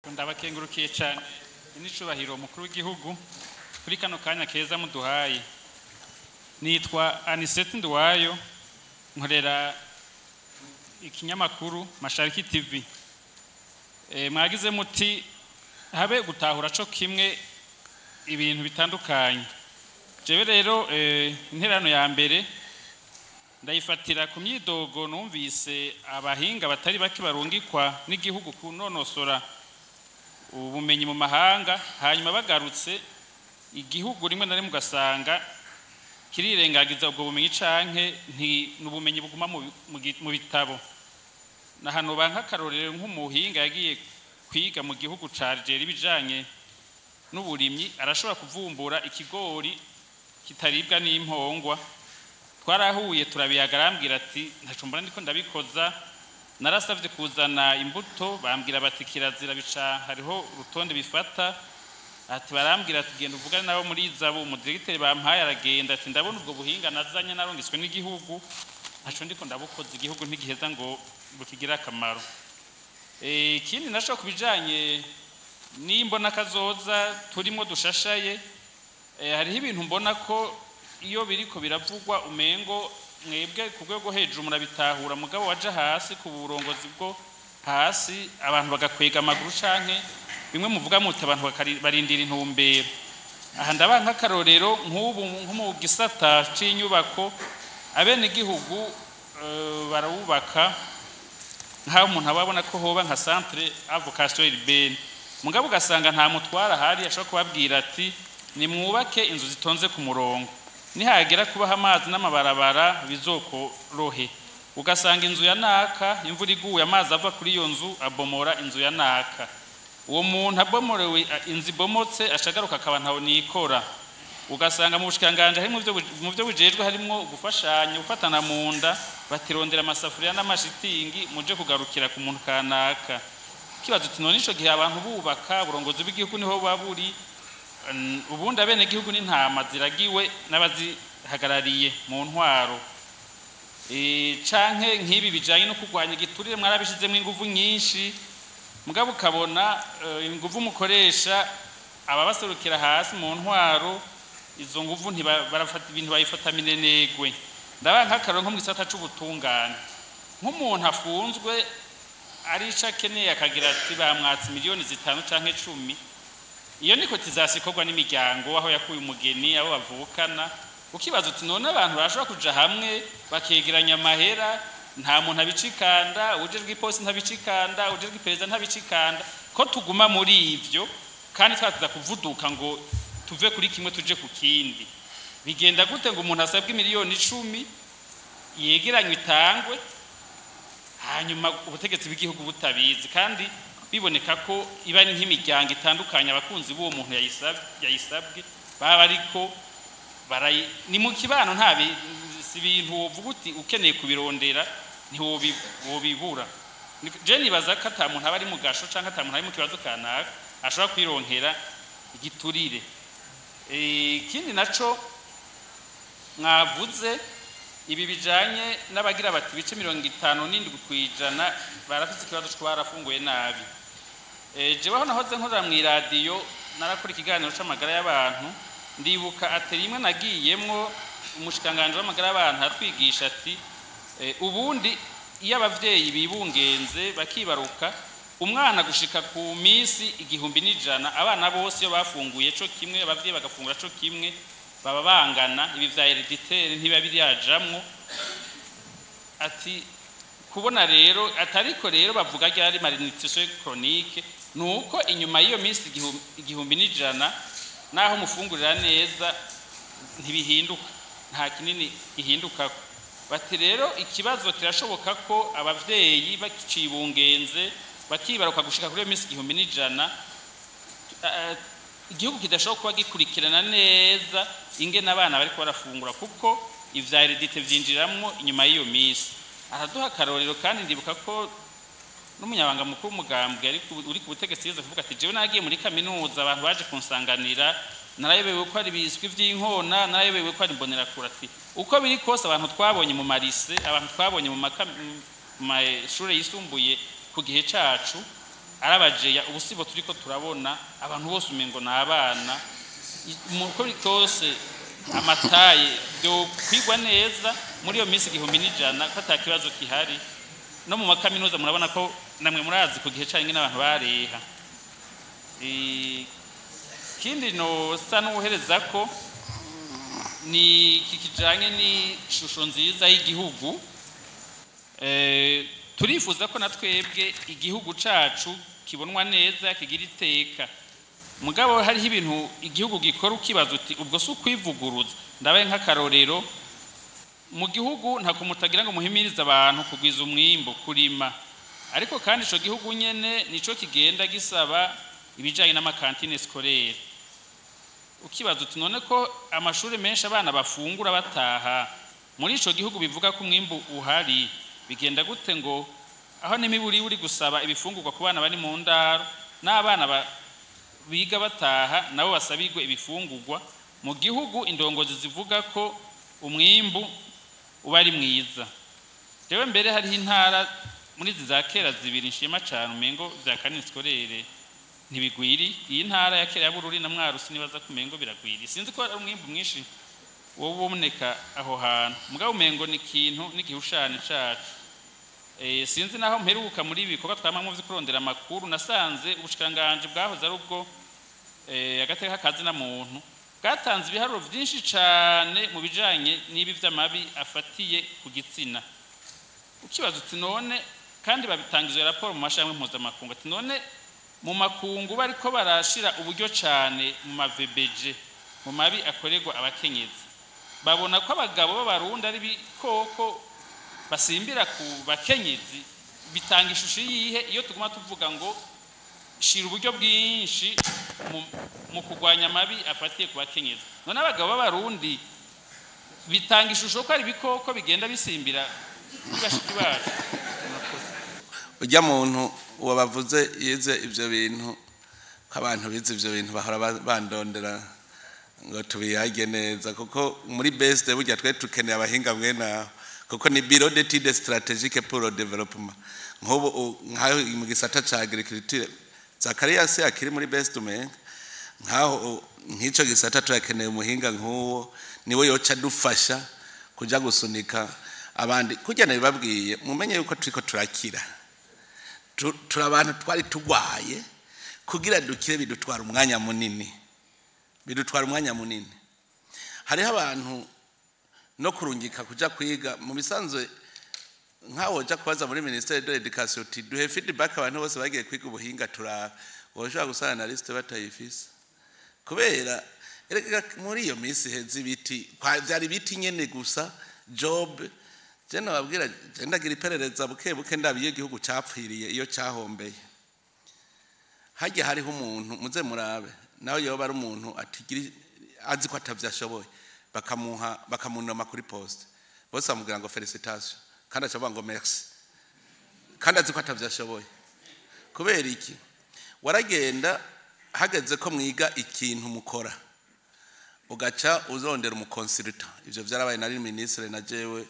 Ndabakengurukiye cyane n'icubahiro mukuru w'igihugu kuri kano kanya keza muduhaye. Nitwa Anisette Nduwayo, nkorera ikinyamakuru Mashariki TV. Mwagize muti habe gutahura co kimwe ibintu bitandukanye. Jewe rero interano ya mbere ndayifatira ku myidogo numvise abahinga batari bake barungikwa n'igihugu kunonosora ubumenyi mu mahanga, hanyuma bagarutse igihugu rimwe na rimwe ugasanga kirirengagiza ubwo bumenyi canke n'ubumenyi buguma mu bitabo. Na hano banka akarorero nk'umuhinga yagiye kwiga mu gihugu ca Algeria ibijanye n'uburimyi, arashobora kuvumbura ikigori kitaribwa n'impongwa. Twarahuye turabiyaga, arambwira ati ntaco mbona ndiko ndabikoza, narasavye kuzana imbuto bambwira bati kirazira bica hariho urutonde bifata. Ati barambwira ati genda uvugane nabo muri Izabu. Umudiregiteri bampaye aragenda ati ndabona ubwo buhinga nazanye narungiswe n'igihugu, ntaco ndiko ndabukoza, igihugu ntigiheza ngo bukigire akamaro. Ikindi naco kubijanye n'imbona kazoza turimo dushashaye, hariho ibintu mbona ko iyo biriko biravugwa umengo mwebwe ku rwego hejuru murabitahura, mugabo waja hasi ku burongozi bwo hasi abantu bagakwega amaguru, canke bimwe muvuga muti abantu barindira intumbero. Aha ndaba nk'akarorero nk'ubu nko mu gisata c'inyubako, abenegihugu barawubaka nk'aho umuntu aba abona ko hoba nka centre à vocation urbaine, mugabo ugasanga nta mutwara ahari ashobora kubabwira ati nimwubake inzu zitonze ku murongo, nihagera kubaha amazi n'amabarabara bizokorohe. Ugasanga inzu ya naka imvura iguye amazi ava kuri iyo nzu abomora inzu ya naka. Uwo muntu abomorewe inzu ibomotse ashagaruka akaba ntaho nikora. Ugasanga mu bushikanganje harimo mu byo bujejwe harimo gufashanya gufatana mu nda, batirondera amasafuriya n'amashitingi muje kugarukira ku muntu kanaka. Kibazo uti none ico gihe abantu bubaka uburongozi bw'igihugu niho buba buri, ubundi abenegihugu n'intama ziragiwe n'abazihagarariye mu ntwaro. Canke nk'ibi bijanye no kurwanya igiturire mwarabishizemwo inguvu nyinshi, mugabo ukabona inguvu mukoresha ababaserukira hasi mu ntwaro izo nguvu barafata ibintu bayifata minenegwe. Ndaba nk'akarorero nko mu gisata c'ubutungane, nk'umuntu afunzwe arico akeneye akagira ati bamwatse miliyoni 5 canke 10, iyo niko tizasikorwa n'imiryango aho yakuye umugeni abo bavukana. Ukibaza uti none abantu barashobora kuja hamwe bakegeranya amahera, nta muntu abicikanda, ujejwe iposi ntabicikanda, ujejwe iperereza ntabicikanda, ko tuguma muri ivyo kandi twatuza kuvuduka ngo tuve kuri kimwe tuje ku kindi. Bigenda gute ngo umuntu asabwe miliyoni 10 yegeranywe itangwe, hanyuma ubutegetsi bw'igihugu butabizi, kandi biboneka ko iba ari nk'imiryango itandukanye abakunzi b'uwo muntu yayisabwe baba ariko barayi ni mu kibano, nta si ibintu wovuga uti ukeneye kubirondera ntiwobibura. Je nibaza ko ata muntu aba ari mu gasho canke ata muntu ari mu kibazo kanaka ashobora kwironkera igiturire. Ikindi naco mwavuze ibi bijanye n'abagira bati ibice 57% barafise ikibazo co barafunguye nabi. Jewe aho nahoze nkorera mw'iradiyo narakora ikiganiro c'amagara y'abantu, ndibuka atelier imwe nagiyemwo umushikiranganji w'amagara y'abantu aratwigisha ati ubundi iyo abavyeyi bibungenze bakibaruka umwana gushika ku minsi 1100, abana bose iyo bafunguye co kimwe, abavyeyi bagafungura co kimwe, baba bangana, ibi vya héréditaire ntibiba biryajamwo. Ati kubona rero atariko rero bavuga ryari malnutrition chronique nuko inyuma y'iyo minsi 1100 naho mufungurira neza ntibihinduka, nta kinini gihinduka. Bati rero ikibazo kirashoboka ko abavyeyi bakicibungenze bakibaruka gushika kuri iyo minsi 1100, igihugu kidashobora kuba gikurikirana neza ingene abana bariko barafungura, kuko ivya hérédité vyinjiramwo inyuma y'iyo minsi. Araduha akarorero, kandi ndibuka ko n'umunyabanga mukuru w'umugambwe uri ku butegetsi yigeze kuvuga ati jewe nagiye muri kaminuza abantu baje kunsanganira narayobewe ko ari ibiswi vy'inkona, narayobewe ko ari imbonerakure. Ati uko biri kose abantu twabonye mu ma lycées, abantu twabonye mu mashure yisumbuye ku gihe cacu. Arabajeya ubusibo turiko turabona abantu bose umengo ni abana. Uko biri kose amataye byo kwigwa neza muri iyo minsi 1100 ko ata kibazo kihari. No mu makaminuza murabona ko namwe murazi ku gihe canke n'abantu bareha. Ikindi no sa n'uhereza ko ni iki kijanye n'ishusho nziza y'igihugu. Turifuza ko na twebwe igihugu cacu kibonwa neza, kigira iteka. Mugabo hariho ibintu igihugu gikora ukibaza uti ubwo si ukwivuguruza. Ndabaye nk'akarorero, mu gihugu ntako mutagira ngo muhimirize abantu kugwiza umwimbo, kurima, ariko kandi ico gihugu nyene nico kigenda gisaba ibijanye n'ama cantines scolaires. Ukibaza uti none ko amashuri menshi abana bafungura bataha, muri ico gihugu bivuga ko umwimbu uhari, bigenda gute ngo aho n'imiburi uri gusaba ibifungurwa ku bana bari mu ndaro, n'abana biga bataha nabo basabirwe ibifungurwa, mu gihugu indongozi zivuga ko umwimbu uba ari mwiza? Jewe mbere hariho intara muri izi za kera zibiri nshima cane, umengo vya cantine scolaire ntibigwiri. Iyi ntara ya kera ya Bururi na Mwaro sinibaza ko umengo biragwiri, sinzi ko ari umwimbu mwinshi wowe uboneka aho hantu, mugabo umengo ni ikintu n'igihushane cacu. Sinzi naho mperuka muri ibi bikorwa twamamwo vyo kurondera amakuru, nasanze ubushikiranganji bwahoze ari ubwo agateka kazi na muntu bwatanze ibiharuro vyinshi cane mu bijanye n'ibi vy'amabi afatiye ku gitsina. Ukibaza uti none kandi babitangije raporo mu mashami mpuzamakungu, ati none mu makungu bariko barashira uburyo cane mu ma VBG, mu mabi akorerwa abakenyezi, babona ko abagabo b'Abarundi ari bikoko basimbira ku bakenyezi, bitanga ishusho yihe iyo tuguma tuvuga ngo shira uburyo bwinshi mu kurwanya amabi afatiye ku bakenyezi? None abagabo b'Abarundi bitanga ishusho ko ari ibikoko bigenda bisimbira kuri bashiki bacu? Ujya muntu wabavuze yize ivyo bintu, ko abantu bize ivyo bintu bahora bandondera ngo tubiyage neza, kuko muri BESD burya twe tukeneye abahinga mwene aho, kuko ni Bureau d'études stratégiques pour le développement. Nk'ubu nkaho mu gisata ca agriculture, Zakarias akiri muri BESD, umenga nkaho nk'ico gisata turakeneye umuhinga nk'uwo, niwe yoca dufasha kuja gusunika abandi. Kurya nabibabwiye, mumenye yuko turiko turakira, turi abantu twari tugwaye. Kugira dukire bidutwara umwanya munini, bidutwara umwanya munini. Hariho abantu no kurungika kuja kwiga mu bisanzwe, nkaho woja kubaza muri ministère de l'Éducation uti duhe feedback abantu bose bagiye kwiga ubuhinga, turaba woshobora gusanga na liste batayifise. Kubera erega muri iyo minsi heze ibiti vyari ibiti nyene gusa. Job je nababwira, je ndagira iperereza buke buke, ndabiye igihugu capfiriye iyo cahombeye. Hajya hariho umuntu, muze murabe, nawe yoba ari umuntu atigira azi ko atavyo ashoboye, bakamuha, bakamunoma kuri poste, bose bamubwira ngo félicitations, kandi aca avuga ngo merci, kandi azi ko atavyo ashoboye. Kubera iki? Waragenda hageze ko mwiga ikintu mukora, ugaca uzondera umu consultant. Ivyo vyarabaye, nari ministre na jewe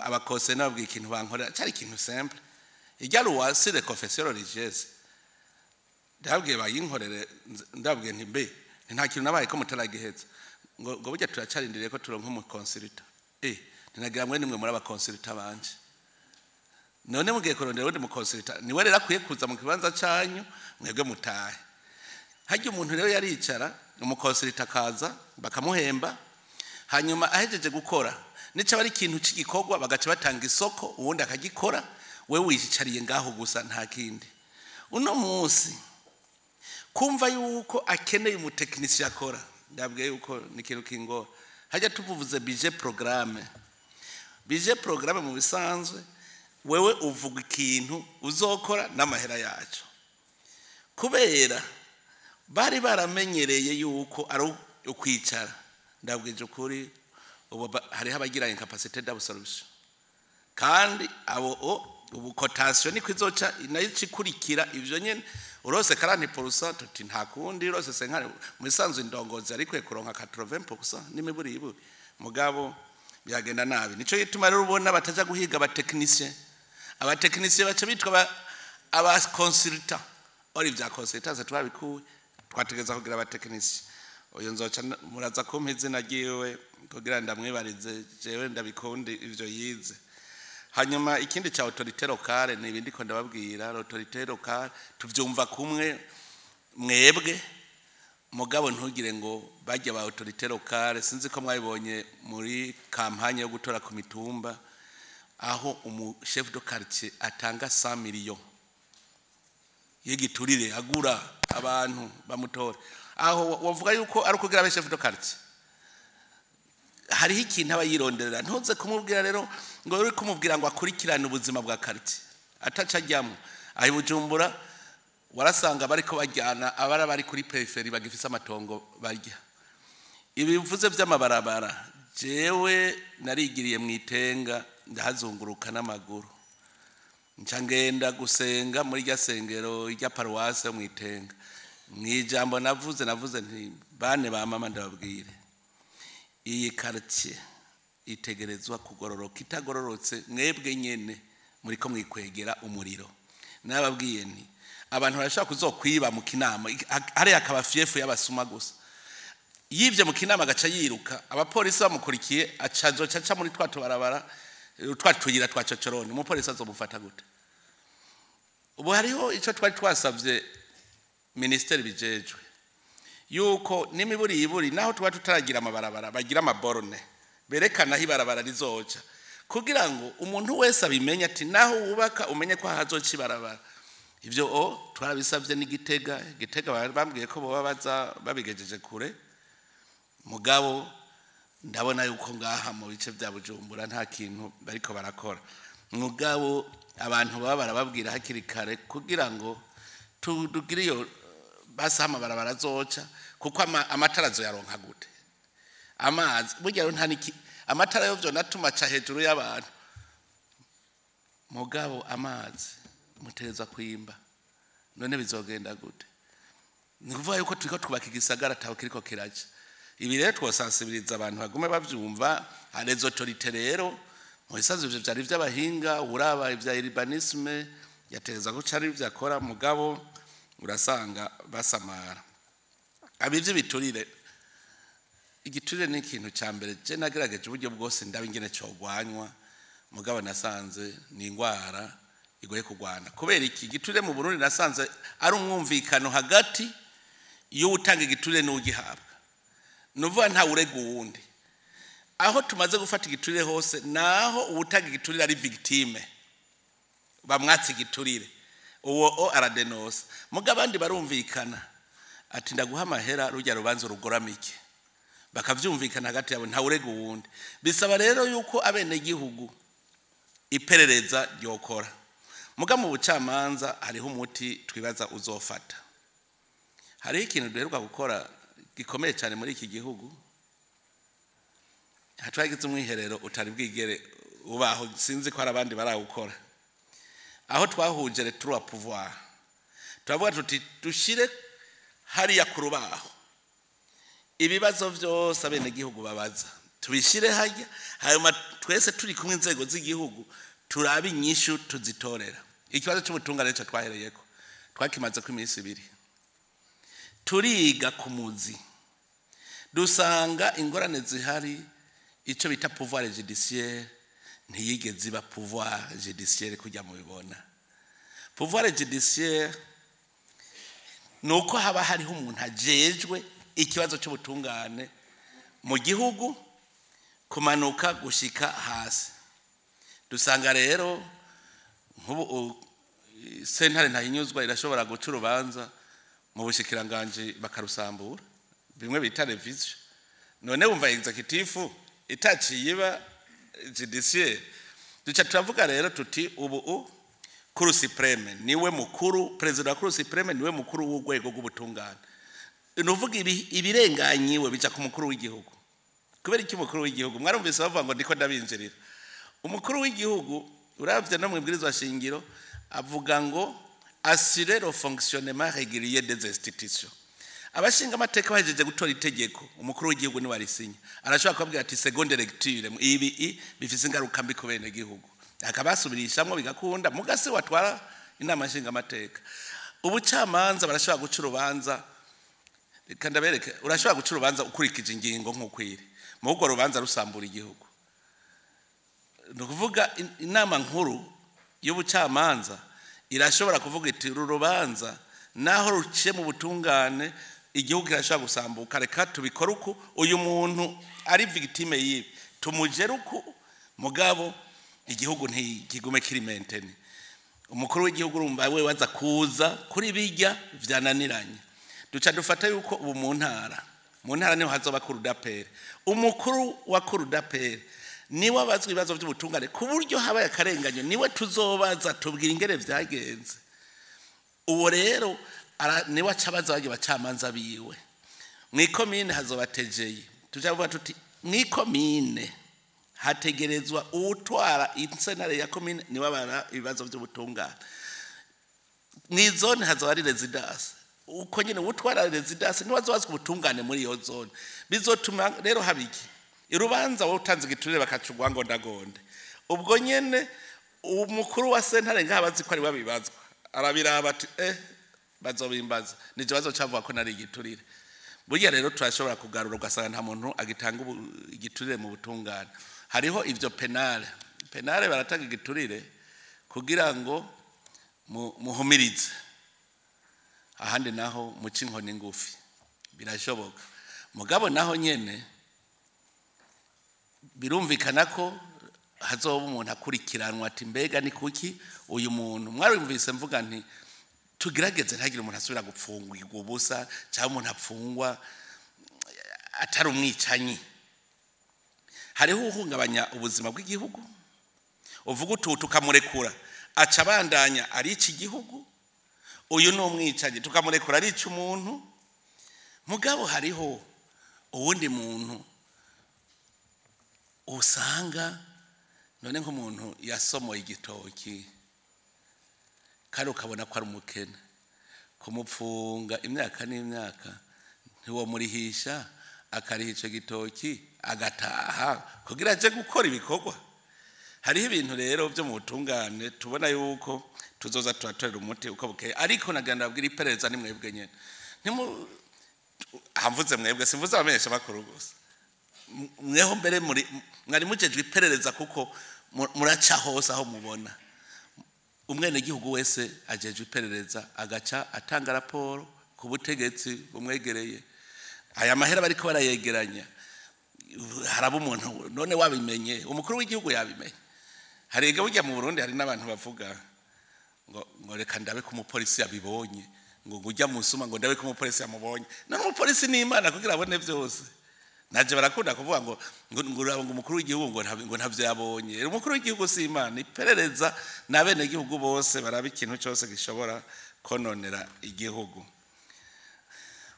abakose nababwiye ikintu bankorera, cari ikintu simple, irya loi sur les confessions religieuses. Ndabwiye bayinkorere, ndabwiye nti mbe nta kintu nabaye ko mutaragiheza? Ngo burya turacarindiriye ko turonka umu consultant. Ntinagira mwe nimwe muri aba consultant banje, none mugiye kurondera uwundi mu consultant, niwe rero akwiye kuza mu kibanza canyu, mwebwe mutahe. Harya umuntu rero yaricara, umu consultant akaza, bakamuhemba, hanyuma ahejeje gukora nico ari ikintu c'igikorwa, bagaca batanga isoko, uwundi akagikora, wewe wiyicariye ngaho gusa, nta kindi. Uno munsi kumva yuko akeneye umu technicien akora, ndabwiye yuko ni ikintu kingora. Hajya tuvuze budget programme, budget programme mu bisanzwe wewe uvuga ikintu uzokora n'amahera yacu. Kubera bari baramenyereye yuko ari ukwicara, ndabwije ukuri, ubu hariho abagira incapacité d'absorption, kandi abo ubu cotation niko izoca nayo ikurikira ivyo nyene. Urose 40%, tuti nta kundi, urose 50. Mu bisanzwe indongozi ariko kuronka 80% n'imiburi iburi, mugabo byagenda nabi. Nico gituma rero ubona bataja guhiga aba technicien, aba technicien baca bitwa aba consultant. Ori vya consultance twabikuye, twategeza kugira aba techniciens. Uyu nzoca muraza kumpa izina ryiwe kugira ndamwibarize, jewe ndabikundi ivyo yize. Hanyuma ikindi ca autorité locale ni ibindi ko ndababwira. Autorité locale tuvyumva kumwe mwebwe, mugabo ntugire ngo bajya ba autorité locale. Sinzi ko mwabibonye muri campagne yo gutora ku mitumba, aho umu chef de quartier atanga 100 millions y'igiturire agura abantu bamutora. Aho wavuga yuko ari ukugira abe chef de quartier, hariho ikintu aba yironderera. Ntuze kumubwira rero ngo uri kumubwira ngo akurikirane ubuzima bwa quartier ataca ajyamo. Aho i Bujumbura warasanga bariko bajyana abara bari kuri périphérie bagifise amatongo barya. Ibi bivuze by'amabarabara, jewe narigiriye mu Itenga, ndahazunguruka n'amaguru, nca ngenda gusenga muri rya sengero rya paruwase mu Itenga. Mu ijambo navuze nti: "Bane ba mama, ndababwire, iyi quartier itegerezwa kugororoka. Itagororotse, mwebwe nyene muriko mwikwegera umuriro." Nababwiye nti abantu barashobora kuzokwiba mu Kinama, hariya akaba fief y'abasuma gusa. Yivye mu Kinama agaca yiruka, abapolisi bamukurikiye, aca azoca aca muri twa tubarabara, twa tuyira twa cocoroni. Umupolisi azomufata gute? Ubu hariho ico twari twasavye ministeri bijejwe, yuko n'imiburi iburi naho tuba tutaragira amabarabara, bagira ama bornes berekana aho ibarabara rizoca, kugira ngo umuntu wese abimenye, ati naho wubaka umenye ko hazoca ibarabara. Ibyo o twarabisabye n'Igitega. Gitega bambwiye ko boba baza babigejeje kure, mugabo ndabona yuko ngaha mu bice bya Bujumbura nta kintu bariko barakora. Mugabo abantu baba barababwira hakiri kare kugira ngo tugire iyo basi aho amabarabara azoca, kuko amatara azoyaronka gute? Amazi burya rero nta niki, amatara yo vyonatuma aca hejuru y'abantu, mugabo amazi mutereza kwimba, none bizogenda gute? Ni ukuvuga yuko turiko twubaka igisagara ataho kiriko kiraca. Ibi rero twosansibiriza abantu bagume bavyumva. Les autorités rero mu bisanzwe ivyo vyari vy'abahinga, uraba ivya urbanisme yatereza ko cari ivyo akora, mugabo urasanga basamara. Abivyo biturire, igiturire ni ikintu ca mbere je nagerageje uburyo bwose ndaba ingene cogwanywa, mugabo nasanze ni ingwara igoye kurwana. Kubera iki? Igiturire mu Burundi nasanze ari umwumvikano hagati y'uwutanga igiturire n'ugihabwa, nuvuga nta urega uwundi. Aho tumaze gufata igiturire hose, naho uwutanga igiturire ari victime, bamwatse igiturire, uwo o aradenosa, muga abandi barumvikana ati: "Ndaguha amahera, rujya rubanza rugoramike." Bakavyumvikana hagati yabo, nta urega uwundi. Bisaba rero yuko abenegihugu iperereza ryokora. Muga mu bucamanza hariho umuti twibaza uzofata. Hariho ikintu duheruka gukora gikomeye cyane muri iki gihugu. Twagize umwiherero utari bwigere ubaho, sinzi ko hari abandi barawukora, aho twahuje les trois pouvoirs. Turavuga tuti dushire hariya ku rubaho ibibazo byose abenegihugu babaza, tubishyire hajya, hanyuma twese turi kumwe, inzego z'igihugu, turabe inyishu tuzitorera. Ikibazo cy'ubutungane cyo twahereyeko, twakimaze ko iminsi 2 turiga ku muzi, dusanga ingorane zihari, icyo bita pouvoir judiciaire ntiyigeze iba pouvoir judiciaire kujya mubibona. Pouvoir judiciaire ni uko haba hariho umuntu ajejwe ikibazo cy'ubutungane mu gihugu, kumanuka gushika hasi. Dusanga rero nk'ubu sentare ntahinyuzwa irashobora guca urubanza, mu bushikiranganji bakarusambura, bimwe bita révision. None wumva exécutif itaciye iba judiciaire? Duca turavuga rero tuti ubu Cour suprême niwe mukuru, perezida wa Cour suprême niwe mukuru w'urwego rw'ubutungane. Ni uvuga ibirenganyiwe bica ku mukuru w'igihugu. Kubera iki umukuru w'igihugu? Mwarumvise bavuga ngo ndiko ndabinjirira. Umukuru w'igihugu, uravye no mu ibwirizwa shingiro, avuga ngo assurer le fonctionnement régulier des institutions. Abashinga amateka bahejeje gutora itegeko, umukuru w'igihugu niwe arisinya. Arashobora kubabwira ati: "Seconde lecture, ibi bifise ingaruka mbi ku bene gihugu," akabasubirishamwo bigakunda. Mugasi watwara inama nshinga amateka. Ubucamanza barashobora guca urubanza, reka ndabereke, urashobora guca urubanza ukurikije ingingo nk'ukwiri, mu urwo rubanza rusambura igihugu. Ni ukuvuga inama nkuru y'ubucamanza irashobora kuvuga iti uru rubanza naho ruciye mu butungane igihugu kirashobora gusambuka, reka tubikore uku, uyu muntu ari victime y'ibi tumugere uku, mugabo igihugu ntikigume kiri maintenu. Umukuru w'igihugu urumva we waza kuza kuri bijya vyananiranye. Duca dufata yuko ubu mu ntara niho hazoba cour d'appel. Umukuru wa cour d'appel niwe abazwa ibibazo by'ubutungane, ku buryo habaye akarenganyo niwe tuzobaza tubwira ingene vyagenze. Uwo rero niwe aca abaza barya bacamanza biwe. Mw'ikomine hazoba TGI, tuja kuvuga tuti mw'ikomine hategerezwa uwutwara insentare ya komine niwe abara ibibazo by'ubutungane. Mw'izone hazoba ari résidence, uko nyene uwutwara résidence niwe azobazwa ubutungane muri iyo zone. Bizotuma rero haba iki? Urubanza wowe utanze igiturire bakacugwa ngo ndagonde, ubwo nyene umukuru wa sentare ngaha bazi ko ari we abibazwa, arabiraba ati bazobimbaza nije bazocavuga ko nari igiturire. Burya rero turashobora kugarura ugasanga nta muntu agitanga igiturire mu butungane. Hariho ivyo pénal, pénal baratanga igiturire kugira ngo muhumirize, ahandi naho muce inkoni ngufi birashoboka. Mugabo naho nyene birumvikana ko hazoba umuntu akurikiranwa ati mbega ni kuki uyu muntu. Mwarumvise mvuga nti tugerageze ntagire umuntu asubira gupfungirwa ubusa, cyangwa umuntu apfungwa atari umwicanyi. Hariho uhungabanya ubuzima bw'igihugu, uvuga utu tukamurekura aca abandanya arica igihugu, uyu ni umwicanyi tukamurekura arica umuntu. Mugabo hariho uwundi muntu usanga none nk'umuntu yasomoye igitoki kandi ukabona ko ari umukene, kumupfunga imyaka n'imyaka ntiwomurihisha, akariha ico gitoki agataha kugira aje gukora ibikorwa. Hariho ibintu rero byo mu butungane tubona yuko tuzoza turatorera umuti uko bukeye, ariko nagenda abwira iperereza ni mwebwe nyene. Ntimu hamvuze mwebwe, simvuze abamenyesha makuru gusa, mweho mbere muri mwari mujejwe iperereza, kuko muraca hose aho mubona. Umwenegihugu wese ajejwe iperereza agaca atanga raporo ku butegetsi bumwegereye. Aya mahera bariko barayegeranya, haraba umuntu none wabimenye, umukuru w'igihugu yabimenye. Hari burya mu Burundi hari n'abantu bavuga ngo reka ndabe ko umupolisi yabibonye, ngo ujya musuma ngo ndabe ko umupolisi yamubonye. None umupolisi ni Imana kugira abone byose. Naje barakunda kuvuga ngo ngo umukuru w'igihugu ngo ntavyo yabonye. Umukuru w'igihugu si Imana, iperereza n'abene gihugu bose baraba ikintu cyose gishobora kononera igihugu.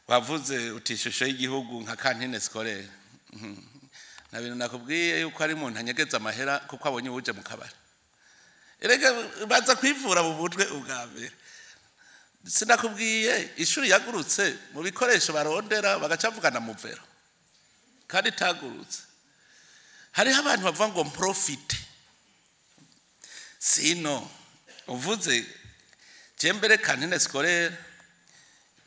Wavuze uti ishusho y'igihugu nka cantine scolaire. Na bintu nakubwiye yuko ari umuntu anyegeza amahera kuko abonye uje mu kabari. Erega baza kwivura mu mutwe ubwa mbere. Sinakubwiye ishuri yagurutse mu bikoresho barondera bagacavugana mu vero, kandi itagurutse. Hariho abantu bavuga ngo profite. Sino uvuze je mbere cantine scolaire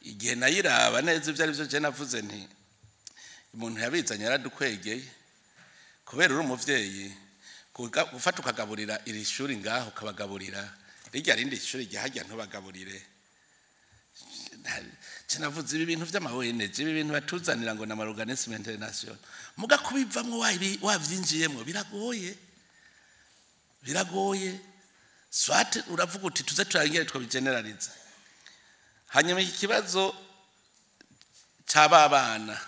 igihe nayiraba neza ibyo ari byo, je navuze nti umuntu yabizanye yaradukwegeye, kubera uri umuvyeyi gufata ukagaburira iri shuri ngaho ukabagaburira rirya rindi shuri ryahajya ntubagaburire. Navuze ibi bintu vy'ama ONG, ibi bintu batuzanira ngo n'ama organisme international, muga kubivamwo wavyinjiyemwo biragoye, biragoye. Soit uravuga uti tuze turangire twabigeneraliza. Hanyuma iki kibazo c'ababana,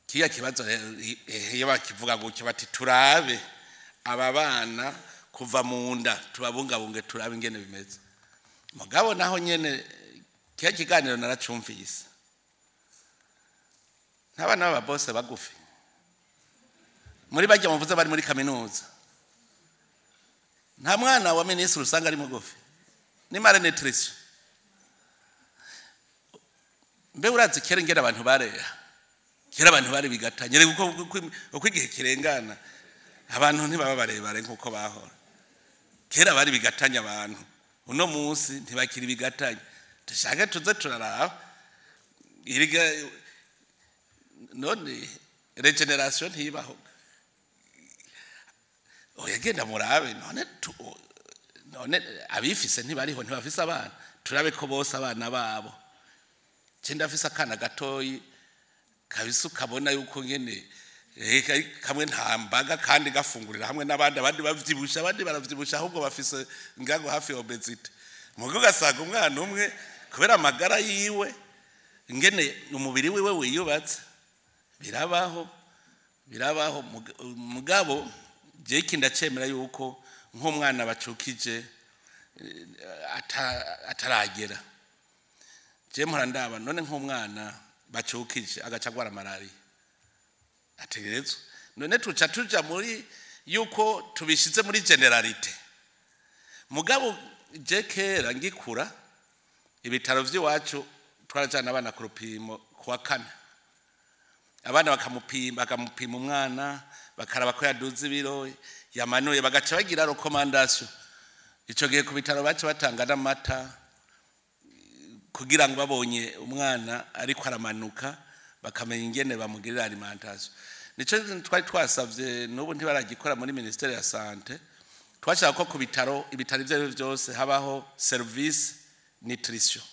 kiya kibazo iyo bakivuga gutyo bati turabe aba bana kuva mu nda tubabungabunge turabe ingene bimeze. Mugabo naho nyene kiya kiganiro naracumvise, ntabana b'aba bose bagufi muri bajya muvuze bari muri kaminuza, nta mwana wa minisitiri usanga ari mugufi, ni malnutrition. Mbe urazi kera ingene abantu bareha, kera abantu bari bigatanye, uko igihe kirengana abantu ntibaba barebare nkuko bahora. Kera bari bigatanya abantu. Uno munsi ntibakiri bigatanya. Dushake tuze turaraba erega none régénération ntibaho. Oya, genda murabe none none abifise ntibariho, ntibafise abana? Turabe ko bose abana babo. Je ndafise akana gatoyi kabisa, ukabona yuko nyene kamwe nta mbaga, kandi gafungurira hamwe n'abandi. Abandi bavyibusha, abandi baravyibusha, ahubwo bafise ngango hafi ya obésité. Mugo ugasanga umwana umwe, kubera amagara yiwe, ingene umubiri wiwe wiyubatse. Birabaho, birabaho. Mugabo je iki ndacemera yuko nk'umwana bacukije ataragera, je mpora ndaba none nk'umwana bacukije agaca agwara malariya, ategerezwa none tuca tuja muri yuko tubishize muri généralité. Mugabo je kera ngikura, ibitaro vy'iwacu twarajana abana ku rupimo kuwa kane. Abana bakamupima, bakamupima umwana, bakaraba ko yaduze ibiro, yamanuye, bagaca bagira recommandation. Ico gihe ku bitaro baca batanga n'amata kugira ngo babonye umwana ariko aramanuka bakamenya ingene bamugirira alimentation. Nico twari twasavye, n'ubu ntibaragikora muri ministère ya santé. Twashaka ko ku bitaro, ibitaro ivyo arivyo byose, habaho service nutrition.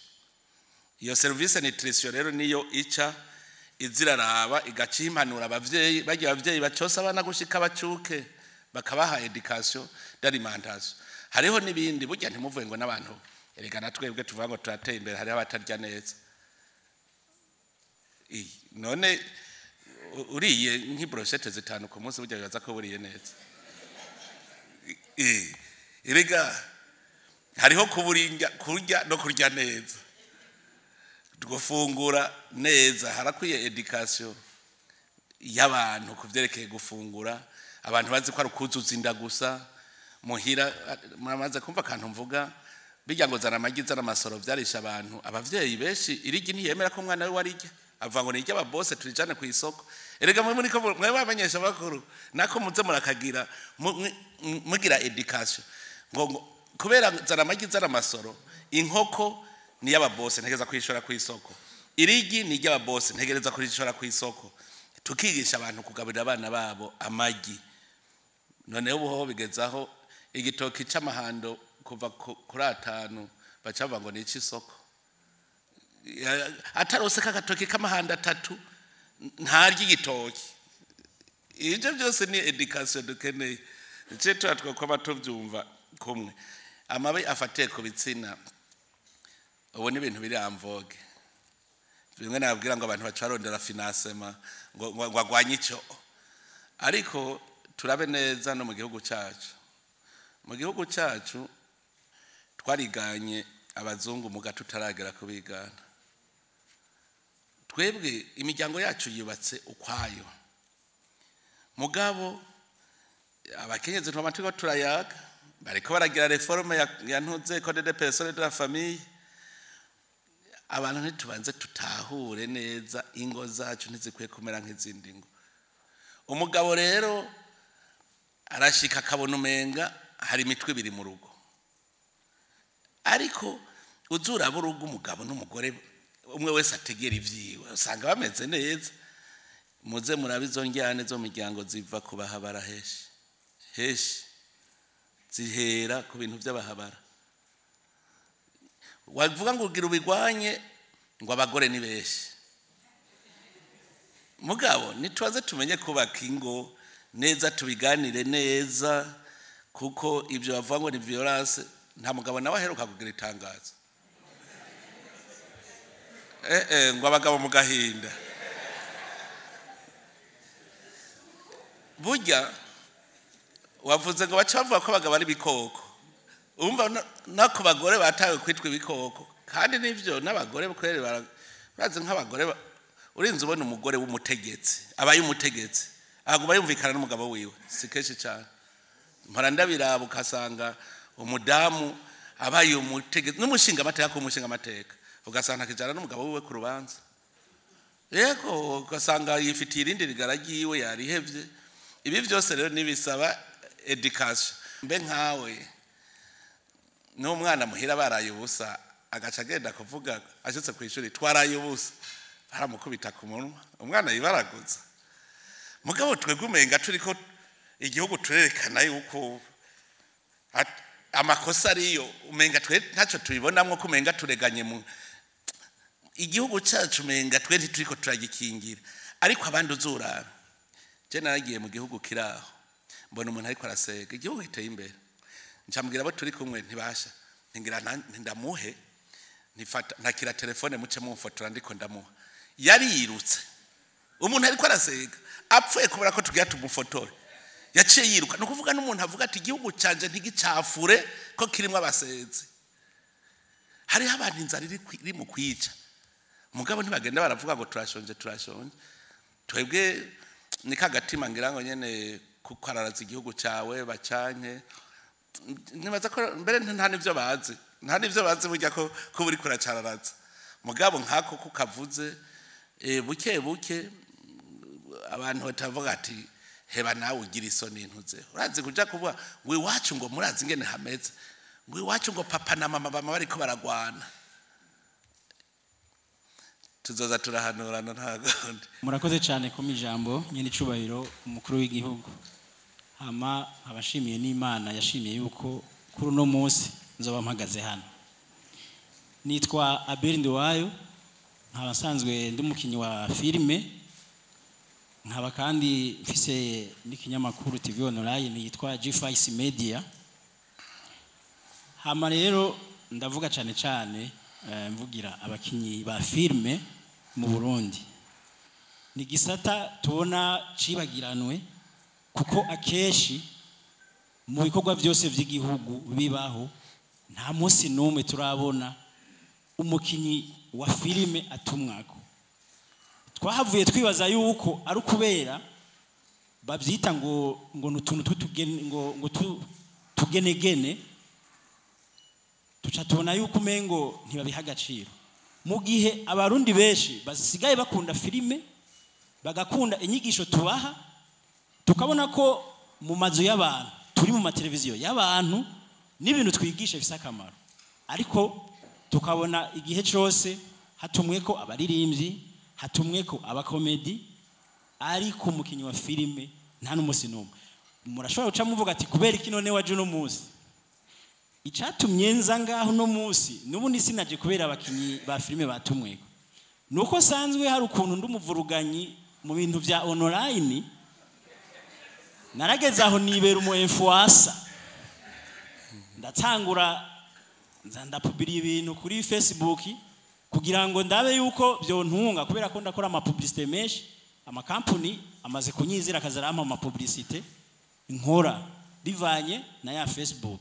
Iyo service nutrition rero niyo ica iziraraba, igaca impanura abavyeyi bagiye, abavyeyi bacosa abana gushika bacuke, bakabaha éducation d'alimentation. Hariho n'ibindi burya, ntimuvuge ngo n'abantu. Erega na twebwe tuvuga ngo turateye imbere, hariho abatarya neza. None uriye nk'i brochettes 5 ku munsi, burya bibaza ko buriye neza? Erega hariho kuburinga kurya no kurya neza, gufungura neza. Harakwiye éducation y'abantu ku vyerekeye gufungura. Abantu bazi ko ari ukuzuza inda gusa muhira. Muramaze kumva akantu mvuga bijya ngo zana amagi, zana amasoro, vyarisha abantu. Abavyeyi benshi irigi ntiyemera ko umwana we warirya, avuga ngo ni iry'ababose, turijane ku isoko. Erega mwe muriko mwe bamenyesha bakuru nako muze murakagira mugira éducation ngo kubera zana amagi, zana amasoro, inkoko ni y'ababose, ntegereza kuyishora ku isoko, irigi ni iry'ababose, ntegereza kurishora ku isoko. Tukigisha abantu kugaburira abana babo amagi. Noneho ubu ho bigezaho igitoki c'amahando kuva kuri 5, baca bavuga ngo ni ic'isoko. Atarose k'agatoki k'amahando 3 ntarya igitoki. Ibyo byose ni éducation dukeneye. Ice tuba twakwaba tubyumva kumwe. Amabi afatiye ku bitsina ubu ni ibintu biri en vogue. Bimwe nababwira ngo abantu baca barondera financement ngo agwanye ico. Ariko turabe neza no mu gihugu cyacu. Mu gihugu cyacu twariganye abazungu muga tutaragera kubigana. Twebwe imiryango yacu yubatse ukwayo. Mugabo abakenyezi twama turiko turayaga, bariko baragira réforme ya ntuze code de personnes de la famille. Abantu ntitubanze tutahure neza, ingo zacu ntizikwiye kumera nk'izindi ngo. Umugabo rero arashika akabona umenga hari imitwe ibiri mu rugo. Ariko uzuraba urugo, umugabo n'umugore umwe wese ategera ivyiwe, usanga bameze neza. Muze murabe izo njyane zo miryango ziva ku bahabara heshi heshi, zihera ku bintu by'abahabara. Wavuga ngo ugira ubigwanye, ngo abagore ni benshi. Mugabo nitwaze tumenye kubaka ingo neza, tubiganire neza, kuko ibyo bavuga ngo ni violence, nta mugabo nawe aheruka kugira itangazo ngo abagabo mu gahinda. Burya wavuze ngo baca bavuga ko abagabo ari ibikoko. Umva, no ku bagore batawe kwitwa ibikoko, kandi nivyo n'abagore kweri barazi nk'abagore urinze ubona umugore w'umutegetsi abaye umutegetsi aguma yumvikana n'umugabo wiwe, si kenshi cyane. Mpora ndabiraba, ukasanga umudamu abaye umutegetsi n'umushinga amateka, ku mushinga amateka, ugasanga akijana n'umugabo wiwe ku rubanza. Yego, ugasanga yifitiye irindi rigara ryiwe yarihevye. Ibi byose rero nibisaba éducation. Mbe nkawe N'umwana muhira baraye ubusa, agaca agenda kuvuga ashitse ku ishuri twaraye ubusa, baramukubita ku munwa, umwana yibaraguza. Mugabo twebwe umenga turiko igihugu turerekana yuko amakosa ariyo, umenga twe ntacyo tubibonamwo, ko umenga tureganye mu igihugu cyacu, umenga twe ntituriko turagikingira. Ariko abandi uzuraba, je naragiye mu gihugu kiraho, mbona umuntu ariko arasega, igihugu giteye imbere, ncambwira abo turi kumwe, ntibasha ntingira ndamuhe, ntifata ntakira telefone muce mumfotora ndiko ndamuha. Yarirutse, umuntu ariko arasega apfuye kubera ko tugira tumufotore, yaciye yiruka. Ni ukuvuga n'umuntu avuga ati igihugu canje ntigicafure ko kirimo abasenzi. Hariho abantu inzara iri mu kwica, mugabo ntibagenda baravuga ngo turashonje, turashonje. Twebwe ni kagatima ngira ngo nyene kukararaza igihugu cyawe bacanke, nibaza ko mbere nta n'ivyo bazi, nta n'ivyo bazi burya ko buri kuracararaza. Mugabo nkako kukavuze, buke buke abantu batavuga ati heba nawe ugira isoni ntuze. Urazi kuja kuvuga ngo iwacu ngo murazi ingene hameze, ngo iwacu ngo papa na mama bama bariko baragwana. Tuzoza turahanurana nta gundi. Murakoze cyane ku ijambo nyene icubahiro umukuru w'igihugu. Hama abashimiye n'Imana yashimiye yuko kuri uno munsi nzoba mpagaze hano. Nitwa Abel Nduwayo, nkaba nsanzwe ndi umukinyi wa filime, nkaba kandi mfise n'ikinyamakuru TV online yitwa G5 Media. Hama rero ndavuga cyane cyane mvugira abakinyi ba filime mu Burundi. Ni gisata tubona cibagiranwe, kuko akeshi mu bikorwa byose by'igihugu bibaho nta munsi n'umwe turabona umukinyi wa filime atumwako. Twahavuye twibaza yuko ari ukubera babyita ngo nutuntu tw'utugene, ngo tugenegene, tuca tubona yuko umengo ntibabiha agaciro. Mu gihe abarundi benshi basigaye bakunda filime, bagakunda inyigisho tubaha, tukabona ko mu mazu y'abantu turi mu mateleviziyo y'abantu n'ibintu twigisha bifise akamaro, ariko tukabona igihe cyose hatumwe ko abaririmbyi, hatumwe ko abakomedi, ariko umukinyi wa filime nta n'umunsi n'umwe. Murashobora guca muvuga ati kubera iki none waje uno munsi? Icatumye nza ngaho uno munsi n'ubundi sinaje kubera abakinyi ba filime batumweko, nuko sanzwe hari ukuntu ndi umuvuruganyi mu bintu vya online. Narageze aho nibera umu influencer, ndatangura nza ndapubira ibintu kuri Facebook kugira ngo ndabe yuko byontunga, kubera ko ndakora ama publicité menshi, amakampuni amaze kunyizira akazarampa ama publicité nkora bivanye na ya Facebook.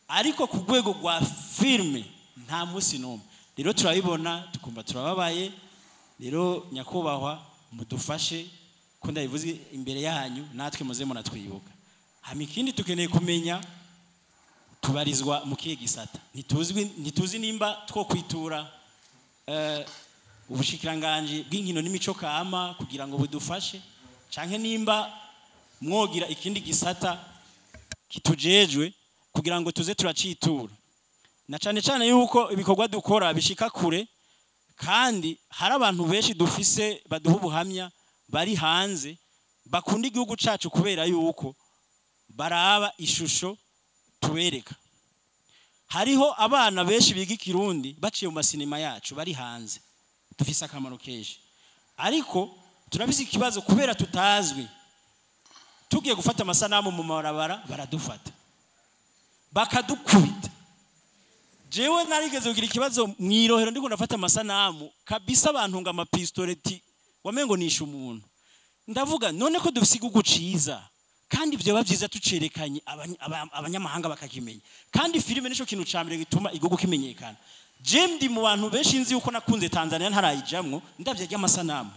Ariko ku rwego rwa filme nta munsi n'umwe. Rero turabibona tukumva turababaye. Rero nyakubahwa mudufashe, ko ndabivuze imbere yanyu, natwe muze munatwibuka. Hama ikindi tukeneye kumenya tubarizwa mu kihe gisata. Ntituzi nimba two kwitura ubushikiranganji bw'inkino n'imico kama kugira ngo budufashe, canke nimba mwogira ikindi gisata kitujejwe kugira ngo tuze turacitura. Na cane cane yuko ibikorwa dukora bishika kure, kandi hari abantu benshi dufise baduha ubuhamya bari hanze bakunda igihugu cacu kubera yuko baraba ishusho tubereka. Hariho abana benshi biga ikirundi baciye mu masinema yacu bari hanze, dufise akamaro kenshi. Ariko turafise ikibazo kubera tutazwi, tugiye gufata amasanamu mu mabarabara baradufata bakadukubita. Jewe narigeze kugira ikibazo mwirohero ndiko ndafata amasanamu kabisa, abantu ngo amapistoleti wamengo nisha umuntu. Ndavuga none ko dufise igihugu ciza kandi vyoba vyiza tucerekanye abanyamahanga bakakimenya, kandi filime nico kintu ca mbere gituma igihugu kimenyekana. Je ndi mu bantu benshi nzi yuko nakunze Tanzania ntarayijamwo, ndavye ajya amasanamu.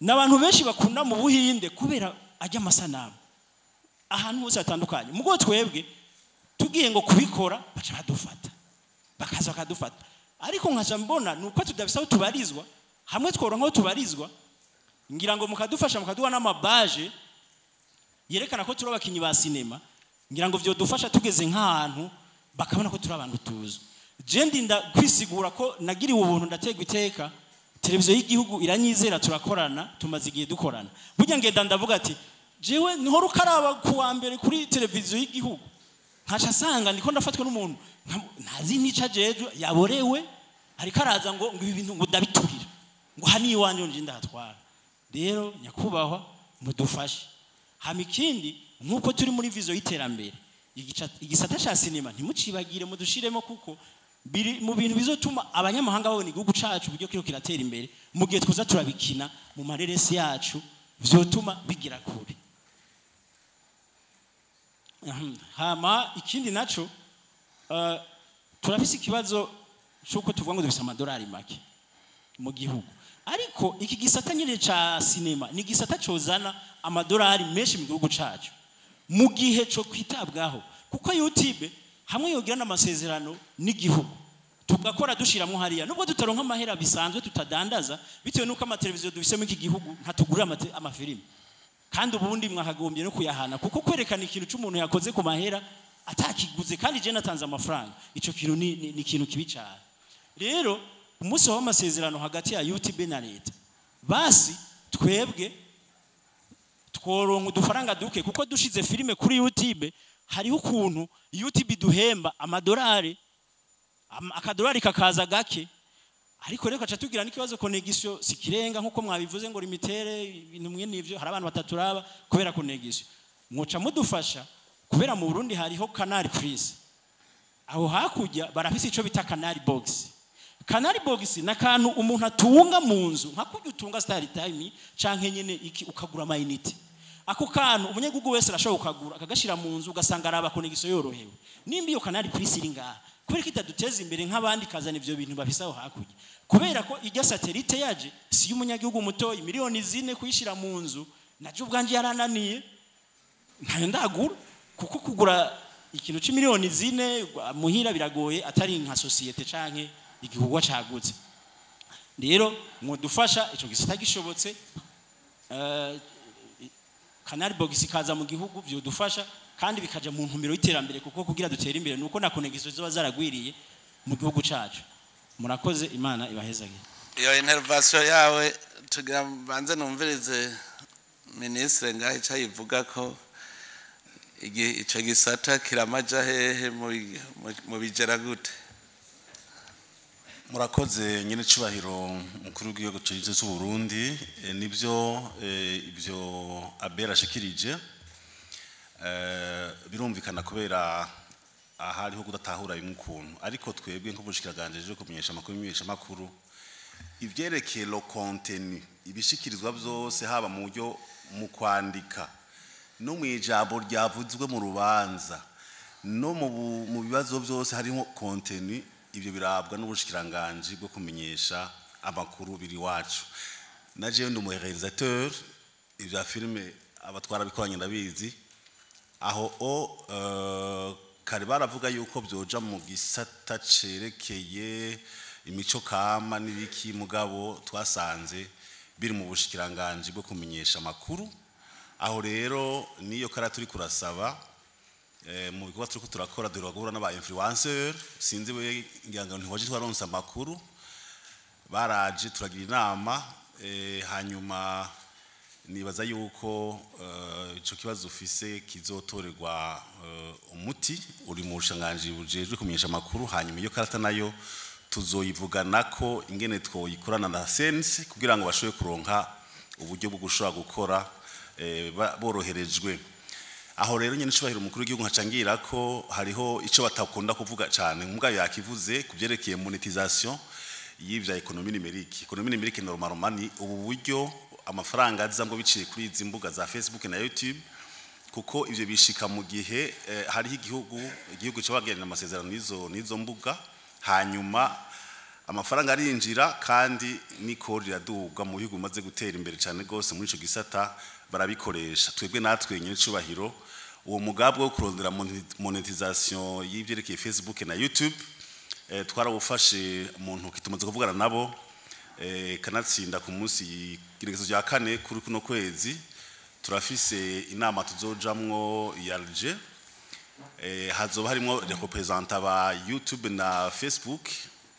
N'abantu benshi bakunda mu Buhinde kubera ajya amasanamu ahantu hose hatandukanye. Mugo twebwe tugiye ngo kubikora baca badufata, bakaza bakadufata. Ariko nkaca mbona nuko tudafise aho tubarizwa, hamwe tworonka aho tubarizwa ngira ngo mukadufasha mukaduha n'amabaje yerekana ko turi abakinyi ba sinema, ngira ngo vyodufasha tugeze nk'ahantu Bakabona ko turi abantu tuzi. Je ndinda kwisigura ko nagiriwe ubuntu, ndategwa iteka, televiziyo y'igihugu iranyizera, turakorana, tumaze igihe dukorana. Burya ngenda ndavuga ati jewe nihora ukaraba ku wa mbere kuri televiziyo y'igihugu, nkaca asanga ndiko ndafatwa n'umuntu ntazi nica jeje, yaborewe, ariko araza ngo ibi bintu ngo ndabiturira, ngo hani iwanje nje ndahatwara. Rero nyakubahwa, mudufashe. Hama ikindi, nk'uko turi muri vision y'iterambere, igisata ca sinema ntimucibagire, mudushiremo, kuko biri mu bintu bizotuma abanyamahanga babona igihugu cacu uburyo kiriko kiratera imbere. Mu gihe twoza turabikina mu mareresi yacu, vyotuma bigira kure. Hama ikindi naco, turafise ikibazo c'uko tuvuga ngo dufise amadolari make mu gihugu, ariko iki gisata nyine ca sinema ni igisata cozana amadolari menshi mu gihugu cacu mu gihe co kwitabwaho, kuko YouTube hamwe yogira n'amasezerano n'igihugu, tugakora dushiramo hariya, nubwo tutaronka amahera bisanzwe, tutadandaza, bitewe n'uko amateleviziyo dufise muri iki gihugu ntatugurira amafilimi, kandi ubundi mwakagombye no kuyahana, kuko kwerekana ikintu c'umuntu yakoze ku mahera atakiguze kandi je natanze amafaranga, ico kintu ni ikintu kibi cyane. Rero umunsi w'amasezerano hagati ya UTB na leta, basi twebwe tworonka udufaranga duke, kuko dushize filime kuri YouTube hariho ukuntu YouTube duhemba amadolari, akadolari kakaza gake. Ariko rero kaca tugira n'ikibazo, connexion sikirenga, nkuko mwabivuze ngo limitere ibintu mwe nivyo, hari abantu bataturaba kubera connexion. Mwoca mudufasha, kubera mu Burundi hariho Canal Plus, aho hakurya barafise ico bita Canal Box. Canal Box ni akantu umuntu atunga mu nzu nka kurya utunga Star Time canke nyene iki, ukagura amayinite. Ako kantu umunyagihugu wese arashobora kukagura, akagashira mu nzu, ugasanga araba connexion yorohewe. Nimba iyo Canal Plus iri ngaha, kubera ko itaduteza imbere nk'abandi, kazana ivyo bintu bafise aho hakurya? Kubera ko irya satellite yaje si y'umunyagihugu mutoyi, miliyoni 4 kuyishira mu nzu, naje ubwanje yarananiye, ntayo ndagura, kuko kugura ikintu c'imiliyoni 4 muhira biragoye, atari nka société canke igikorwa cagutse. Rero mwodufasha ico gisata gishobotse, Canal Box ikaza mu gihugu, vyodufasha kandi bikaja mu ntumbero y'iterambere, kuko kugira dutere imbere nuko na connexion ziba zaragwiriye mu gihugu cacu. Murakoze, Imana ibahezagire. Iyo intervention yawe tugira banze numvirize ministre ngaho ico ayivuga, ko ico gisata kiramaja hehe, mu bigera gute? Murakoze, nyine cubahiro mukuru w'igihugu cyiza cy'u Burundi. Nibyo, ibyo Abera ashikirije birumvikana, kubera ahariho kudatahura bimwe ukuntu. Ariko twebwe nk'ubushikiranganje bwo kumenyesha amakuru, imenyesha amakuru, ivyerekeye le contenu, ibishikirizwa byose, haba mu buryo mu kwandika no mu ijambo ryavuzwe mu rubanza no mu bibazo byose harimo contenu, ibyo birabwa n'ubushikiranganje bwo kumenyesha amakuru biri wacu. Na jewe ndi umuréalisateur, ibya filime abatwara bikoranye ndabizi. Aho o kare baravuga yuko byoja mu gisata cerekeye imico kama n'ibiki, mugabo twasanze biri mu bushikiranganje bwo kumenyesha amakuru. Aho rero niyo kara turi kurasaba mu bikorwa turiko turakora, duheruka guhura n'aba influenceur, sinzi we ngira ngo ntiwaje, twaronse amakuru, baraje turagira inama. Hanyuma nibaza yuko ico kibazo ufise kizotorerwa umuti uri mu bushanganji bujejwe kumenyesha amakuru. Hanyuma iyo karata nayo tuzoyivuganako ingene twoyikorana na sense, kugira ngo bashobore kuronka uburyo bwo gushobora gukora boroherejwe. Aho rero nyene icubahiro umukuru w'igihugu, nkacangira ko hariho ico batakunda kuvuga cane, mbwa yakivuze kuvyerekeye monétisation y'ivya économie numérique. Économie numérique normalement ni ubu buryo amafaranga aza ngo biciye kuri izi mbuga za Facebook na YouTube, kuko ivyo bishika mu gihe hariho igihugu cyabagirana amasezerano n'izo mbuga, hanyuma amafaranga arinjira kandi n'ikori riraduga. Mu bihugu bimaze gutera imbere cyane rwose muri ico gisata barabikoresha. Twebwe natwe nyine cubahiro, uwo mugambi wo kurondera monétisation y'ivyerekeye Facebook na YouTube twarawufashe mu ntoki, tumaze kuvugana nabo, kanatsinda ku munsi igenekerezo rya 4 kuri kuno kwezi turafise inama tuzojamwo ya Alger. Hazoba harimo les représentants ba YouTube na Facebook.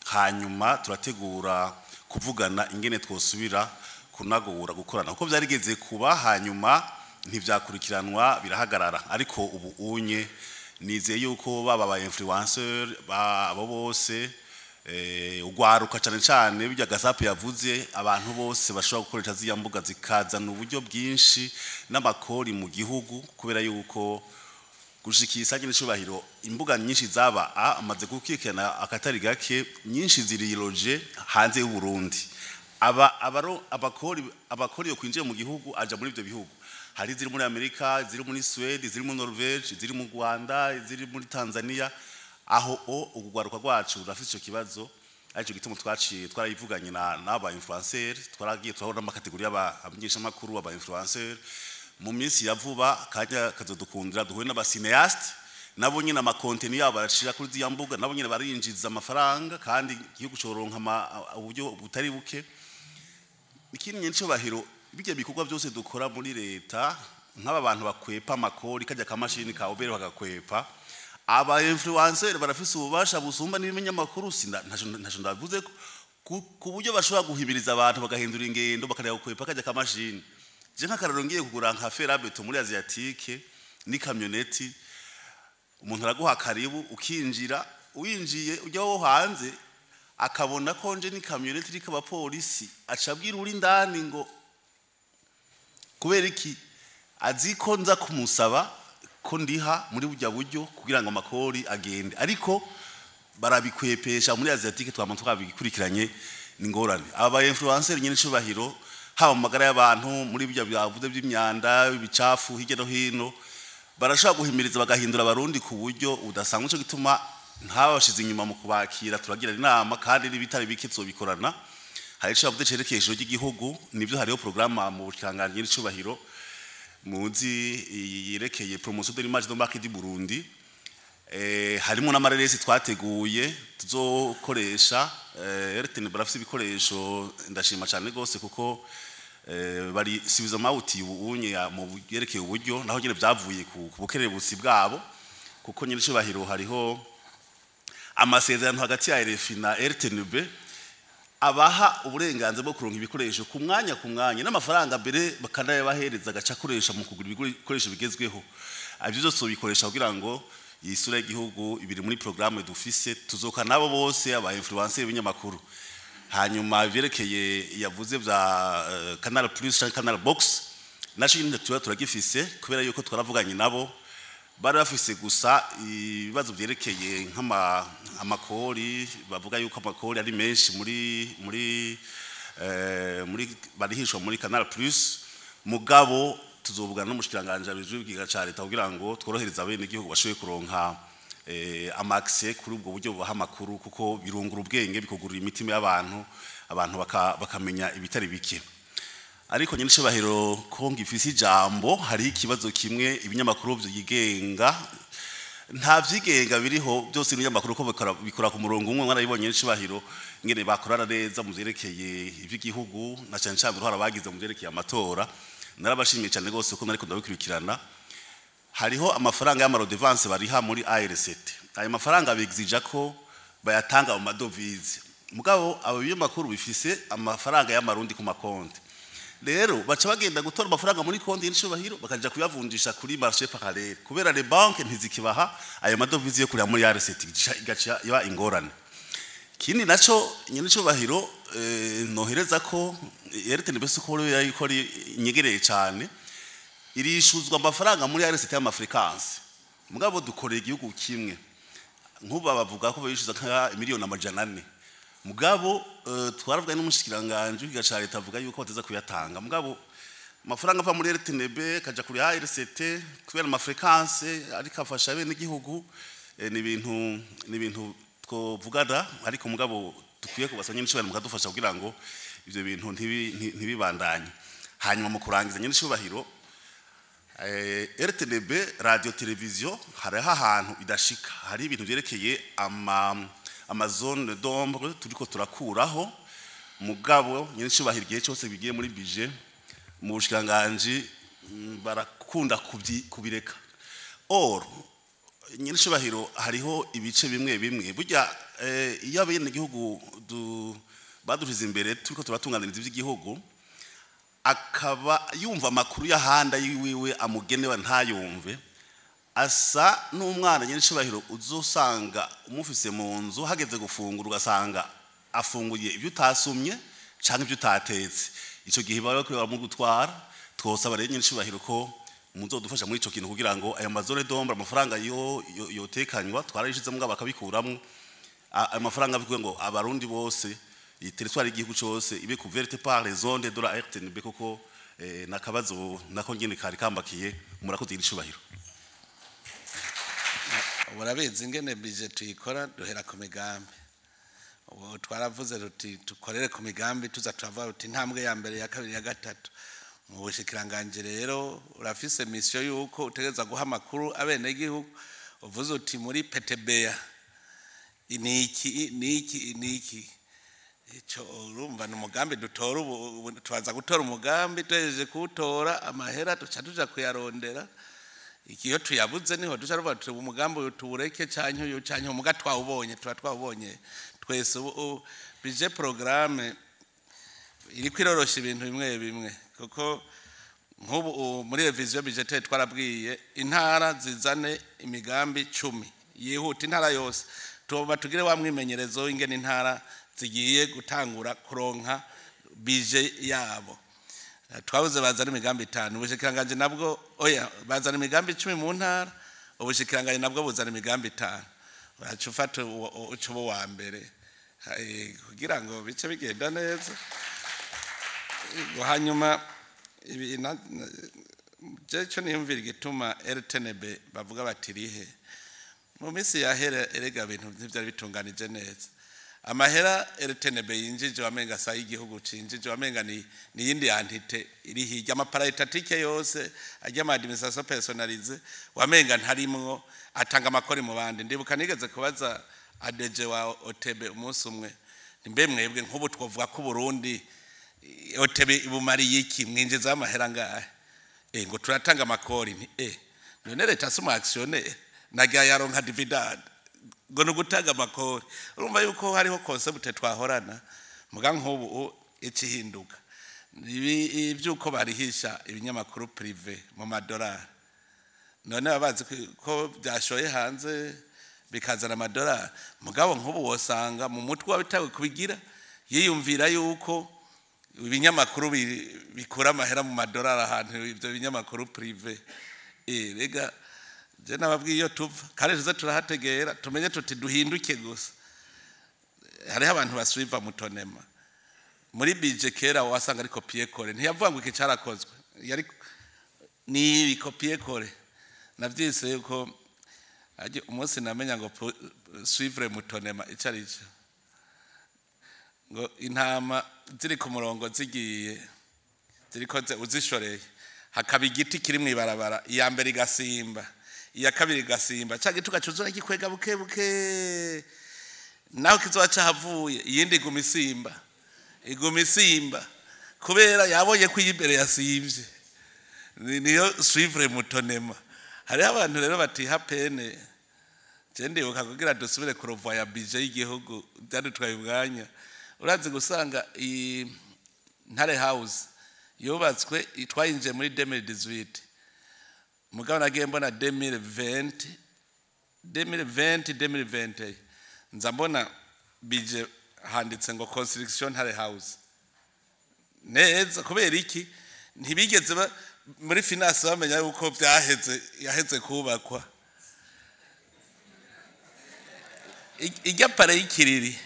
Hanyuma turategura kuvugana ingene twosubira kunagura gukorana, kuko byarigeze kuba, hanyuma ntivyakurikiranwa, birahagarara. Ariko ubu unye nizeye yuko baba ba influenceur, abo bose, ugwaruka cane cane, bijya gasape yavuze, abantu bose bashobora gukoresha ziya mbuga zikazana uburyo bwinshi n'amakori mu gihugu, kubera yuko gushikisa n'icubahiro imbuga nyinshi zaba amaze gukikana akatari gake, nyinshi ziriroje hanze y'u Burundi. Aba abaro abakori yo kwinjiye mu gihugu aja muri ibyo bihugu. Hari ziri muri Amerika, ziri muri Sweden, ziri muri Norvege, ziri mu Rwanda, ziri muri Tanzania. Aho o ugwaruka rwacu rurafite ico kibazo, aricyo gituma twaciye twarayivuganye na n'aba influencer. Twaragiye turabona ama catégories y'abamenyeshamakuru, aba influencer. Mu minsi ya vuba kajya kazodukundira duhuye n'aba cinéastes, nabo nyine ama contenu yabo barashira kuri ziya mbuga, nabo nyine barinjiza amafaranga, kandi igihugu coronka uburyo butari buke. Ikindi nyine bijya bikorwa byose dukora muri leta, nk'aba bantu bakwepa amakori, kajya kamashini ka obere bagakwepa, aba influencer barafise ububasha busumba n'ibinyamakuru. Sinda ntaco ndavuze ku buryo bashobora guhimiriza abantu bagahindura ingendo, bakareba gukwepa kajya kamashini. Je nk'akararo, ngiye kugura nka fer à béton muri Asiatique ni kamyoneti, umuntu araguha karibu ukinjira. Winjiye ujya wo hanze akabona ko nje ni kamyoneti iriko abapolisi, aca abwira uri indani ngo kubera iki azi ko nza kumusaba ko ndiha muri burya buryo kugira ngo amakori agende. Ariko barabikwepesha muri Asiatique, twama twabikurikiranye, ni ngorane. Aba influencer nyine cubahiro, haba mu magara y'abantu, muri burya byavuze by'imyanda, ibicafu hirya no hino, barashobora guhimiriza bagahindura abarundi ku buryo udasanzwe. Cyo gituma ntabashize inyuma mu kubakira, turagira inama kandi n'ibitari bike tuzobikorana. Hari ico bavuze cerekeye ijoro ry'igihugu, nibyo, hariho programme mu bushikiranganji n'icubahiro muzi yerekeye promotion de l'image de marque du Burundi. Harimo n'amareresi twateguye tuzokoresha. RTN barafise ibikoresho, ndashima cyane gose kuko bari subiza mawuti ubunye mu byerekeye uburyo, naho nyine byavuye ku bukerebutsi bwabo, kuko nyine icubahiro hariho amasezerano hagati ya RFI na RTNB abaha uburenganzira bwo kuronka ibikoresho ku mwanya ku mwanya, n'amafaranga mbere bakanayabahereza agaca akoresha mu kugura ibikoresho bigezweho. Ibyo byose bikoresha kugira ngo iyi sura y'igihugu ibiri muri programme dufise, tuzoka nabo bose aba influencer b'ibinyamakuru. Hanyuma byerekeye yavuze bya Canal Plus cyangwa Canal Box, naco nyine tuba turagifise, kubera yuko twaravuganye nabo, bari bafise gusa ibibazo byerekeye nk'ama amakori, bavuga yuko amakori ari menshi muri barihishwa muri Canal Plus. Mugabo tuzovugana n'umushikiranganje abijwe ibigega ca leta kugira ngo tworohereze abene igihugu bashoboye kuronka ama accès kuri ubwo buryo bubaha amakuru, kuko birungura ubwenge, bikugurura imitima y'abantu, abantu bakamenya ibitari bike. Ariko nyine icubahiro, ko ngifise ijambo, hariho ikibazo kimwe: ibinyamakuru vyigenga, nta vyigenga biriho, byose ibinyamakuru ko bikora ku murongo umwe. Mwarabibonye n'icubahiro ingene bakorana neza mu vyerekeye ivy'igihugu, na cane cane uruhara bagize mu vyerekeye amatora. Narabashimiye cyane rwose ko nariko ndabikurikirana. Hariho amafaranga y'ama redevances bariha muri ARCT. Ayo mafaranga bigzija ko bayatanga mu ma devises, mugabo abo binyamakuru bifise amafaranga y'amarundi ku makonti. Rero baca bagenda gutora amafaranga muri konti y'icubahiro, bakaja kuyavunjisha kuri marché parallèle, kubera les banques ntizikibaha ayo ma devises yo kurira muri ARCT, igaca iba ingorane. Kindi naco nyene icubahiro, nohereza ko RTNB ko yayikora inyegereye cyane, irishuzwa amafaranga muri ARCT y'ama fréquences, mugabo dukoreye igihugu kimwe. Nk'ubu bavuga ko bishyuza nka miliyoni 400, mugabo twaravuga n'umushikiranganje w'ikiga ca leta, avuga yuko bateza kuyatanga. Mugabo amafaranga ava muri RTNB kaja kuri ARCT kubera ama fréquences, ariko afasha bene igihugu. Ni ibintu twovugana, ariko mugabo dukwiye kubasanya n'icubahiro mukadufasha kugira ngo ivyo bintu ntibibandanye. Hanyuma mu kurangiza, nyene icubahiro, RTNB radio television hariho ahantu idashika, hari ibintu byerekeye ama zones d'ombre turiko turakuraho. Mugabo nyene icubahiro, igihe cyose bigiye muri budget mu bushikiranganji, barakunda kubireka. Or Nyirishubahiro, hariho ibice bimwe bimwe burya iyo abenegihugu badushize imbere turiko turatunganiriza iby'igihugu, akaba yumva amakuru y'ahandi yiwiwe amugenewe ntayumve, asa n'umwana, nyirishubahiro, uzosanga umufise mu nzu, hageze gufungura ugasanga afunguye ibyo utasumye canke ibyo utatetse. Ico gihe baba bakwiye baramugutwara. Twosaba rero, nyirishubahiro, ko muzodufasha muri ico kintu kugira ngo ayo ma zones d'ombre, amafaranga yo yotekanywa twarayishizemo bakabikuramwo ayo mafaranga, bikuye ngo Abarundi bose, iyi territoire y'igihugu cose ibe couverte par les ondes de la RTNB, koko nakabazo nako nyene kari kambakiye. Murakoze, nyirishubahiro. Urabizi ingene budget tuyikora, duhera ku migambi. Ubu twaravuze tuti dukorere ku migambi, tuza turavuga tuti intambwe ya mbere, ya kabiri, ya gatatu. Mu bushikiranganji rero urafise mission yuko utegereza guha amakuru abenegihugu. Uvuze uti muri PTBA niki, niki, niki, ico urumva ni umugambi dutora. Ubu tubanza gutora umugambi, tuhejeje kuwutora, amahera duca tuja kuyarondera. Ikiyo tuyabuze niho duca ruvuga tuti umugambi uyu tuwureke canke uyu canke umuga twawubonye, tuba twawubonye twese. Ubu budget programme iriko irorosha ibintu bimwe bimwe, kuko nk'ubu muri révision budgétaire twarabwiye intara zizane imigambi 10 yihuta, intara yose. Tuba tugire wa mwimenyerezo w'ingene intara zigiye gutangura kuronka budget yabo. Twabuze bazana imigambi 5, ubushikiranganje nabwo, oya, bazana imigambi 10 mu ntara, ubushikiranganje nabwo buzana imigambi 5. Uraca ufata uca uba uwa mbere kugira ngo bice bigenda neza. Hanyuma ibi je cyo niyumvira igituma RTNB bavuga bati rihe mu minsi yahera. Erega ibintu ntivyari bitunganije neza. Amahera RTNB yinjije wamenga sa y'igihugu cinjije, wamenga ni yindi entité iri hirya. Ama paraétatiques yose ajya ama administration personnalisée wamenga ntarimwo, atanga amakori mu bandi. Ndibuka nigeze kubaza ADG wa OTB umunsi umwe, mbe mwebwe nk'ubu twovuga ko Burundi OTB ibumariye iki, mwinjiza amahera ngahe? Ngo turatanga amakori. Nti none leta si umu actionnaire, nagira yaronka dividende ngo ni ugutanga amakori? Urumva yuko hariho concept twahorana. Muga nk'ubu ikihinduka ibi iby'uko barihisha ibinyamakuru privé mu madolari, none baba bazi ko byashoye hanze bikazana amadolari. Mugabo nk'ubu wosanga mu mutwe wabitawe kubigira yiyumvira yuko ibinyamakuru bikura amahera mu madolari ahantu ibyo binyamakuru privé. Rega je nababwiye iyo tuva kandi tuze turahategera, tumenye tuti duhinduke gusa. Hariho abantu basuiva moutonnement muri budget. Kera wasanga ari copier-coller, ntiyavuga ngo iki carakozwe, yari ni copier-coller. Navyise yuko umunsi namenya ngo suivre moutonnement ico ari cyo, ngo intama ziri ku murongo zigiye ziriko uzishoreye, hakaba igiti kiri mw'ibarabara, iya mbere igasimba, iya kabiri igasimba, ca giti ugacuzura gikwega buke buke, naho kizoba cahavuye, iyindi iguma isimba, iguma isimba, kubera yabonye ko iy'imbere yasimvye. Niyo suivre moutonnement. Hariho abantu rero batiha peine. Je ndibuka kugira dusubire kurevoya budget y'igihugu byadutwaye umwanya. Urazi gusanga iyi Ntare House yubatswe, twayinjiye muri 2018, mugabo nagiye mbona 2020, 2020, 2021, nza mbona budget handitse ngo construction Ntare House neza. Kubera iki? Ntibigeze muri finance bamenya yuko byaheze, yaheze kubakwa. Ijya palais y'Ikiriri,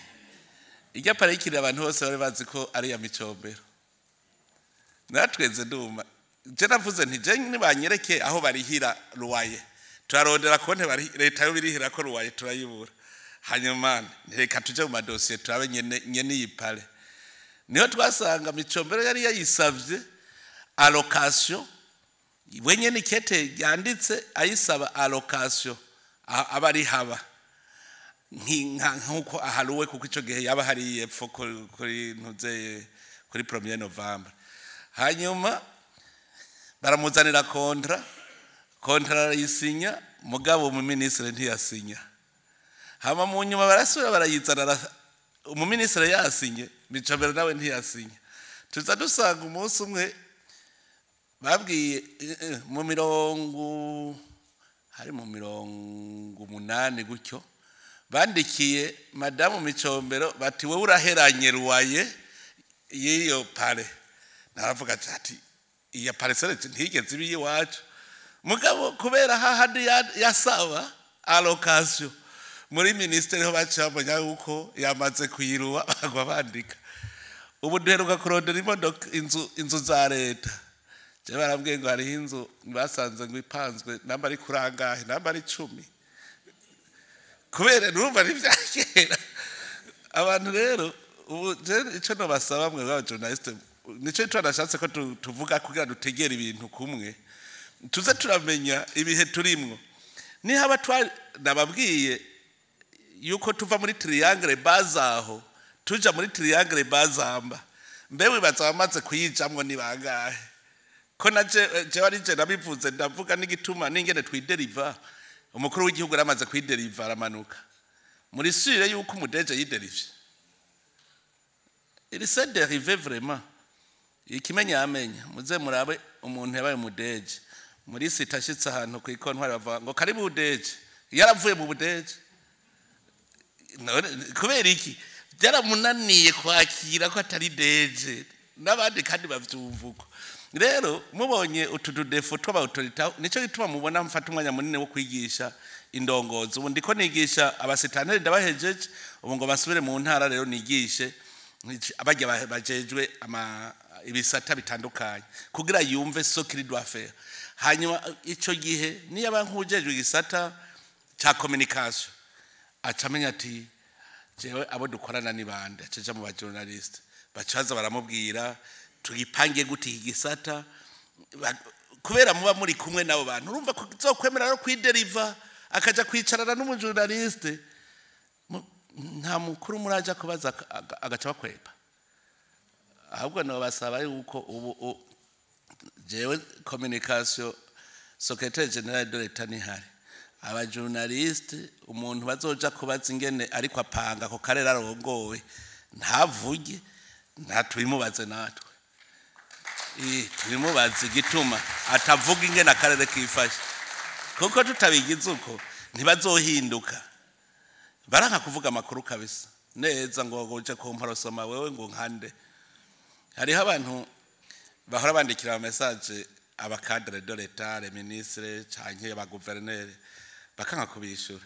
ijya palais y'Ikiriri, abantu bose bari bazi ko ari iya Micombero. Natweze nduma je navuze nti je nibanyereke aho barihira loyer. Turarondera konte bari leta yo birihira ko loyer, turayibura. Hanyuma reka tuje mu madosiye turabe nyene nyene iyi palais. Niho twasanga Micombero yari yayisavye allocation we nyene, ikete yanditse ayisaba allocation aba ari haba nkuko aharuwe, kuko ico gihe yaba hari yepfo kuri ntuze kuri 1er novembre. Hanyuma baramuzanira contrat, contrat arayisinya. Mugabo mu ministre ntiyasinya. Hama mu nyuma barasubira barayizana, umuminisitiri yasinye, Micombero nawe ntiyasinya. Tuza dusanga umunsi umwe babwiye mu mirongo, hari mu 80 gutyo, bandikiye madamu Micombero bati: "Wowe uraheranye loyer y'iyo palais." Naravuga ati: "Iya parcelle ntigeze iba iwacu." Mugabo kubera hahandi yasaba allocation muri ministeri, ho baciye bamenya yuko yamaze kuyiruwa, bagwa bandika. Ubu duheruka kurondera imodoka, inzu za leta. Je barambwiye ngo hariho inzu basanze ngo ipanzwe, namba ari kurangahe, namba ari 10, kubera nurumva ari vya kera. Abantu rero ubu je ico nobasaba mwe b'aba journaliste, nico ico nashatse ko tuvuga kugira dutegere ibintu kumwe, tuze turamenya ibihe turimwo. Nihaba nababwiye yuko tuva muri triangle bazaho tuja muri triangle bazamba, mbe wibaza bamaze kuyijamwo ni bangahe? Ko na jewe ari je nabivuze, ndavuga n'igituma n'ingene twideriva. Umukuru w'igihugu yaramaze kwideriva, aramanuka muri sûrs yuko umu DG yiderivye. Il s'est dérivé vraiment. Ikimenya amenya, muze murabe umuntu yabaye umu DG muri cité, ashitse ahantu ku ikontwari bavuga ngo: "Karibu DG." Yaravuye mu bu DG. None kubera iki? Byaramunaniye kwakira ko atari DG n'abandi, kandi bavyumva uko. Rero mubonye utu tu défauts tw'aba autorités, nico gituma mubona mfata umwanya munini wo kwigisha indongozi. Ubu ndiko nigisha abasitanteri, ndabahejeje ubu ngo basubire mu ntara. Rero nigishe abajya bajejwe ama ibisata bitandukanye kugira yumve ce qu'il doit faire. Hanyuma ico gihe niyo aba nk'ujejwe igisata ca communication, aca amenya ati: "Jewe abo dukorana ni bande?" Acaja mu ba journaliste, bacaza baramubwira: "Tugipange gute iki gisata?" Kubera muba muri kumwe n'abo bantu, urumva ko uzokwemera no kwideriva akaja kwicarana n'umu journaliste. Nta mukuru muraja kubaza agaca bakwepa. Ahubwo nobasaba yuko ubu jewe communication, secrétaire général de l'État nihari, aba journaliste, umuntu bazoja kubaza ingene ariko apanga ako karere arongowe ntavuge, nta tubimubaze natwe. Tubimubaze igituma atavuga ingene akarere kifashe, kuko tutabigize uko ntibazohinduka. Baranka kuvuga amakuru kabisa neza, ngo uje kumparosoma wewe ngo nkande. Hariho abantu bahora bandikira ama message aba cadre de l'État, les ministres canke aba gouverneur, bakanka kubishura.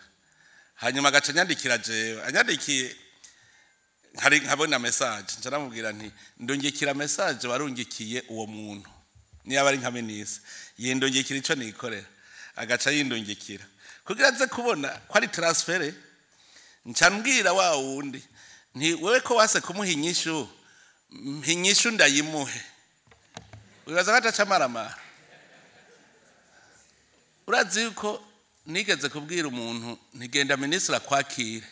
Hanyuma agaca anyandikira jewe. Anyandikiye nkari nkabona message, nca namubwira nti: "Ndungikira message warungikiye uwo muntu." Niba ari nka ministre, yindungikira ico nikorera. Agaca yindungikira kugira aze kubona ko ari transfert. Nca mbwira wa wundi nti: "Wewe ko wase kumuha inyishu, mpa inyishu ndayimuhe." Wibaza ko ataca amaramara? Urazi yuko nigeze kubwira umuntu ntigenda minisitiri akwakire,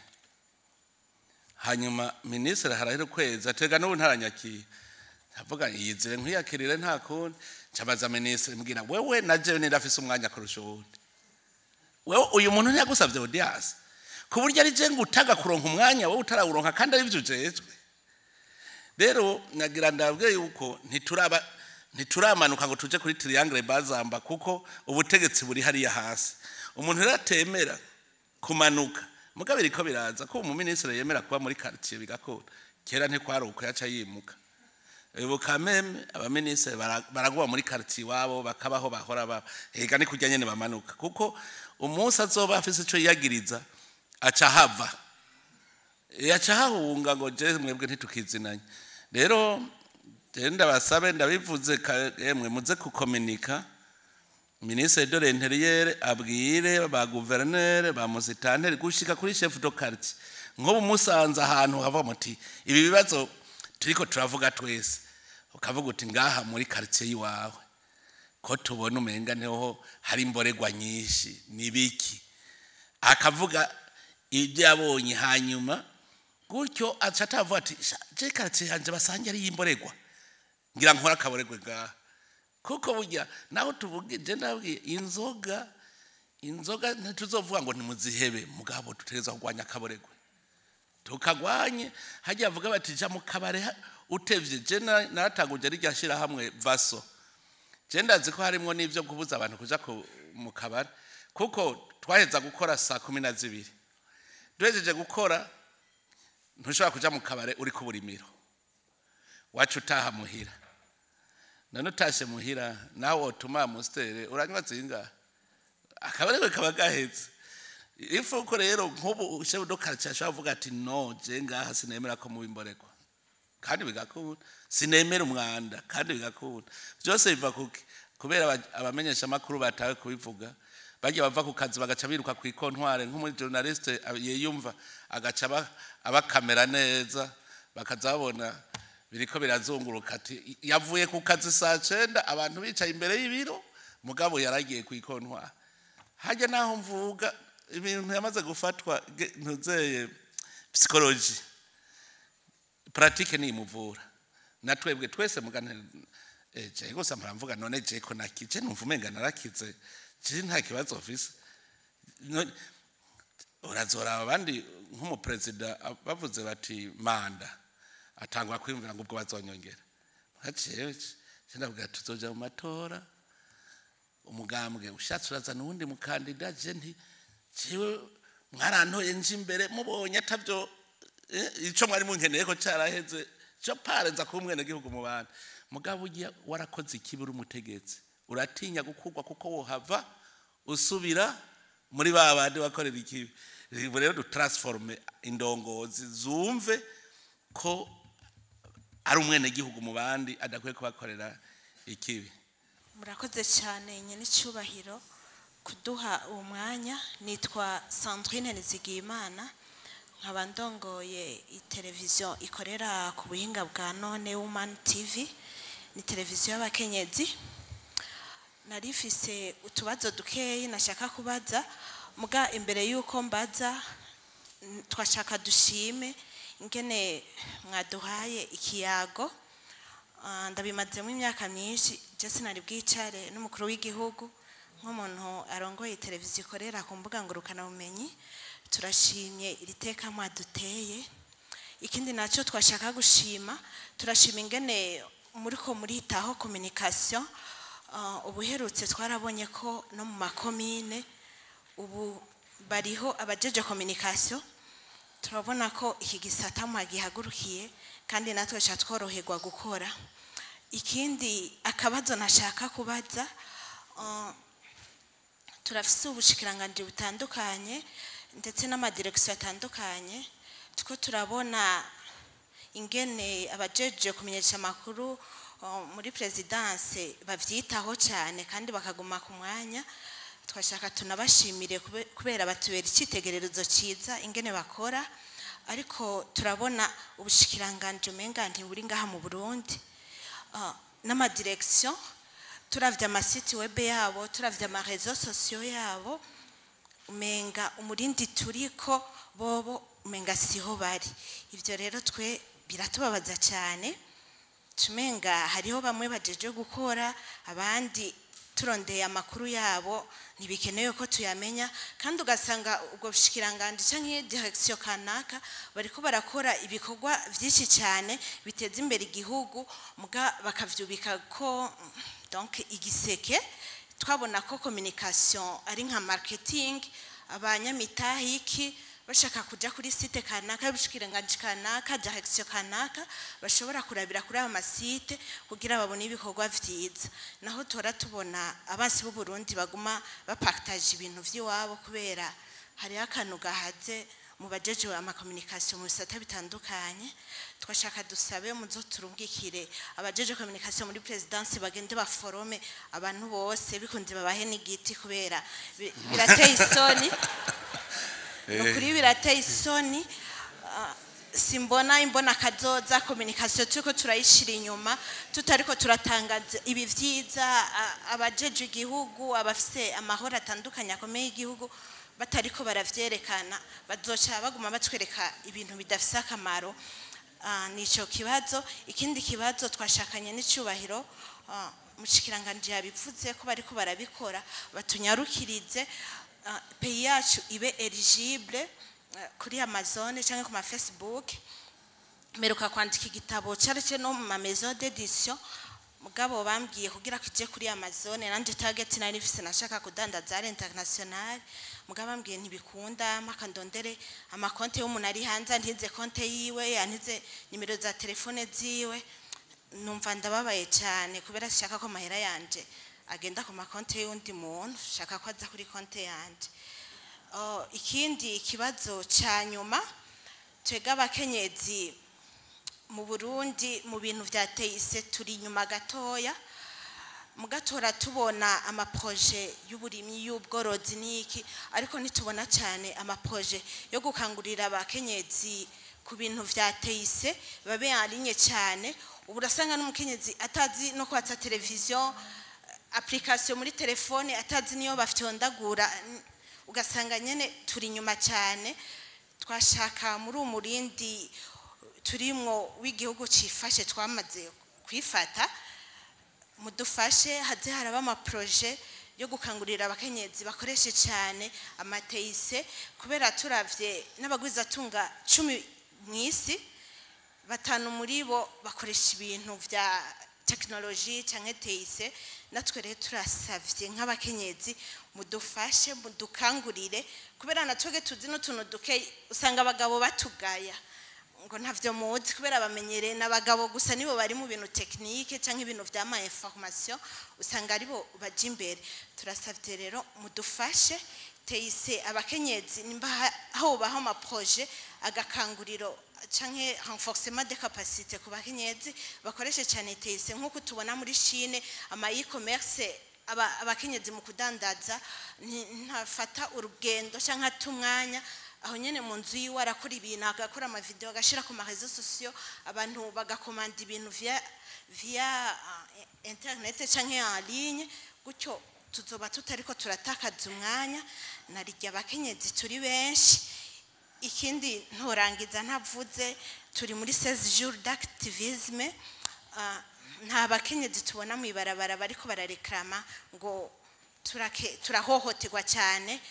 hanyuma minisitiri harahera ukwezi atega n'ubu ntaranyakiye. Ndavuga: "Yizire nkwiyakirire, nta kundi." Ncabaza minisitiri, mbwira: "Wewe na jewe nindafise umwanya kurusha uwundi? Wewe uyu muntu ntiyagusavye audience, ku buryo ari je ngutaga kuronka umwanya, wowe utarawuronka kandi ari byo ujejwe?" Rero nagira ndabwiye yuko ntituraba, ntituramanuka ngo tuje kuri triangle bazamba, kuko ubutegetsi buri hariya hasi. Umuntu rero atemera kumanuka, mugabo biriko biraza ko umuminisitiri yemera kuba muri quartier bigakora. Kera ntikwari uko, yaca yimuka. Ubu kameme abaminisitiri baraguma muri quartier iwabo, bakabaho bahora baba. Ega ni kurya nyene bamanuka, kuko umunsi azoba afise ico yiyagiriza aca hava, yaca hahunga ngo: "Je mwebwe ntitukizinanye." Rero je ndabasabe, ndabivuze, emwe muze kukominika. Ministre de l'Intérieur abwire ba gouverneur, ba musitanteri, gushika kuri chef de quartier. Nk'ubu musanze ahantu hava muti ibi bibazo turiko turavuga twese, ukavuga uti: "Ngaha muri quartier yiwawe ko tubona umenga niho hari imboregwa nyinshi, nibiki?" Akavuga ibyo yabonye, hanyuma gutyo aca atavuga ati: "Sha, je quartier yanje basange ari imboregwa, ngira nkora akaboregwe ngaha." Kuko burya naho tuvuge, je ndabwiye inzoga. Inzoga ntituzovuga ngo ntimuzihebe, mugabo dutegerezwa kurwanya akaboregwe, tukagwanye. Hajya bavuga bati ja mu kabare utevye. Je naratanguje rirya shirahamwe vaso, je ndazi ko harimwo n'ivyo kubuza abantu kuja mu kabare, kuko twaheza gukora saa 12. Duhejeje gukora, ntushobora kuja mu kabare uri ku burimiro, waca utaha muhira. None utashe muhira, nawe wotuma Amstel, uranywa zingahe? Akabarebe kaba gaheze. Ifuko rero nk'ubu chef de quartier ashobora kuvuga ati no, je ngaha sinemera ko muba imboregwa, kandi bigakunda. Sinemera umwanda, kandi bigakunda. Byose biva kuki? Kubera abamenyesha amakuru batawe kubivuga, bagiye bava ku kazi bagaca biruka ku ikontware, nk'umuri journaliste yiyumva agaca abakamera neza, bakaza babona biriko birazunguruka ati yavuye ku kazi saa 9, abantu bicaye imbere y'ibiro, mugabo yaragiye ku ikontware. Hajya naho mvuga ibintu yamaze gufatwa ntuzeye psychologie pratique ni imuvura. Na twebwe twese mugane je gusa muramvuga none je ko nakije, numva umenga narakize, je nta kibazo mfise. Urazora abandi nk'umuperezida bavuze bati manda, atangwa kwiyumvira ngo ubwo bazonyongera. Haciye ndavuga tuzoja mu matora, umugambwe ushatse urazana uwundi mukandida, je nti jewe mwarantoye nje imbere, mubonye atavyo ico mwari munkeneye ko caraheze, cyo parenza kuba umwenegihugu mu bantu. Mugabo ugiye warakoze ikibi uri umutegetsi, uratinya gukurwa kuko wohava usubira muri ba bandi bakorera ikibi. Ubu rero dutransforme indongozi zumve ko ari umwenegihugu mu bandi, adakwiye kubakorera ikibi. Murakoze cyane nyene icyubahiro kuduha uwo mwanya. Nitwa Sandrine Nizigiyimana, nkaba ndongoye iteleviziyo ikorera ku buhinga bwa none, Woman TV, ni televiziyo y'abakenyezi. Narifise utubazo dukeyi nashaka kubaza, muga imbere y'uko mbaza twashaka dushime ingene mwaduhaye ikiyago. Ndabimazemo imyaka myinshi, je sinari bwicare n'umukuru w'igihugu nk'umuntu arongoye televiziyo ikorera ku mbuga ngurukanabumenyi. Turashimye iri teka mwaduteye. Ikindi nacyo twashaka gushima, turashima ingene muriko muritaho communication. Ubuherutse twarabonye ko no mu makomine ubu bariho abajeje communication. Turabona ko iki gisata mwagihagurukiye, kandi natwe ca tworoherwa gukora. Ikindi akabazo nashaka kubaza, turafise ubushikiranganji butandukanye ndetse n'amadirekisiyo atandukanye. Tuko turabona ingene abajeje kumenyesha amakuru muri présidence bavyitaho cyane kandi bakaguma ku mwanya. Twashaka tunabashimire kubera batubera icyitegererezo cyiza ingene bakora. Ariko turabona ubushikiranganji umenga ntiburi ngaha mu Burundi, n'amadirekisiyo. Turavye amasite web yabo, turavye amaréseaux sociaux yabo, umenga umurindi turiko bobo umenga siho bari. Ivyo rero twe biratubabaza cyane. Tumenga hariho bamwe bajeje gukora, abandi turondeye amakuru yabo ntibikenewe ko tuyamenya, kandi ugasanga ubwo bushikiranganji canke direction kanaka bariko barakora ibikorwa vyinshi cyane biteza imbere igihugu, muga bakavyubika ko donc igiseke. Twabona ko communication ari nka marketing, abanyamitahe iki bashaka kuja kuri site kanaka y'ubushikiranganji kanaka, direction kanaka, bashobora kurabira kuri ayo masite kugira babone ibikorwa vyiza. Naho tora tubona abansi b'u Burundi baguma bapartage ibintu vy'iwabo, kubera hariho akantu gahaze mu bajeje amacommunication mu bisata bitandukanye. Twashaka dusabe muzo turungikire abajeje communication muri présidence, bagende baforome abantu bose, bikunze babahe n'igiti, kubera birateye isoni. Nukuri birateye isoni. Simbona imbona kazoza communication turiko turayishira inyuma, tutariko turatangaza ibi vyiza, abajeje igihugu, abafise amahoro atandukanye akomeye y'igihugu batariko baravyerekana, bazoca baguma batwereka ibintu bidafise akamaro. Nico kibazo. Ikindi kibazo twashakanye n'icubahiro, mushikiranganje yabivuze ko bariko barabikora, batunyarukirize. Pays yacu ibe éligible kuri Amazon cyangwa ku ma Facebook. Mperuka kwandika igitabo cyarece no mu ma maison d'édition, mugabo bambwiye kugira kije kuri Amazon, nanje target nari nifise nashaka kudandaza ari international, mugabo bambwiye ntibikunda mpaka ndondere amakonte y'umuntu ari hanze, antize konte yiwe, antize nimero za telefone ziwe. Numva ndababaye cyane kubera shaka ko amahera yanje agenda ku makonte y'undi muntu, shaka ko aza kuri konte yanje. Oh, ikindi ikibazo cya nyuma, twebwe abakenyezi mu Burundi mu bintu vya TIC turi inyuma gatoya. Mugatora tubona ama projets y'uburimyi, y'ubworozi n'iki, ariko ntitubona cyane ama projets yo gukangurira abakenyezi ku bintu vya TIC babe arinye cyane. Ubu urasanga n'umukenyezi atazi no kwatsa televiziyo, application muri telefone atazi niyo bafyondagura, ugasanga nyene turi inyuma cyane. Twashaka muri uwo murindi turimwo w'igihugu cifashe, twamaze kwifata, mudufashe haze haraba ama projets yo gukangurira abakenyezi bakoreshe cyane ama TIC, kubera turavye n'abagwizatunga 10 mu isi, 5 muri bo bakoresha ibintu vya tekinoloji canke TIC. Natwe rero turasavye nk'abakenyezi mudufashe, mudukangurire, kubera natwebwe tuzi n'utuntu duke. Usanga abagabo batugaya ngo ntavyo muzi, kubera bamenyereye n'abagabo gusa nibo bari mu bintu technique canke ibintu vya ma information, usanga aribo baja imbere. Turasavye rero mudufashe TIC abakenyezi, nimba hobaho ama projets agakanguriro canke renforcement des capacités ku bakenyezi bakoreshe cyane TIC, nk'uko tubona muri Chine ama e-commerce, abakenyezi mu kudandaza ntafata urugendo canke ata umwanya, aho nyene mu nzu yiwe arakora ibintu, agakora ama vidéo, agashira ku ma réseaux sociaux, abantu bagakomanda ibintu via internet canke en ligne. Gutyo tuzoba tutariko turatakaza umwanya, narirya abakenyezi turi benshi. Ikindi ntorangiza ntavuze, turi muri 16 jours d'activisme, nta bakenyezi tubona mu ibarabara bariko barareklama ngo turahohoterwa cyane.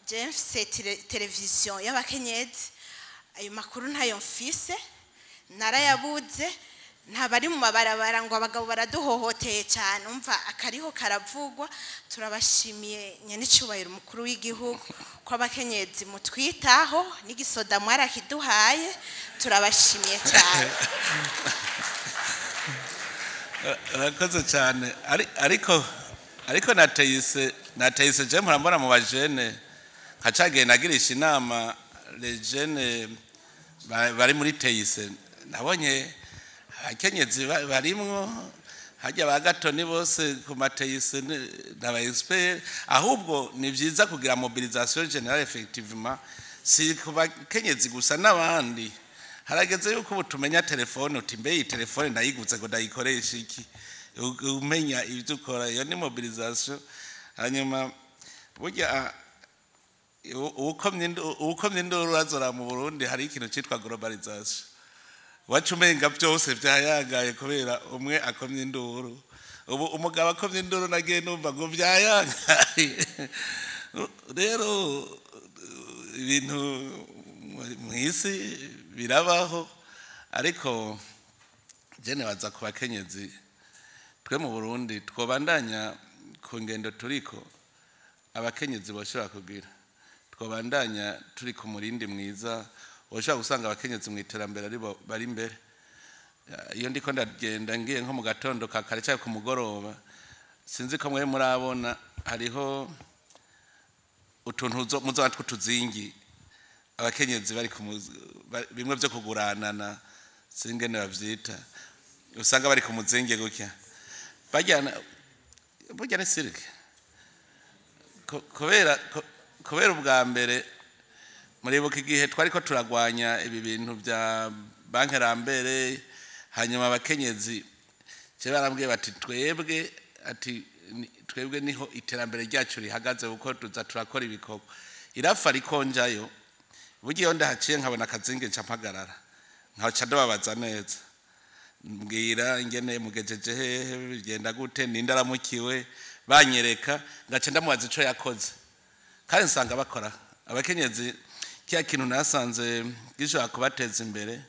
Je mfise televiziyo y'abakenyezi, ayo makuru ntayo mfise, narayabuze. Ntabari mu mabarabara ngo abagabo baraduhohoteye cyane. Umva akariho karavugwa. Turabashimiye nyenicubahiro umukuru w'igihugu ko abakenyezi mutwitaho, n'igisoda mwarakiduhaye, turabashimiye cyane. Urakoze cyane. Ariko nateyise je murambona mu bajene nka cagihe nagirisha inama les jeunes bari muri TIC, nabonye abakenyezi barimwo hajya ba gatoni bose ku ma TIC n'aba expert. Ahubwo ni vyiza kugira mobilisation générale, effectivement, si ku bakenyezi gusa, n'abandi. Harageze yuko ubu tumenya telefone, uti mbe iyi telefone ndayiguze ngo ndayikoresha iki? Umenya ibyo ukora, iyo ni mobilisation. Hanyuma burya uwukomye induru urazora. Mu Burundi hari ikintu cyitwa globalisation, wacu umenga byose byayagaye kubera umwe akomye induru. Ubu umugabo akomye induru, nagiye numva ngo byayagaye. Rero ibintu mu isi birabaho, ariko je nibaza ku bakenyezi twe mu Burundi twobandanya ku ngendo turiko. Abakenyezi boshobora kugira, twobandanya turi ku murindi mwiza, woshobora gusanga abakenyezi mu iterambere aribo bari imbere. Iyo ndiko ndagenda ngiye nko mu gatondo ka kare cyangwa ku mugoroba, sinzi ko mwe murabona, hariho utuntu muzoba tw'utuzingi abakenyezi bari ku bimwe byo kuguranana, singene bavyita, usanga bari ku muzingi gutya bajyana. Burya ni cirque. Kubera ubwa mbere muribuka igihe twari ko turagwanya ibi bintu bya banque Lambert, hanyuma abakenyezi je barambwiye bati twebwe, ati twebwe niho iterambere ryacu rihagaze, kuko tuza turakora ibikorwa irafa rikonjayo. Burya iyo ndahaciye nkabona akazingi, nca mpagarara, nkaca ndababaza neza, mbwira ingene mugejeje hehe, bigenda gute, ninde aramukiwe, banyereka, ngaca ndamubaza ico yakoze. Kandi nsanga bakora abakenyezi kiya kintu nasanze gishobora kubateza imbere.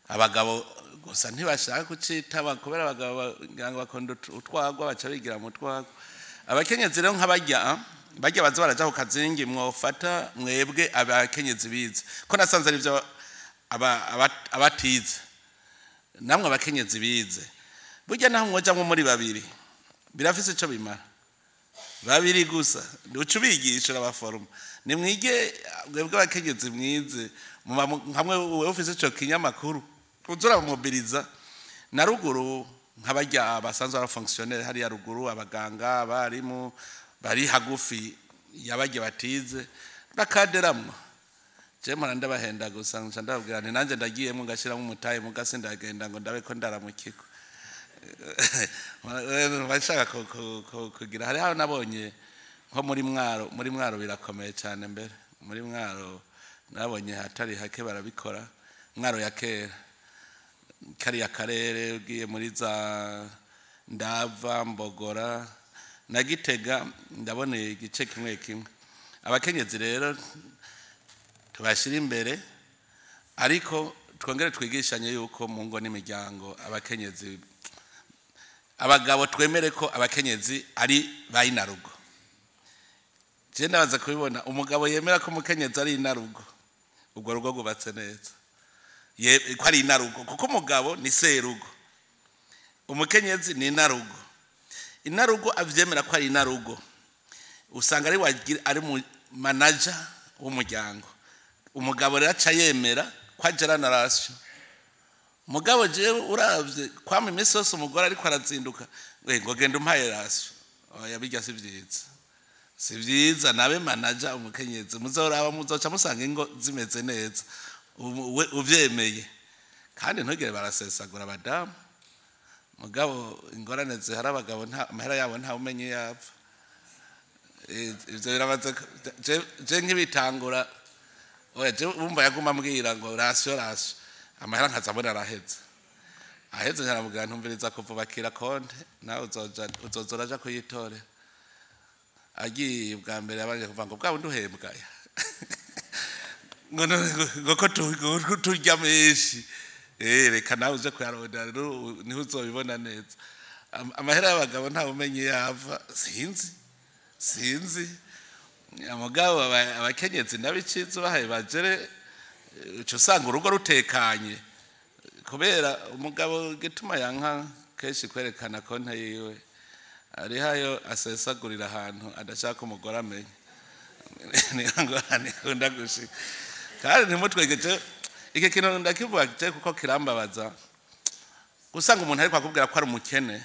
Abagabo gusa ntibashaka kucitaba kubera abagabo ngira ngo bakunda utwagwa, baca bigira mu twagwa. Abakenyezi rero nk'abajya bajya baza baraja ku kazingi, mwofata mwebwe abakenyezi bize, ko nasanze ari byo abatize namwe abakenyezi bize, burya naho mwojamwo muri babiri birafise ico bimara. Babiri gusa uca ubigisha, urabaforoma. Nimwige mwebwe abakenyezi mwize, hamwe wewe ufise ico kinyamakuru uza urabamobiriza na ruguru, nk'abarya basanzwe ari fonctionnaire hariya ruguru, abaganga, abarimu bari hagufi y'abarya batize bakaderamwo. Je mpora ndabahenda gusa, nca ndababwira nti nanjye ndagiyemo ngashyiramo umutahe mugasi, ndagenda ngo ndabe ko ndara mu kigo bashaka kugira. Hariho nabonye nko muri Mwaro, muri Mwaro birakomeye cyane. Mbere muri Mwaro nabonye hatari hake barabikora. Mwaro ya kera, kariya karere ugiye muri za Ndava, Mbogora na Gitega, ndabona igice kimwe kimwe. Abakenyezi rero tubashyira imbere, ariko twongere twigishanye yuko mu ngo n'imiryango abakenyezi, abagabo twemere ko abakenyezi ari ba inarugo. Je ndabaza kubibona umugabo yemera ko umukenyezi ari inarugo, ubwo rugo rwubatse neza. Ko ari inarugo, kuko umugabo ni serugo, umukenyezi ni inarugo. Inarugo avyemera ko ari inarugo, usanga ari ari mu manager w'umuryango. Umugabo rero aca yemera ko agera na ration. Mugabo jewe uravye kwama iminsi yose umugore ariko arazinduka ngo genda umpaye ration, oya, bijya si vyiza, si vyiza. Nabe manager umukenyezi, muzoraba muzoca musanga ingo zimeze neza uvyemeye. Kandi ntugire barasesagura abadamu, mugabo ingorane zihari abagabo nta amahera yabo nta umenye yapfa. Ivyo birabaze. Je nk'ibitangura, oya, je wumva yaguma ambwira ngo ration, ration, amahera nkaza mbona araheze aheze, nkaramubwira ntumviriza, kuva bakira konte nawe uzoja uzoza uraja kuyitorera. Agiye bwa mbere yabanje kuvuga ngo bwa bundi uhembwa ngo ngo ko turya menshi, reka nawe uje kuyarondera rero niho uzobibona neza. Amahera y'abagabo ntawe umenye yava, sinzi, sinzi. Mugabo abakenyezi n'abiciza bahaye bagere, uca usanga urugo rutekanye, kubera umugabo gituma yanka kenshi kwerekana konte yiwe, arihayo asesagurira ahantu adashaka umugore amenya. Niyo ngorane ikunda gushika. Kandi ntimutwegeje iki kintu, ndakivuga je kuko kirambabaza gusanga umuntu ariko akubwira ko ari umukene,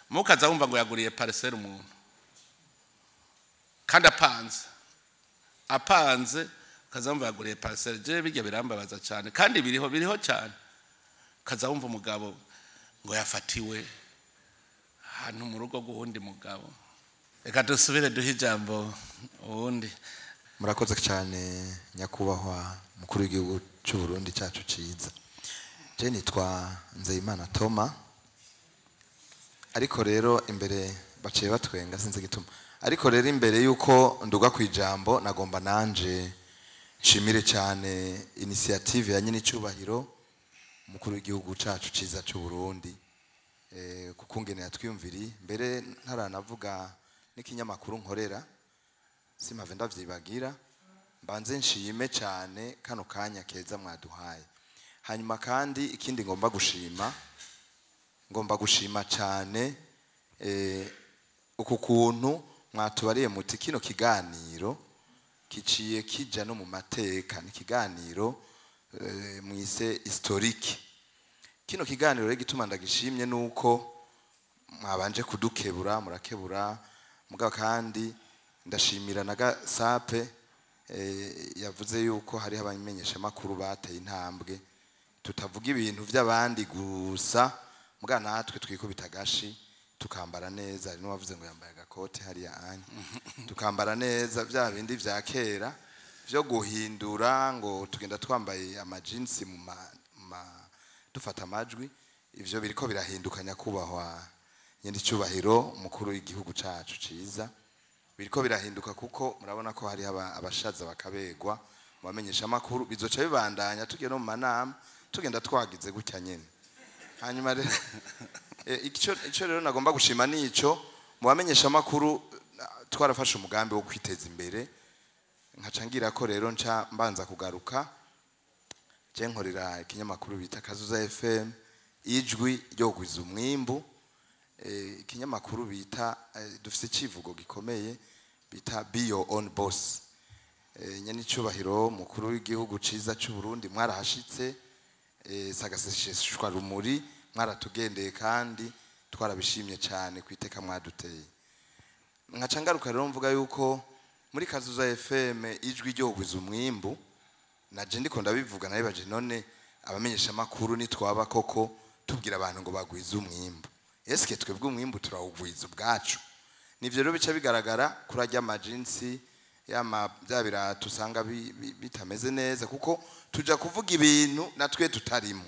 mukaza wumva ngo yaguriye parcelle umuntu kandi apanze apanze, ukaza wumva yaguriye parcelle. Je bijya birambabaza cyane, kandi biriho, biriho cyane. Ukaza wumva umugabo ngo yafatiwe ahantu mu rugo rw'uwundi mugabo. Reka dusubire duhe ijambo uwundi. Murakoze cyane, nyakubahwa mukuru w'igihugu cy'u Burundi cyacu cyiza. Je nitwa Nzeyimana Toma, ariko rero imbere baciye batwenga, sinzi igituma. Ariko rero imbere yuko nduga ku ijambo, nagomba nanje nshimire cyane initiative ya nyine icyubahiro umukuru w'igihugu cyacu cyiza cy'u Burundi, kuko ngene yatwiyumviri. Mbere ntaranavuga n'ikinyamakuru nkorera, simpave ndavyibagira, mbanze nshime cyane kano kanya keza mwaduhaye. Hanyuma kandi ikindi ngomba gushima, ngomba gushima cyane uku kuntu mwatubariye muti kino kiganiro kiciye kija no mu mateka, ni kiganiro mwise historique. Kino kiganiro rero igituma ndagishimye nuko mwabanje kudukebura, murakebura. Mugabo kandi ndashimira na Gasape yavuze yuko hariho abamenyeshamakuru bateye intambwe, tutavuga ibintu by'abandi gusa, muga natwe twikubita agashi tukambara neza. Hari n'uwavuze ngo yambaye agakote hariya anya, tukambara neza bya bindi vya kera vyo guhindura ngo tugenda twambaye amajinsi mu dufata amajwi. Ivyo biriko birahinduka, nyakubahwa nyine icyubahiro umukuru w'igihugu cacu ciza. Biriko birahinduka, kuko murabona ko hari abashaza bakabegwa mu bamenyesha makuru. Bizoca bibandanya, tugiye no mu manama tugenda twagize gutya nyene. Hanyuma rero ico rero nagomba gushima nico mu bamenyesha makuru twarafashe umugambi wo kwiteza imbere. Nkaca ngira ko rero nca mbanza kugaruka, je nkorera ikinyamakuru bita Kazuza FM, ijwi ryo gwiza umwimbu. Ikinyamakuru bita dufise icivugo gikomeye bita "Be your own boss". Nyene icubahiro mukuru w'igihugu ciza c'u Burundi, mwarahashitse, sagasesheshwa rumuri, mwaratugendeye kandi twarabishimye cyane kwiteka mwaduteye. Nkaca ngaruka rero mvuga yuko muri Kazuza FM, ijwi ryo gwiza umwimbu, naje ndiko ndabivuga, nabibaje: none abamenyesha makuru nitwaba koko tubwira abantu ngo bagwize umwimbu, eske twebwe umwimbu turawugwiza ubwacu? Nivyo rero bica bigaragara kurajya amajinsi yama bya birato usanga bitameze neza, kuko tuja kuvuga ibintu natwe tutarimo.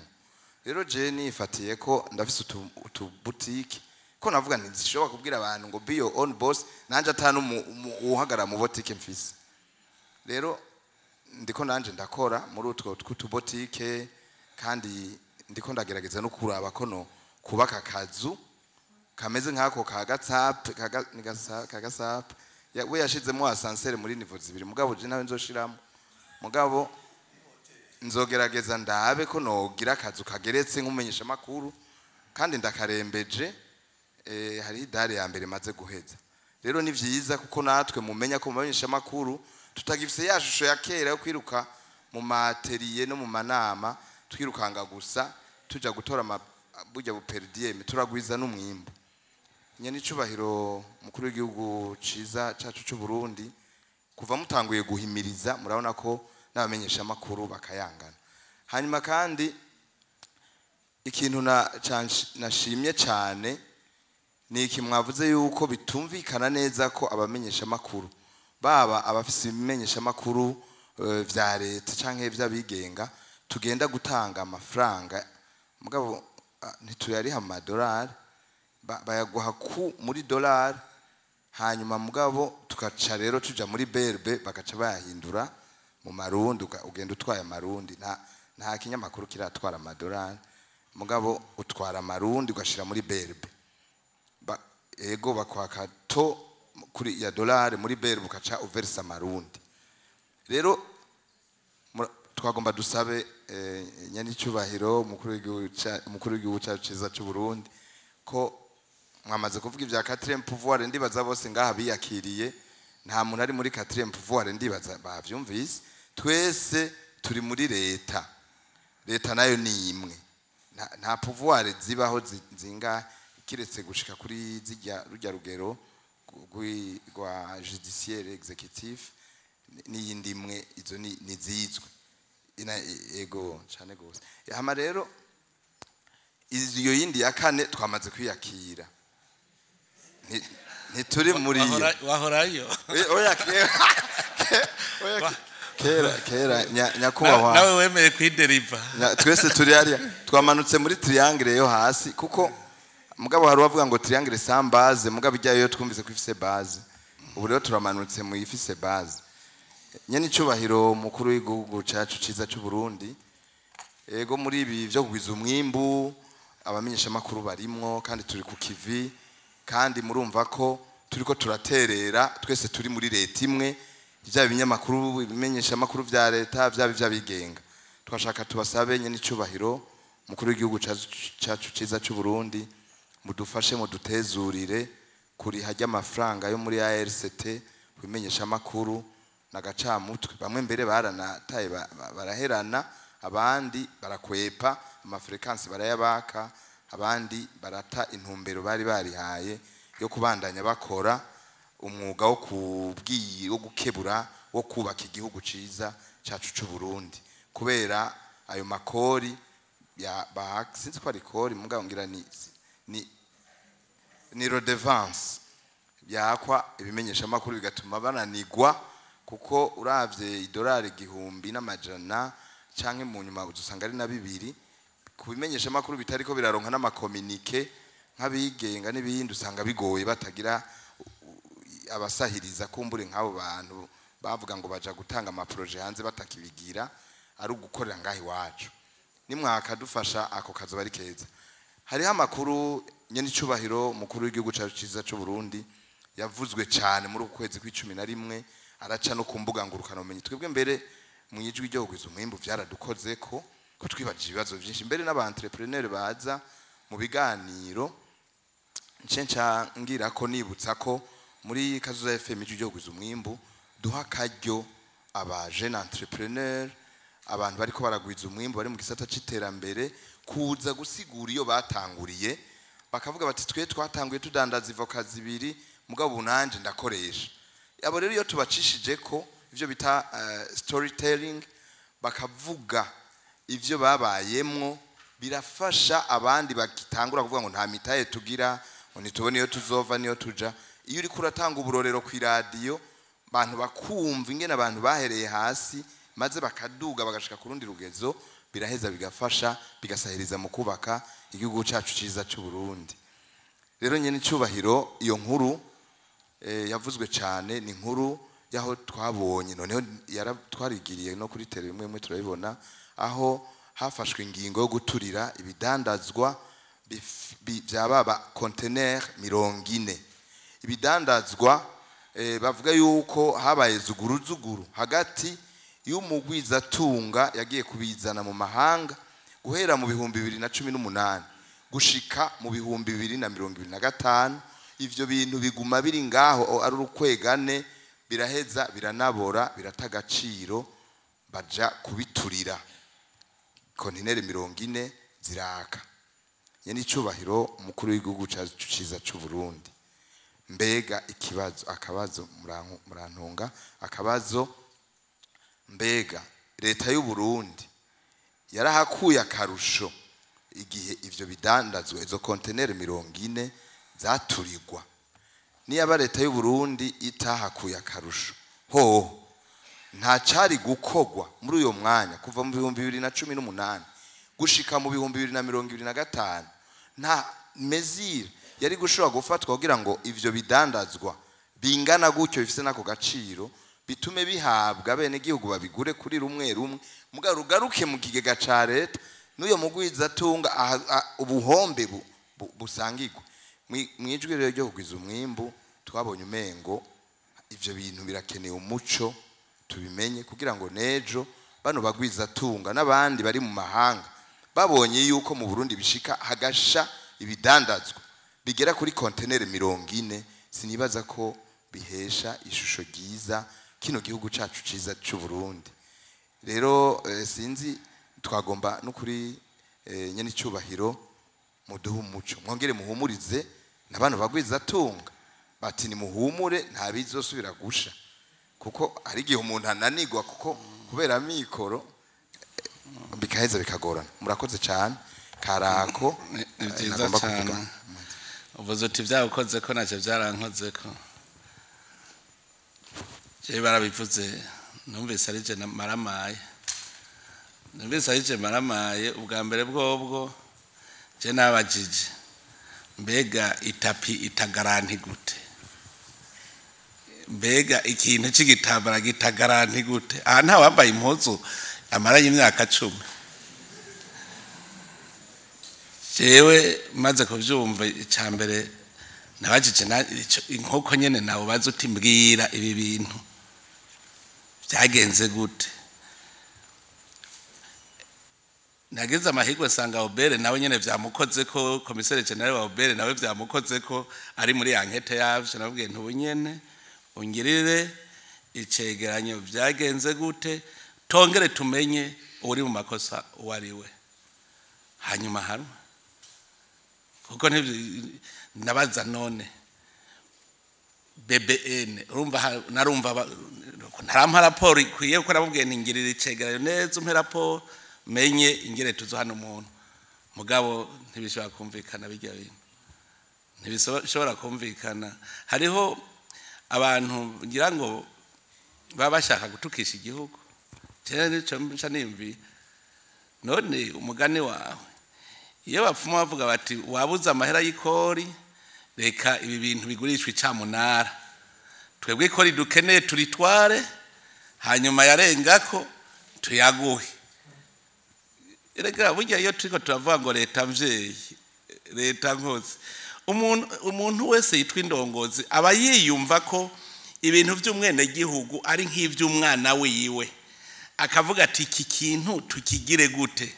Rero je nifatiye ko ndafise utu boutique, ko navuga nti zishobora kubwira abantu ngo "Be your own boss", nanje atanu uhagarara mu boutique mfise. Rero ndiko nanje ndakora muri utwo tw'utubotike, kandi ndiko ndagerageza no kuraba ko no kubaka akazu kameze nk'ako ka gatsape ka gasape. We yashizemo ascenseur muri niveau zibiri, mugabo je nawe nzoshiramo, mugabo nzogerageza ndabe ko nogira akazu kageretse nk'umumenyesha makuru, kandi ndakarembeje. Hari dalle ya mbere maze guheza. Rero ni vyiza kuko natwe mumenya ko mu bamenyesha makuru tutagifise ya shusho ya kera yo kwiruka mu ma ateliers no mu manama, twirukanga gusa tuja gutora burya bu per diem. Turagwiza n'umwimbu. Nyene icubahiro mukuru w'igihugu ciza cacu c'u Burundi, kuva mutanguye guhimiriza, murabona ko n'abamenyesha makuru bakayangana. Hanyuma kandi ikintu nashimye cyane ni iki mwavuze, yuko bitumvikana neza ko abamenyesha makuru, baba abafise ibimenyesha makuru vya leta canke vy'abigenga, tugenda gutanga amafaranga, mugabo ntituyariha amadolari, bayaguha ku muri dolari. Hanyuma mugabo tugaca rero tuja muri BRB, bagaca bayahindura mu marundi, ugenda utwaye amarundi. Nta kinyamakuru kiratwara amadolari, mugabo utwara amarundi ugashira muri BRB. Ego, bakwaka to kuri ya dolari muri BRB, ukaca uversa amarundi. Rero twagomba dusabe nyanicyubahiro umukuru w'igihugu cyacu cyiza cy'u Burundi, ko mwamaze kuvuga ibya quatrième pouvoir, ndibaza bose ngaha biyakiriye, nta muntu ari muri quatrième pouvoir, ndibaza bavyumvise. Twese turi muri leta, leta nayo ni imwe. Nta pouvoir zibaho zinga kiretse gushika kuri zijya rujya rugero rwa judiciaire, exécutif n'iyindi imwe. Izo ni zizwe ina ego cyane gose. Hama rero iyo yindi ya kane twamaze kwiyakira. Ntituri muri iyo. Wahorayo. Oya, oya, kera kera, nyakubahwa. Nawe wemeye kwideriva. Twese turi hariya, twamanutse muri triangle yo hasi, kuko mugabo hari uwavuga ngo triangle sans base, mugabo ijyayo twumvise ko ifise base. Ubu rero turamanutse mu ifise base. Nyene icubahiro mukuru w'igihugu cacu ciza c'u Burundi, ego, muri ibi vyo kugwiza umwimbu abamenyesha makuru barimwo, kandi turi ku kivi, kandi murumva ko turiko turaterera. Twese turi muri leta imwe, vyaba ibinyamakuru, ibimenyesha makuru vya leta, vyaba ivy'abigenga. Twashaka tubasabe, nyene icubahiro mukuru w'igihugu cacu ciza c'u Burundi, mudufashe mudutezurire kuriha ry'amafaranga yo muri ARCT kubimenyesha makuru nagacamutwe. Bamwe mbere baranataye, baraherana, abandi barakwepa ama fréquences barayabaka, abandi barata intumbero bari barihaye yo kubandanya bakora umwuga wo kubwiye, wo gukebura, wo kubaka igihugu ciza cacu c'u Burundi, kubera ayo makori ya ba sinzi ko ari kori, mugabo ngira ni redevance yakwa ibimenyesha makuru, bigatuma bananigwa, kuko uravye idolari 1100 canke mu nyuma uzusanga ari na 2000 ku bimenyesha makuru bitariko biraronka n'ama communiqués nk'abigenga n'ibindi, usanga bigoye batagira. abasahiriza kumbure nk'abo bantu bavuga ngo baja gutanga ama projets hanze batakibigira, ari ugukorera ngaho iwacu. Nimwakadufasha ako kazoba ari keza. Hariho amakuru, nyene icubahiro mukuru w'igihugu cacu ciza c'u Burundi, yavuzwe cyane muri uku kwezi kw'11, araca no ku mbuga ngurukanabumenyi. Twebwe mbere mu Ijwi ryo Kugwiza Umwimbu vyaradukoze ko twibajije ibibazo vyinshi, mbere n'aba entrepreneur baza mu biganiro. Nce nca ngira ko nibutsa ko muri Kazoza FM, Ijwi ryo Kugwiza Umwimbu, duha akaryo aba jeune entrepreneur, abantu bariko baragwiza umwimbu, bari mu gisata c'iterambere, kuza gusigura iyo batanguriye, bakavuga bati: "Twe twatanguye tudandaza ivoka zibiri, mugabo ubu nanje ndakoresha." Abo rero iyo tubacishije ko ivyo bita storytelling, bakavuga ivyo babayemwo, birafasha abandi bagitangura kuvuga ngo nta mitahe tugira, ngo ntitubone iyo tuzova niyo tuja. Iyo uriko uratanga uburorero ku iradiyo, abantu bakumva ingene abantu bahereye hasi maze bakaduga bagashika ku rundi rugezo, biraheza bigafasha, bigasahiriza mu kubaka igihugu cacu ciza c'u Burundi. Rero nyene icubahiro, iyo nkuru yavuzwe cyane ni inkuru y'aho twabonye noneho twarigiriye no kuri tele bimwe bimwe turabibona, aho hafashwe ingingo yo guturira ibidandazwa bya baba conteneur 40, ibidandazwa bavuga yuko habaye zuguru zuguru hagati y'umugwizatunga yagiye kubizana mu mahanga guhera mu 2018 gushika mu 2025. Ivyo bintu biguma biri ngaho ari urukwegane, biraheza biranabora, birata agaciro, baja kubiturira, kontineri 40 ziraka. Nyene icubahiro umukuru w'igihugu cacu ciza c'u Burundi, mbega ikibazo, akabazo, murantunga, akabazo: mbega leta y'u Burundi yarahakuye akarusho igihe ivyo bidandazwa, izo konteneri 40 zaturirwa? Niyaba leta y'u Burundi itahakuye akarusho hoho, nta cari gukogwa muri uyo mwanya kuva mu 2018 gushika mu 2025? Nta mesure yari gushobora gufatwa kugira ngo ivyo bidandazwa bingana gutyo, bifise n'ako gaciro, bitume bihabwa bene gihugu, babigure kuri rumwe rumwe, muga rugaruke mu kigega ca leta, n'uyo mugwizatunga ubuhombe busangirwe? Mwijwi rero ryo Kugwiza Umwimbu twabonye umengo ivyo bintu birakeneye umuco, tubimenye kugira ngo nejo bano bagwizatunga n'abandi bari mu mahanga babonye yuko mu Burundi bishika hagasha ibidandazwa bigera kuri konteneri 40, sinibaza ko bihesha ishusho ryiza kino gihugu cacu ciza c'u Burundi. Rero sinzi, twagomba no kuri nyene icubahiro muduhe umuco, mwongere muhumurize n'abantu bagwizatunga bati: "Nimuhumure, nta bizosubira gusha," kuko hari igihe umuntu ananigwa kuko kubera amikoro bikaheza bikagorana. Murakoze cyane, karako. Ni byiza nagomba cyane. Kuvuga. Uvuze uti byawukoze ko ntacyo byarankoze ko jewe barabivuze, numvise ari je maramaye, numvise ari je maramaye. Ubwa mbere bwobwo je nabajije: mbega itapi itagaranti gute? Mbega ikintu c'igitambara gitagaranti gute? Aha nta wambaye impuzu amaranye imyaka 10. Jewe maze kuvyumva, icya mbere nabajije inkoko nyene nawe baza uti: "Mbwira, ibi bintu byagenze gute?" Nagize amahirwe nsanga OBR nawe nyene vyamukoze ko, commissaire général wa OBR nawe vyamukoze ko, ari muri enquête yavyo. Nabwiye nti: "Ubu nyene ungirire icegeranyo, vyagenze gute, tongere tumenye uri mu makosa uwo ari we, hanyuma hanwe." Kuko nabaza none BBN, urumva narumva ntarampa raporo ikwiye, kuko namubwiye nti: "Ngirira icegeranyo neza, umpe raporo, menye ingere tuzo hano umuntu." Mugabo ntibishobora kumvikana, bijya bintu ntibishobora kumvikana. Hariho abantu ngira ngo baba bashaka gutukisha igihugu. Jewe nico nca nimvi none umugani wawe, iyo bapfuma bavuga bati: "Wabuze amahera y'ikori, reka ibi bintu bigurishwa icamunara." Twebwe ko ridukeneye turitware, hanyuma yarengako tuyaguhe. Erega burya iyo turiko turavuga ngo leta mvyeyi, leta nkozi, umuntu wese yitwa indongozi aba yiyumva ko ibintu vy'umwenegihugu ari nk'ivy'umwana wiwe, akavuga ati iki kintu tukigire gute,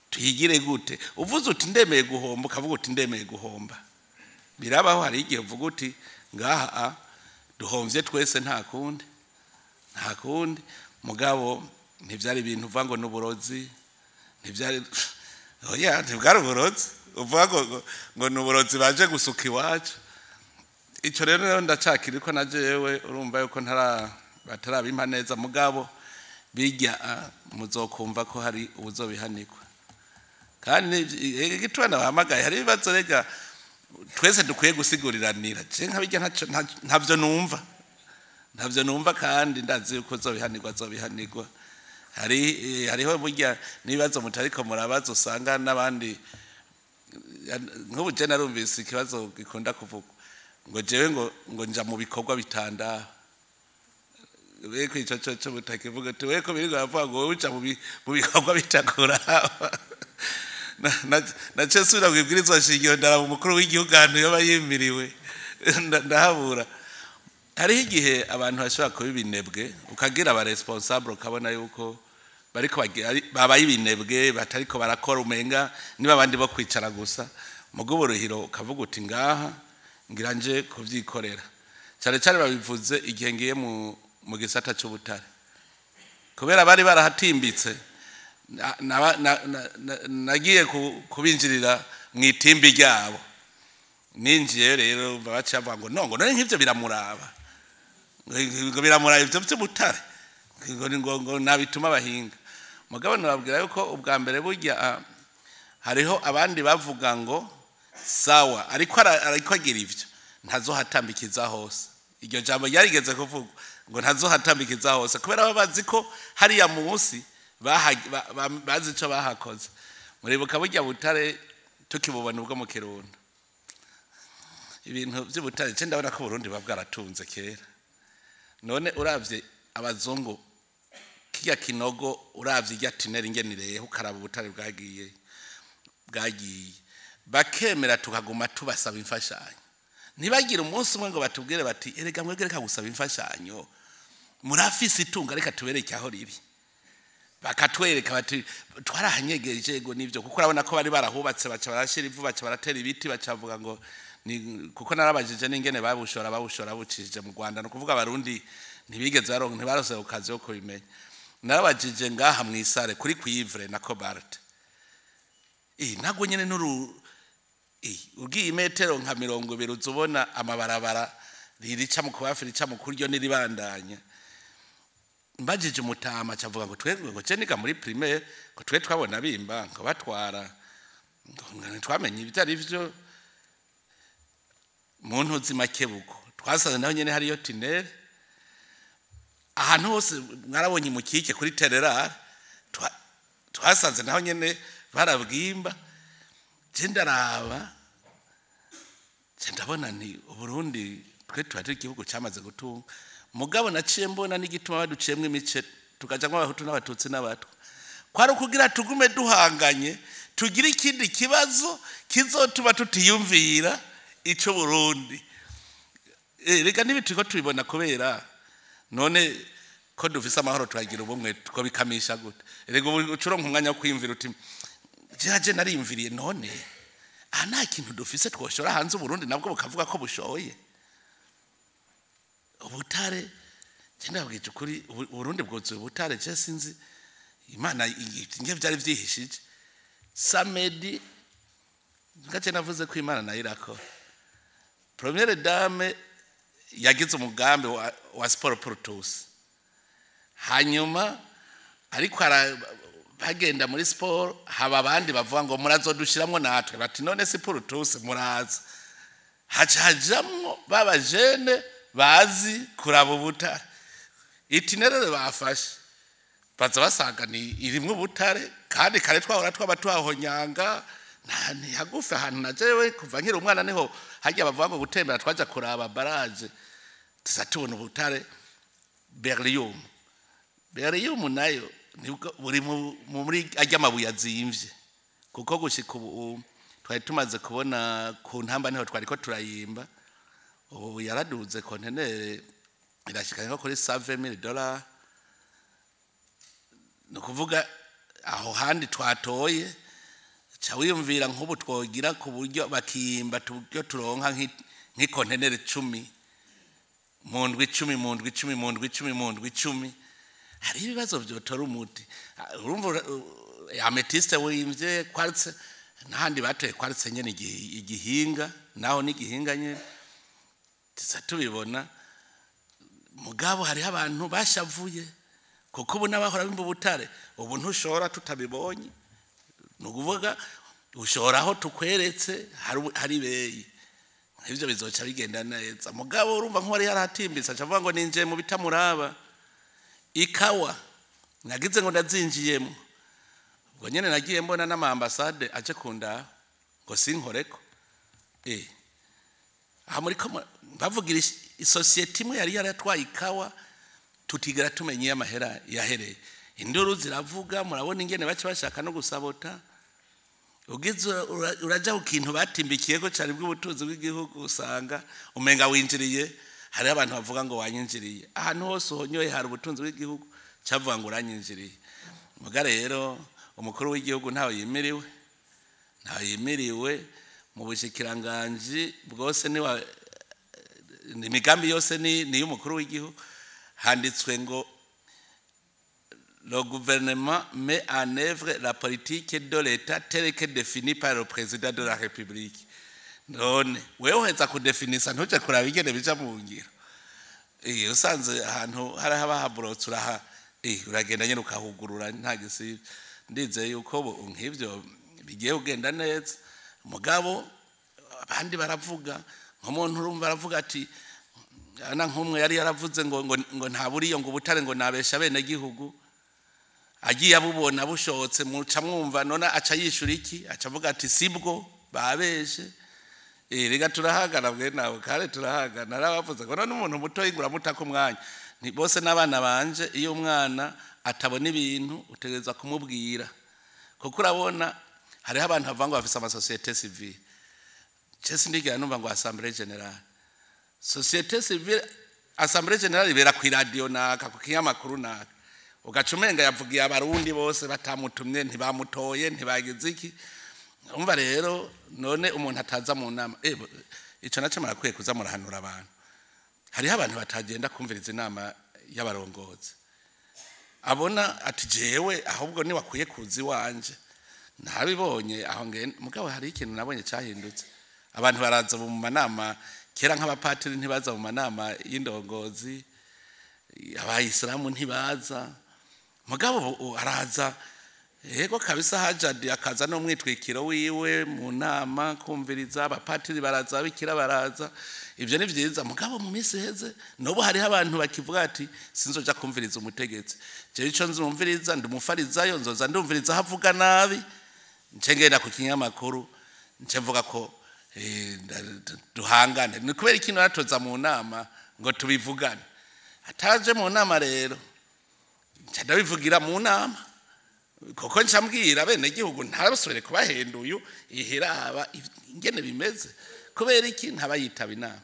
tuyigire gute. Uvuze uti ndemeye guhomba, ukavuga uti ndemeye guhomba, birabaho. Hari igihe uvuga uti ngaha duhomvye twese, nta kundi, nta kundi. Mugabo ntivyari ibintu uvuga ngo n'uburozi, ntivyari, oya, ntibwari uburozi uvuga ngo n'uburozi baje gusuka iwacu. Ico rero ndacakiri ko na jewe urumva yuko batarabimpa neza, mugabo bijya muzokumva ko hari ubuzobihanikwa. Kandi igituma nabahamagaye, hari ibibazo rega twese dukwiye gusiguriranira. Je nkabijya ntavyo numva, ntavyo numva, kandi ndazi yuko zobihanirwa, zobihanirwa. Hariho burya n'ibibazo mutariko murabaza, usanga n'abandi nk'ubu je narumvise ikibazo gikunda kuvugwa ngo jewe ngo nja mu bikorwa bitandaba. Weko ico co mutakivuga ati weko birirwa bavuga ngo wowe uja mu bikorwa bitakuraba. Naciye nsubira kw'ibwirizwa shingiro, ndaraba umukuru w'igihugu ahantu yoba yimiriwe, ndahabura. Hariho igihe abantu bashobora kuba ibinebwe, ukagira aba responsable ukabona yuko bariko babaye ibinebwe, batariko barakora, umenga niba abandi bo kwicara gusa. Mugo uburuhiro ukavuga uti ngaha ngira nje kuvyikorera. Cyane cyane babivuze igihe ngiye mu gisata c'ubutare, kubera bari barahatimbitse, nagiye kubinjirira mu itimbi ryabo. Ninjiye rero baca bavuga ngo no, ngo none nk'ivyo biramuraba, ngo biramuraba ivyo vy'ubutare, ngo nabituma abahinga. Mugabo nababwira yuko ubwa mbere burya hariho abandi bavuga ngo sawa, ariko agira ivyo ntazohatambikiza hose. Iryo jambo ryarigeze kuvugwa ngo ntazohatambikiza hose, kubera baba bazi ko hariya munsi bazi ico bahakoze. Muribuka burya butare tukibubona ubwo mu Kirundo, ibintu vy'ubutare je ndabona ko Burundi buba bwaratunze kera. None uravye abazungu kirya kinogo, uravye irya tineri ingene ireha, ukaraba ubutare bwagiye, bakemera tukaguma tubasaba imfashanyo, ntibagire umunsi umwe ngo batubwire bati erega mwebwe reka gusaba imfashanyo, murafise itunga, reka tubereke aho riri. Bakatwereka bati twarahanyegeje ego nivyo, kuko urabona ko bari barahubatse, baca barashira ivu, baca baratera ibiti, bacavuga ngo ni kuko narabajije n'ingene babushora bucishije mu Rwanda. No kuvuga abarundi ntibigeze baronka, ntibarose ukazi yo kubimenya. Narabajije ngaha mwisare kuri cuivre na cobalt, ntabwo nyene nuru ugiye imetero nka 20 uzubona amabarabara ririca mu kubafi, rica mu kuryo n'iribandanya. Mbajije umutama acavuga ngo twebwe ngo niga muri primaire ngo twe twabona bimba ngo batwara, ngo twamenye ibitari vyo mu ntuzi makebuko. Twasanze naho nyene hariyo tinere ahantu hose, mwarabonye mukike kuri tererare, twasanze naho nyene barabwimba. Je ndaraba, je ndabona ni Uburundi twe tuba igihugu cyamaze gutunga. Mugabo naciye mbona n'igituma baduciyemwo imice tukajamwo abahutu n'abatutsi n'abatwa, kwari ukugira tugume duhanganye, tugire ikindi kibazo kizotuma tutiyumvira ico Burundi. Reka nibi turiko tubibona kubera none ko dufise amahoro turagira ubumwe, two bikamisha gute? Erega ucuronka umwanya wo kwiyumvira uti jeje nariyumviriye none aha nta kintu dufise twoshora hanze, Uburundi nabwo bukavuga ko bushoye ubutare. Je ndabwije ukuri, Uburundi bwuzuye ubutare. Je sinzi Imana nge vyari vyihishije Samedi ngace navuze ko Imana nayo irakora. Première dame yagize umugambi wa sport pour tous, hanyuma ariko bagenda muri sport, haba abandi bavuga ngo murazodushiramwo natwe, bati none si pour tous muraza. Haca hajamwo baba jene bazi kuraba ubutare, itinerere bafashe baza basanga ni irimwo ubutare, kandi kare twahora twaba twahonyanga ni hagufi ahantu na jewe kuva nkiri umwana niho hajya bavuga ngo gutembera twaja kuraba barrage. Tuza tubona ubutare beryllium. Beryllium nayo nibwo buri muri ajya amabuye azimvye, kuko gushika ubu twari tumaze kubona ku ntamba niho twari ko turayimba, ubu yaraduze kontenere irashika nko kuri $7,000. Ni ukuvuga aho handi twatoye, ca wiyumvira nk'ubu twogira ku buryo bakimba tuburyo turonka nk'ikontenere 10 mu ndwi 10 mu ndwi 10 mu ndwi 10 mu ndwi 10, hari ibibazo vyotora umuti. Urumva amethyste wimvye, quartz n'ahandi batoye quartz nyene, igihinga naho n'igihinga nyene tuza tubibona. Mugabo hariho abantu bashavuye kuko ubu n'abahora bimba ubutare ubu ntushobora tutabibonye. Ni ukuvuga ushora aho tukweretse hari beyi, ivyo bizoca bigenda neza. Mugabo urumva nk'uwari yaratimbitse aca avuga ngo ninjiye mu bitamuraba. Ikawa nagize ngo ndazinjiyemo, ubwo nyene nagiye mbona n'ama-ambasade aje kundaba ngo sinkoreko. Aha muri ko bavugira isosiyete imwe yari yaratwaye ikawa tutigera tumenya iyo amahera yahereye. Induru ziravuga, murabona ingene baca bashaka no gusabota. Ugize uraja ku kintu batimbikiyeko cari bw'ubutunzi bw'igihugu, usanga umenga winjiriye. Hariho abantu bavuga ngo wanyinjiriye, ahantu hose uhonyoye hari ubutunzi bw'igihugu, cavuga ngo uranyinjiriye. Muga rero umukuru w'igihugu ntawe yimiriwe, ntawe yimiriwe mu bushikiranganji bwose, ni imigambi yose ni y'umukuru w'igihugu. Handitswe ngo le gouvernement met en œuvre la politique de l'État telle que définie par le président de la République. None wewe uheza kudefinisa ntuje kuraba ingene bija mu ngiro. Usanze ahantu hari habahaburotse uraha, uragenda nyene ukahugurura nta gisivyo. Ndizeye yuko ubu nk'ivyo bigiye kugenda neza. Mugabo abandi baravuga, nk'umuntu urumva aravuga ati ana nk'umwe yari yaravuze ngo ngo ngo nta buriyo ngo ubutare ngo nabesha bene gihugu, agiye abubona bushotse muca mwumva none aca yishura iki? Aca avuga ati sibwo babeshe. Rega turahagana bwe nawe kare turahagana. Narabavuze ngo none umuntu muto ingura mutako umwanya ni bose n'abana banje. Iyo umwana atabona ibintu utegereza kumubwira, kuko urabona hariho abantu bavuga ngo bafise amasosiyete civile. Je sindigera numva ngo assemblée générale, société civile, assemblée générale ibera ku radio naka, ku kinyamakuru naka, ugaca umenga yavugiye abarundi bose batamutumye, ntibamutoye, ntibagize iki. Umva rero none umuntu ataza mu nama, ico naco murakwiye kuza murahanura abantu. Hariho abantu batagenda kumviriza inama y'abarongozi, abona ati jewe ahubwo ni wakwiye kuza iwanje ntabibonye aho ngenda. Mugabo hari ikintu nabonye cyahindutse, abantu baraza mu manama. Kera nk'abapatiri ntibaza mu manama y'indongozi, abayisilamu ntibaza, mugabo ubu araza. Yego kabisa, hajadi akaza n'umwitwikiro wiwe mu nama kumviriza, abapatiri baraza, ababikira baraza, ivyo ni vyiza. Mugabo mu minsi iheze n'ubu hariho abantu bakivuga ati sinzoja kumviriza umutegetsi, jewe ico nzumviriza ndi umufarizayo, nzoza ndumviriza aho avuga nabi, nce ngenda ku kinyamakuru nce mvuga ko duhangane. Ni kubera ikintu aratoza mu nama ngo tubivugane, ataje mu nama rero nca ndabivugira mu nama, kuko ncambwira bene gihugu ntabasubire kubahenda uyu ihiraba ingene bimeze. Kubera iki ntabayitaba inama?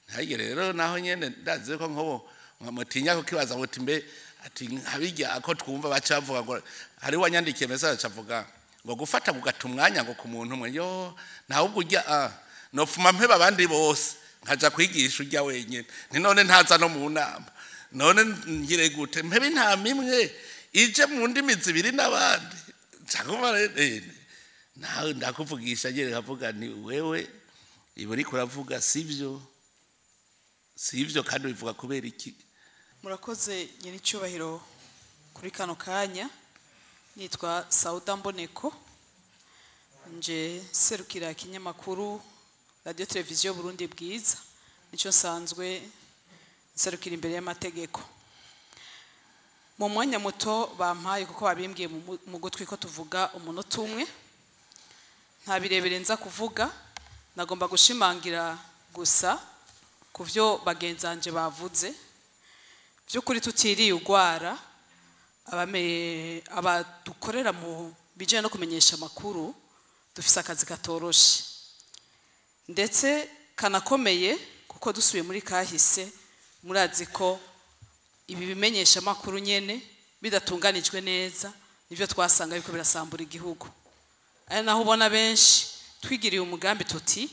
Ntihagire rero naho nyene ndazi ko nkobo mutinya kukibaza muti mbe ati nkabijya ko twumva baca bavuga ngo hari wanyandikiye message avuga ngo gufata kugata umwanya ngo ku muntu umwe, yo nahubwo ujya nofuma mpeba abandi bose nkaja kwigisha ujya wenyene, ni none ntaza no mu nama, none ngire gute mpebe intama imwe ije mu ndimi zibiri n'abandi? Nshaka nawe ndakuvugisha nyene nkavuga nti wewe ibi uriko uravuga sivyo, sivyo, kandi ubivuga kubera iki? Murakoze nyiricyubahiro kuri kano kanya. Nitwa Sauda Mboneko, nje serukira ikinyamakuru Radio Televiziyo Burundi Bwiza, nico nsanzwe nserukira imbere y'amategeko. Mu mwanya muto bampaye, kuko babimbwiye mu gutwi ko tuvuga umunota umwe, nta birebire nza kuvuga. Nagomba gushimangira gusa Ku byo bagenzanje bavuze, by'ukuri tutiriye ugwara, abadukorera mu bijyanye no kumenyesha amakuru dufise akazi katoroshe ndetse kanakomeye, kuko dusubiye muri kahise murazi ko ibi bimenyesha amakuru nyene bidatunganijwe neza nibyo twasanga yuko birasambura igihugu. Ari naho ubona benshi twigiriye umugambi tuti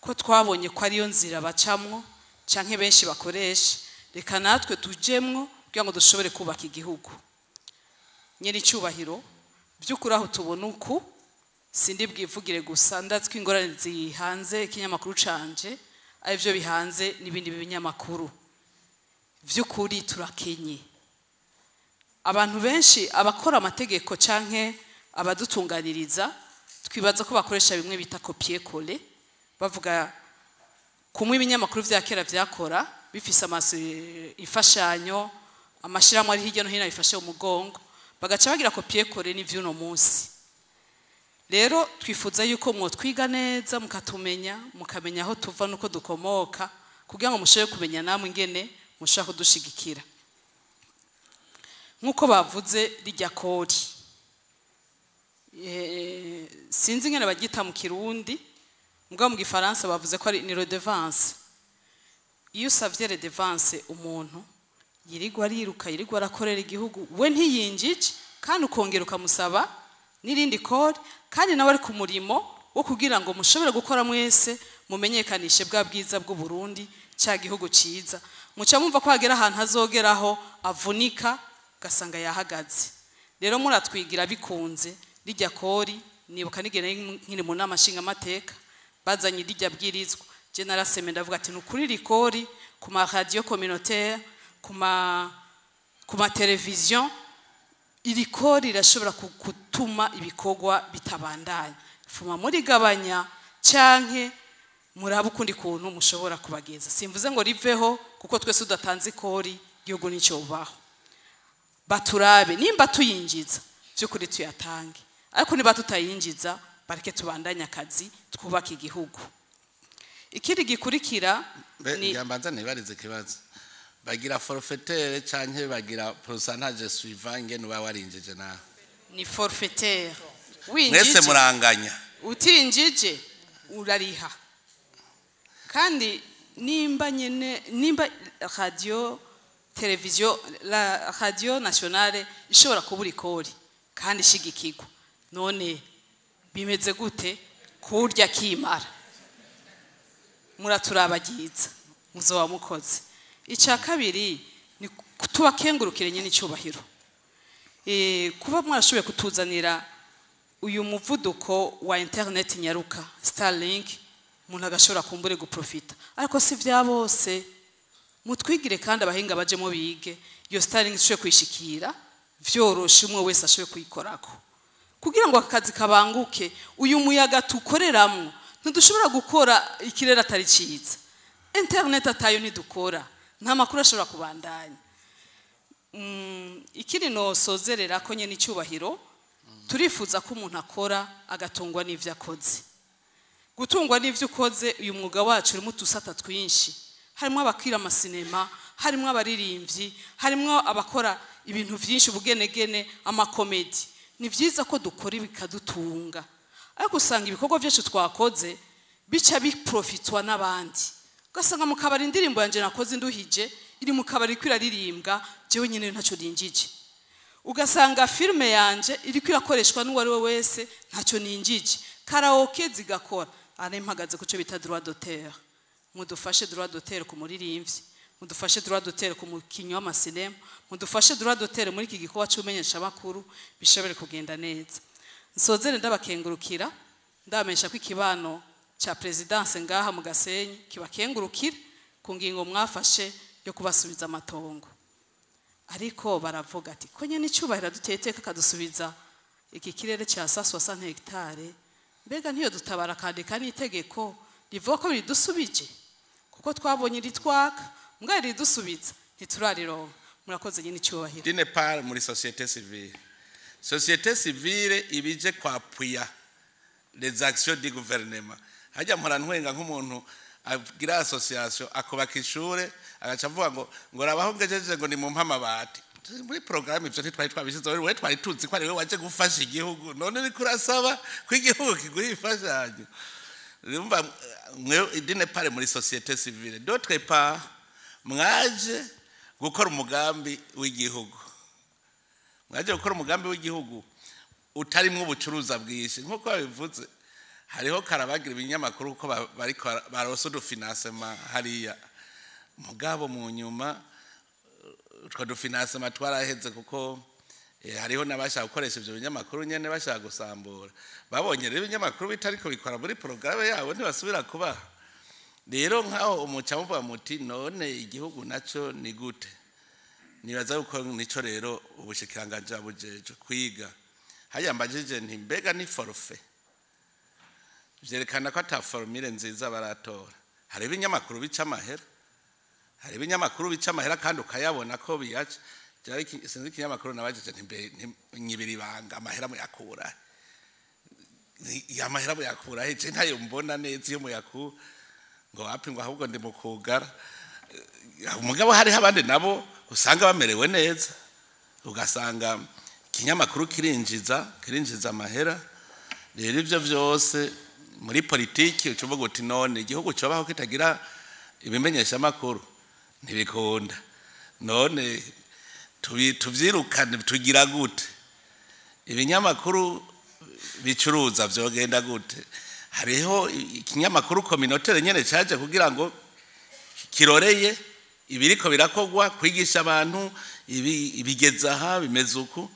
ko twabonye ko ariyo nzira bacamwo canke benshi bakoresha, reka natwe tujemwo kugira ngo dushobore kubaka igihugu. Nyiri icyubahiro, by'ukuri aho tubona uku sindi bwivugire gusa, ndazi ko ingorane zihanze ikinyamakuru canje arivyo bihanze n'ibindi binyamakuru. By'ukuri turakenye. Abantu benshi abakora amategeko canke abadutunganiriza twibaza ko bakoresha bimwe bita copier coller, bavuga kumwe ibinyamakuru vya kera vyakora bifise imfashanyo, amashirahamwe ari hirya no hino abifashe umugongo, bagaca bagira copier coller n'ivy'uno munsi. Rero twifuza yuko mwotwiga neza, mukatumenya, mukamenya aho tuva nuko dukomoka, kugira ngo mushobore kumenya namwe ingene mushobora kudushigikira. Nk'uko bavuze rijya kori, sinzi ingene bagita mu Kirundi, mugabo mu Gifaransa bavuze ko ari ni redevance. Iyo usavye redevance umuntu yirigwa ariruka, yirigwa arakorera igihugu, we ntiyinjije, kandi ukongera ukamusaba n'irindi kori, kandi nawe ari ku murimo wo kugira ngo mushobore gukora mwese mumenyekanishe bwa bwiza bw'u Burundi, cya gihugu ciza. Muca mumva ko hagera ahantu azogeraho avunika ugasanga yahagaze. Rero muratwigira bikunze rijya kori, nibuka nigene nkiri mu nama nshingamateka bazanye rijya bwirizwa, je naraseme ndavuga ati nukuri rikori ku ma radio communautaire, ku ma television, iri kori rirashobora gutuma ibikorwa bitabandanya. Fuma murigabanya canke murabe ukundi kuntu mushobora kubageza. Simvuze ngo riveho kuko twese tudatanze ikori igihugu nicyo ubaho. Baturabe nimba tuyinjiza by'ukuri tuyatange, ariko niba tutayinjiza bareke tubandanye akazi twubake igihugu. Ikindi gikurikira ni mbanza nibarize ikibazo, bagira forfaitaire canke bagira pourcentage suivant ingene uba warinjije? Nawe ni forfaitaire. Mwese muranganya, utinjije urariha. Kandi nimba nyene, nimba radio televiziyo, la radio nationale ishobora kubura ikori kandi ishigikirwa, none bimeze gute kurya kimara? Muraturabagiza muzoba mukoze. Icya kabiri ni tubakengurukire nyine icyubahiro, kuba mwarashoboye kutuzanira uyu muvuduko wa internet nyaruka Starlink, umuntu agashobora kumbure guprofita, ariko si vya bose. Mutwigire kandi abahinga bajemo bige iyo Starlink ishobore kwishikira vyoroshe, umwe wese ashobore kuyikorako kugira ngo akazi kabanguke. Uyu muyaga tukoreramwo ntidushobora gukora ikirere atari ciza, internet atayo ntidukora, nta makuru ashobora kubandanya. Ikindi nosozerera ko nyene icyubahiro, turifuza ko umuntu akora agatungwa n'ivyo akoze. Gutungwa n'ivyo ukoze, uyu mwuga wacu urimo utusata twinshi, harimo abakira amasinema, harimo abaririmbyi, harimo abakora ibintu vyinshi, ubugenegene, amakomedi. Ni vyiza ko dukora bikadutunga, ariko usanga ibikorwa byacu twakoze bica biprofitwa n'abandi. Ugasanga mu kabari indirimbo yanje nakoze nduhije iri mu kabari kwiraririmbwa, jewe nyene ntacyo ninjije. Ugasanga filme yanje iri kwirakoreshwa n'uwari we wese, ntacyo ninjije. Karaoke zigakora. Ari mpagaze kuco bita droit d'auteur. Mudufashe droit d'auteur ku muririmbyi, mudufashe droit d'auteur ku mukinyi w'amasinema, mudufashe droit d'auteur muri iki gikorwa c'umenyesha makuru bishobore kugenda neza. Nsozere ndabakengurukira, ndamenyesha ko ikibano ca presidence ngaha mu Gasenyi kibakengurukira ku ngingo mwafashe yo kubasubiza amatongo. Ariko baravuga ati ko nyene icyubahiro duteteka kadusubiza iki kirere cya 160 hectare, mbega ntiyo dutabara kandika n'itegeko rivuga ko ridusubije, kuko twabonye ritwaka mbwa ridusubiza ntiturarironka. Murakoze nyene icyubahiro. D'une part muri société civile, société civile ibije kwappuya les actions du gouvernement. Hajya mpora ntwenga nk'umuntu agira association akubaka ishure, agaca avuga ngo rabaho ngejeje, ngo ni mu amabati muri programme. Ivyo ntitwari twabishizeho. We twari tuzi ko ari we waje gufasha igihugu, none uriko urasaba ko igihugu kiguha imfashanyo. Urumva mwe, d'une part muri société civile, d'autre part mwaje gukora umugambi w'igihugu, mwaje gukora umugambi w'igihugu utarimwo ubucuruza bwinshi. Nk'uko babivuze, hariho karabagira ibinyamakuru kuko bariko baronse udu financement hariya, mugabo mu nyuma utwo du financement twaraheze, kuko hariho n'abashaka gukoresha ivyo binyamakuru nyene bashaka gusambura. Babonye rero ibinyamakuru bitariko bikora muri porogaramu yabo, ntibasubira kubaha. Rero nkaho umuca muvuga muti: "None igihugu naco ni gute?" Nibaza yuko nico rero ubushikiranganji bujeje kwiga. Hariya mbajije nti: "Mbega ni forfait?" Vyerekana ko ata formule nziza baratora. Hari ibinyamakuru bica amahera, hari ibinyamakuru bica amahera kandi ukayabona ko biyaca. Sinzi ikinyamakuru nabajije nti: "Mbe nyibira ibanga, amahera muyakura, amahera muyakura he? Je ntayo mbona neza iyo muyakura." Ngo wapi, ngo ahubwo ndi mu kugara. Mugabo hariho abandi nabo usanga bamerewe neza, ugasanga ikinyamakuru kirinjiza amahera. Rero ivyo vyose muri politiki uca uvuga uti: "None igihugu cobaho kitagira ibimenyeshamakuru?" Ntibikunda. None tuvyirukane, tugira gute? Ibinyamakuru bicuruza vyogenda gute? Hariho ikinyamakuru communautaire nyene caje kugira ngo kiroreye ibiriko birakogwa, kwigisha abantu ibi, ibigeza aha bimeze uku.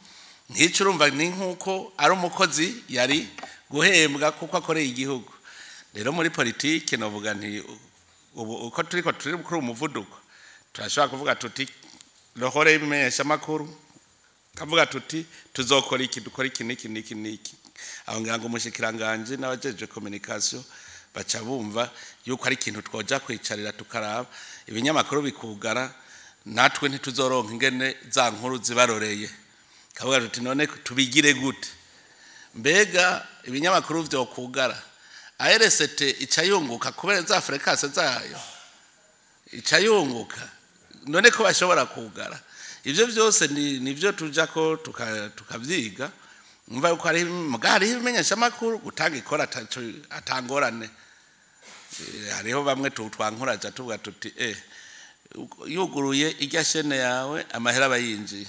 Nk'icyo urumva ni nk'uko ari umukozi yari guhembwa kuko akoreye igihugu. Rero muri politike novuga nti ubu uko turiko turi kuri umuvuduko, turashobora kuvuga tuti rohore y'ibimenyeshamakuru, kavuga tuti tuzokora iki, dukora iki n'iki n'iki n'iki. Aho ngira ngo umushikiranganji n'abajeje communication baca bumva yuko ari ikintu twoja kwicarira tukaraba. Ibinyamakuru bikugara, natwe ntituzoronka ingene za nkuru zibaroreye. Kavuga tuti: "None tubigire gute?" Mbega ibinyamakuru vyokugara, ARCT ica yunguka kubera za fréquences zayo, ica yunguka? None ko bashobora kugara? Ivyo vyose ni nivyo tuja ko tukavyiga. Umva yuko hari muga hariho ibimenyeshamakuru gutanga ikora atangorane. Hariho bamwe twankuraja tuvuga tuti: "Yuguruye irya chaîne yawe, amahera aba yinjiye."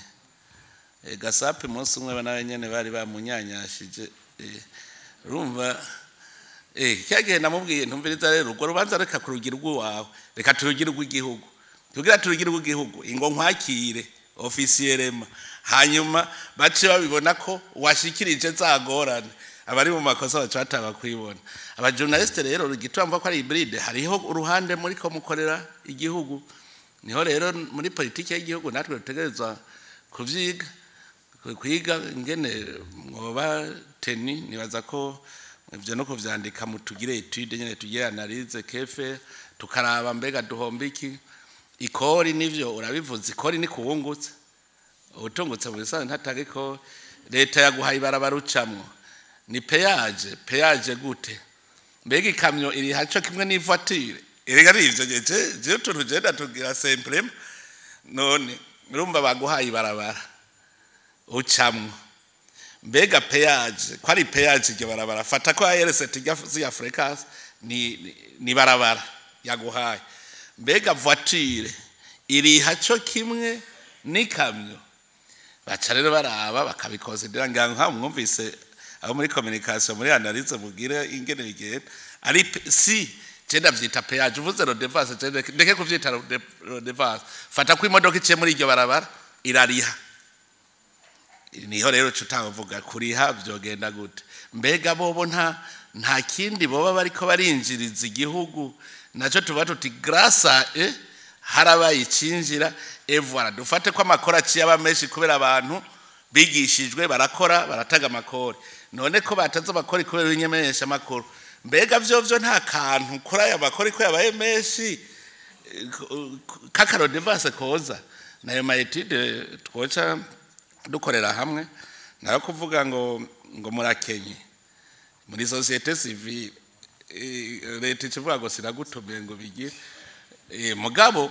Gasape umunsi umwe nawe nyene bari bamunyanyashije. Urumva cya gihe namubwiye: "Ntumviriza rero, urwo rubanza reka kurugira urw'iwawe, reka turugire urw'igihugu, tugira turugire urw'igihugu, ingo nkwakire officiellement, hanyuma bace babibona ko washikirije za ngorane." Abari mu makosa baca bataba kwibona. Aba journaliste rero, igituma ko ari hybride, hariho uruhande muri ko mukorera igihugu. Niho rero muri politiki y'igihugu natwe dutegerezwa kuvyiga, kwiga ingene mwoba teni. Nibaza ko ivyo no kuvyandika, mutugire étude nyene, tugire analyse kefe, tukaraba mbega duhomba iki. Ikori nivyo urabivuze, ikori ni kuwungutse, utungutse mu bisanzwe ntatanga ikori. Leta yaguhaye ibarabara ucamwo, ni péage. Péage gute? Mbega ikamyo iri haco kimwe n'ivoiture? Erega ari ivyo je utuntu je tugira simplement. None urumva baguhaye ibarabara ucamwo, mbega péage ko ari péage? Iryo barabara, fata ko ARCT ya fréquence ni barabara yaguhaye, mbega voiture iriha co kimwe n'ikamyo? Baca rero baraba bakabikonsidera. Ngira nka mwumvise abo muri communication, muri analyse, mugire ingene bigenda. Ari si je ndavyita péage, uvuze redevance, je ndeke kuvyita redevance. Fata ko imodoka iciye muri iryo barabara irariha. Niho rero tutavuga kuriha vyogenda gute? Mbega bobo nta kindi boba bariko barinjiriza igihugu? Naco tuba tuti grâce harabaye icinjira. Et voilà, dufate ko amakora aciye aba menshi kubera abantu bigishijwe, barakora, barataga amakori. None ko bataze amakori kubera ibimenyesha amakuru, mbega vyo nta kantu kuri aya makori ko yabaye menshi k'aka redevance koza? Nayo ma études twoca dukorera hamwe. Nayo kuvuga ngo murakenye muri société civile. Leta ikivuga ngo siragutumiye ngo bigire. Mugabo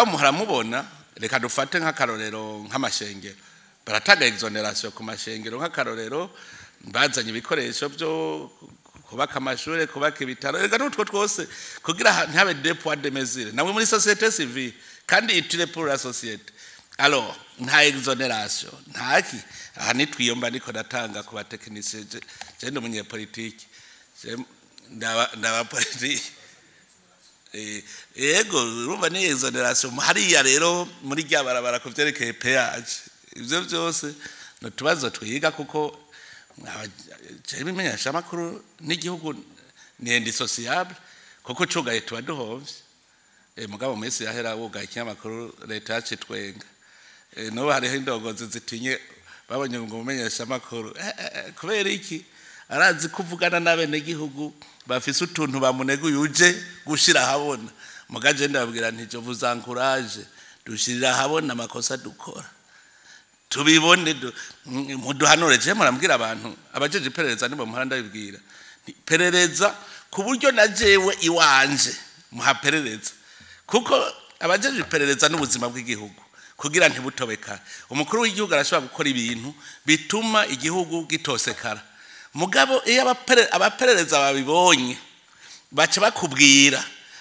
muharamubona, reka dufate nk'akarorero nk'amashengero, baratanga exonération ku mashengero. Nk'akarorero, bazanye ibikoresho byo kubaka amashure, kubaka ibitaro, reka n'utwo twose kugira ntihabe deux poids deux mesures. Namwe muri société civile kandi utile pour la société, alors nta exonération, ntaki. Aha nitwiyomba niko natanga ku ba techniciens. Je ndi umunyepolitike, ndaba politike. Yego, urumva ni exonération hariya rero muri rya barabara ku vyerekeye péage. Ivyo byose ni utubazo twiga, kuko jewe imenyeshamakuru n'igihugu ni indissociable, kuko cugaye tuba duhovye. Mugabo mu minsi yahera wugaye ikinyamakuru, leta yacitwenga. N'ubu hariho indongozi zitinye babonye ngo umumenyeshamakuru. Kubera iki? Arazi kuvugana n'abenegihugu bafise utuntu bamuneguye uje gushira ahabona. Mugaje ndababwira nti: "Je vous encourage, dushirira ahabona amakosa dukora, tubibone, muduhanure." Je murambwira abantu abajeje iperereza, nibo muhora ndabibwira. Nti: "Perereza ku buryo na jewe iwanje muhaperereza," kuko abajeje iperereza n'ubuzima bw'igihugu kugira ntibutobekare. Umukuru w'igihugu arashobora gukora ibintu bituma igihugu gitosekara, mugabo iyo abaperereza babibonye, baca bakubwira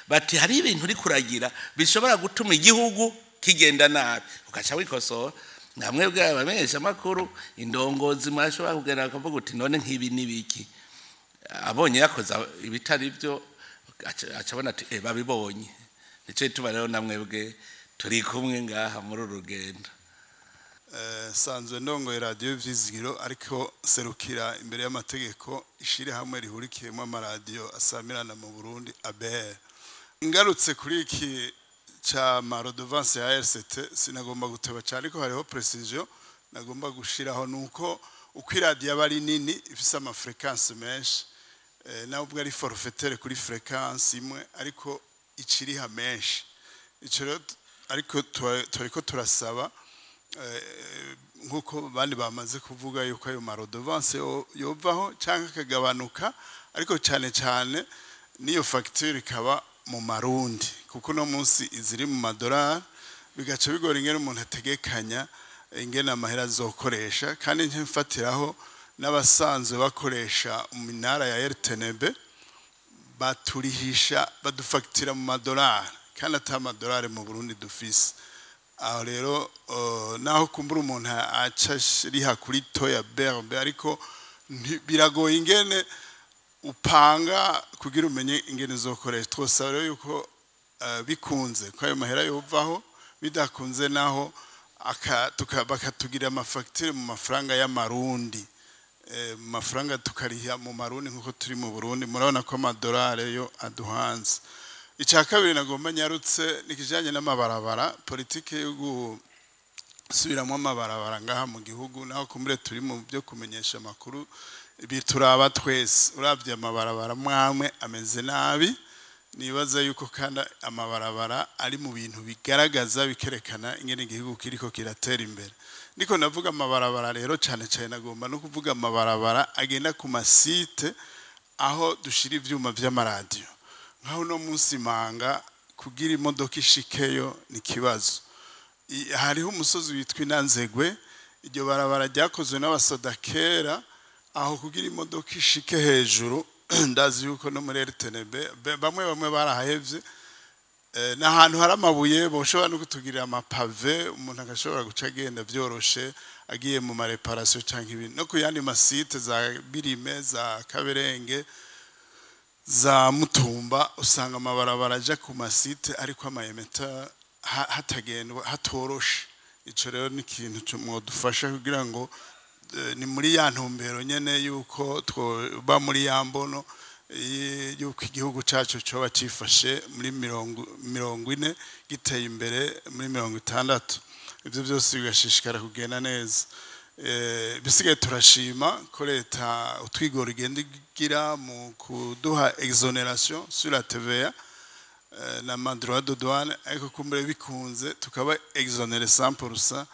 bati: "Hari ibintu uri kuragira bishobora gutuma igihugu kigenda nabi," ugaca wikosora. Namwe bw'abamenyesha amakuru, indongozi, murashobora kugenda bakavuga uti: "None nk'ibi n'ibiki?" Abonye yakoze ibitari byo, aca abona ati: "Babibonye." Nicyo gituma rero namwebwe turi kumwe ngaha muri uru rugendo. Sanzwe ndongoye radiyo Vyizigiro, ariko serukira imbere y'amategeko ishirahamwe rihurikiyemo amaradiyo asamirana mu Burundi, ABR. Ngarutse kuri iki ca ma redevance ya RCT, sinagomba guteba cyane, ariko hariho précision nagomba gushiraho, nuko uko iradiyo aba ari nini, ifise ama fréquences menshi, nawe ubwo ari forfaitaire kuri fréquence imwe, ariko iciriha menshi. Ico rero ariko turiko turasaba, nk'uko bandi bamaze kuvuga, yuko ayo ma redevance yovaho cyangwa akagabanuka, ariko cyane cyane n'iyo facture ikaba mu marundi, kuko uno munsi iziri mu madolari, bigaca bigora ingene umuntu ategekanya ingene amahera azokoresha. Kandi mfatiraho n'abasanzwe bakoresha iminara ya RTNB, baturihisha, badufagitira mu madolari, kandi ata amadolari mu Burundi dufise. Aho rero naho kumbura umuntu aca riha kuri taux ya BRB, ariko biragoye ingene upanga kugira umenye ingene uzokoresha. Twosaba rero yuko bikunze ko ayo mahera yovaho, bidakunze naho bakatugira amafagitire mu mafaranga y'amarundi, mu mafaranga tukariha mu marundi nk'uko turi mu Burundi. Murabona ko amadolari yo aduhanze. Icya kabiri nagomba nyarutse ni ikijyanye n'amabarabara, politike yo gusubiramo amabarabara ngaha mu gihugu. Naho kumbure turi mu byo kumenyesha amakuru, bituraba twese. Urabye amabarabara mwamwe ameze nabi. Nibaza yuko kandi amabarabara ari mu bintu bigaragaza, bikerekana ingene igihugu kiriko kiratera imbere. Niko navuga amabarabara rero, cyane cyane nagomba no kuvuga amabarabara agenda ku ma sites aho dushira ivyuma vy'amaradiyo. Nkaho uno munsi manga kugira imodoka ishikeyo ni kibazo. Hariho umusozi witwa Inanzegwe, iryo barabara ryakozwe n'abasoda kera. Aho kugira imodoka ishike hejuru, ndazi yuko no muri RTNB bamwe bamwe barahevye. Ni ahantu hari amabuye, boshobora no kutugirira ama pavés, umuntu agashobora guca agenda vyoroshe agiye mu ma réparations canke ibintu. No ku yandi ma sites za Birime, za Kaberenge, za Mutumba, usanga amabarabara aja ku ma sites ariko ama émetteurs hatagendwa, hatoroshe. Ico rero ni ikintu mwodufasha kugira ngo ni muri ya ntumbero nyene yuko twoba muri ya mbono yuko igihugu cacu coba cifashe muri 40, giteye imbere muri 60, ivyo byose bigashishikara kugenda neza. Bisigaye turashima ko leta utwigoro igenda igira mu kuduha exonération sur la TVA na ma droit de douane, ariko kumbure bikunze tukaba exonéré 100%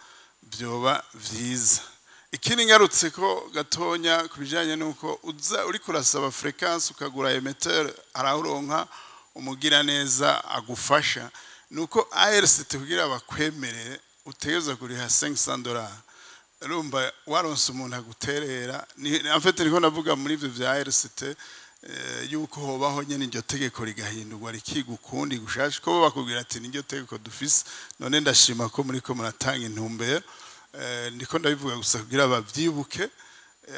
vyoba vyiza. Ikindi ngarutse ko gatonya ku bijyanye n'uko uza uri kurasaba fréquence, ukagura émetteur, arawuronka umugira neza agufasha, nuko ARCT kugira bakwemerere utegereza kuriha $500. Urumva waronse umuntu aguterera. En fait, niko ndavuga muri ivyo vya ARCT, yuko hobaho nyene iryo tegeko rigahindurwa, rikiga ukundi gushasha, ko bo bakubwira ati niryo tegeko dufise. None ndashima ko muriko muratanga intumbero. Ndiko ndabivuga gusa kugira bavyibuke,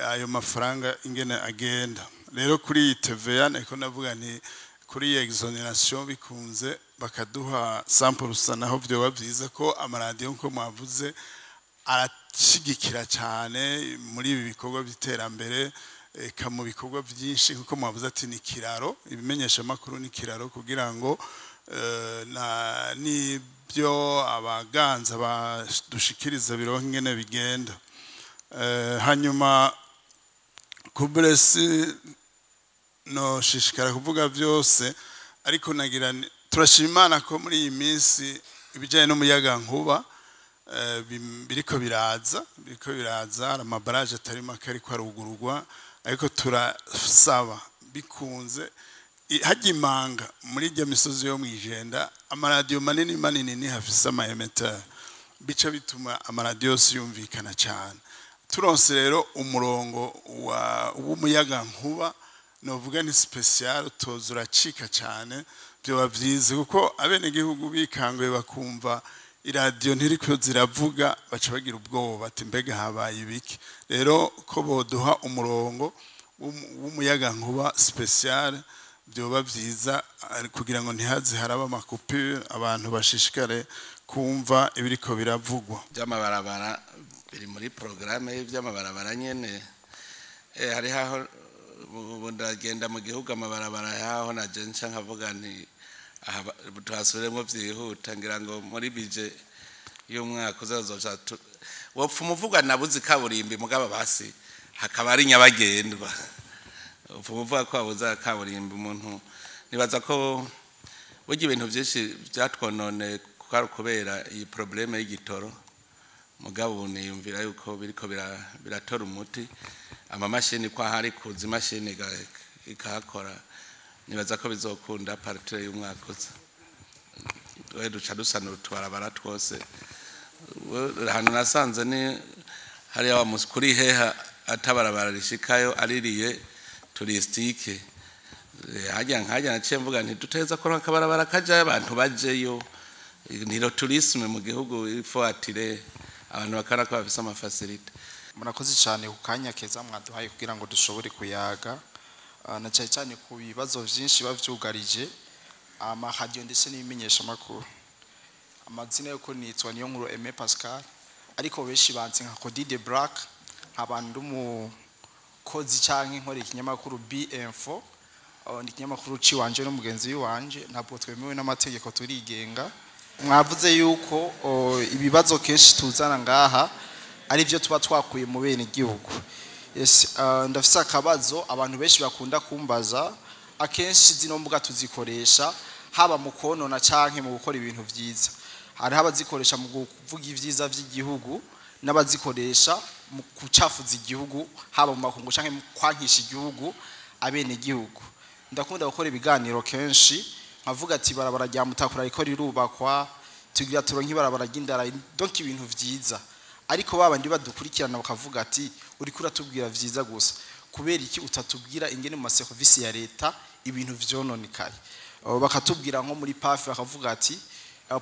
ayo mafaranga ingene agenda. Rero kuri iyi TVA, niko ndavuga nti kuri iyi exonération bikunze bakaduha 100%, naho vyoba vyiza, ko amaradiyo nko mwavuze arashigikira cyane muri ibi bikorwa by'iterambere, eka mu bikorwa byinshi, nkuko mwavuze ati ni kiraro, ibimenyesha makuru ni kiraro kugira ngo na n'ibyo abaganza badushikiriza bironke ingene bigenda. Hanyuma kuburesi no shishikara kuvuga byose, ariko nagira turashima Imana ko muri iyi minsi ibijyanye n'umuyaga nkuba biriko biraza. Hari amabaraje atari make ariko arugururwa, ariko turasaba bikunze hajya imanga muri irya misozi yo mwijenda, amaradiyo manini manini ni hafise ama émetteur, bica bituma amaradiyo yose yumvikana cyane. Turonse rero umurongo w'umuyaga nkuba, novuga ni spécial, toza uracika cyane, byoba byiza, kuko abenegihugu bikanguye bakumva iradiyo ntiriko ziravuga, baca bagira ubwoba ati mbega habaye ibiki? Rero ko boduha umurongo w'umuyaga nkuba spécial, byoba byiza, kugira ngo ntihaze haraba ama coupures, abantu bashishikare kumva ibiriko biravugwa. By'amabarabara biri muri porogaramu y'iby'amabarabara nyene. Hariho aho ubu ndagenda mu gihugu, amabarabara yaho naje nca nkavuga nti aha tuhasubiremo byihuta. Ngira ngo muri budget y'umwaka uzazoca wopfa umuvuga nabuze kaburimbi, mugabo basi hakaba ari nyabagendwa. Upfa umuvuga ko wabuze kaburimbi umuntu. Nibaza ko burya ibintu byinshi byatwonone kwari kubera iyi problème y'igitoro, mugabo ubu niyumvira yuko biriko biratora umuti. Amamashini ko ahari kuza imashini ikahakora, nibaza ko bizokunda à partir y'umwaka uza. We duca dusanura utubarabara twose. Ahantu nasanze ni hariya wa kuri heha atabarabara rishikayo aririye touristique. Hajya nkajya naciye mvuga nti duteza ko akabarabara kajayo, abantu bajeyo, niro tourisme mu gihugu il faut attirer abantu bakana ko bafise ama facilités. Murakoze cyane ku kanya keza mwaduhaye kugira ngo dushobore kuyaga, na cyane cyane ku bibazo byinshi biba byugarije amaradiyo ndetse n'ibimenyeshamakuru. Amazina yuko nitwa niyo nkuru Aimé Pascal, ariko benshi banzi nka Cody de Black, nkaba ndi umukozi canke nkora ikinyamakuru B-Info. Ni ikinyamakuru ciwanje n'umugenzi wanje, ntabwo twemewe n'amategeko, turigenga. Mwavuze yuko ibibazo kenshi tuzana ngaha ari byo tuba twakuye mu bene igihugu. Yes, ndafise akabazo abantu benshi bakunda kumbaza akenshi. Zino mbuga tuzikoresha haba mu konona canke mu gukora ibintu vyiza. Hariho abazikoresha mu kuvuga ivyiza vy'igihugu n'abazikoresha mu kucafuza igihugu, haba mu makungu canke mu kwankisha igihugu abene igihugu. Ndakunda gukora ibiganiro kenshi nkavuga ati barabara rya Mutakura riko rirubakwa, tugira turonke ibarabara ry'indara, donc ibintu vyiza. Ariko babandi badukurikirana bakavuga ati uriko uratubwira vyiza gusa, kubera iki utatubwira ingene mu maserivisi ya leta ibintu vyononekaye? Bakatubwira nko muri PAF, bakavuga ati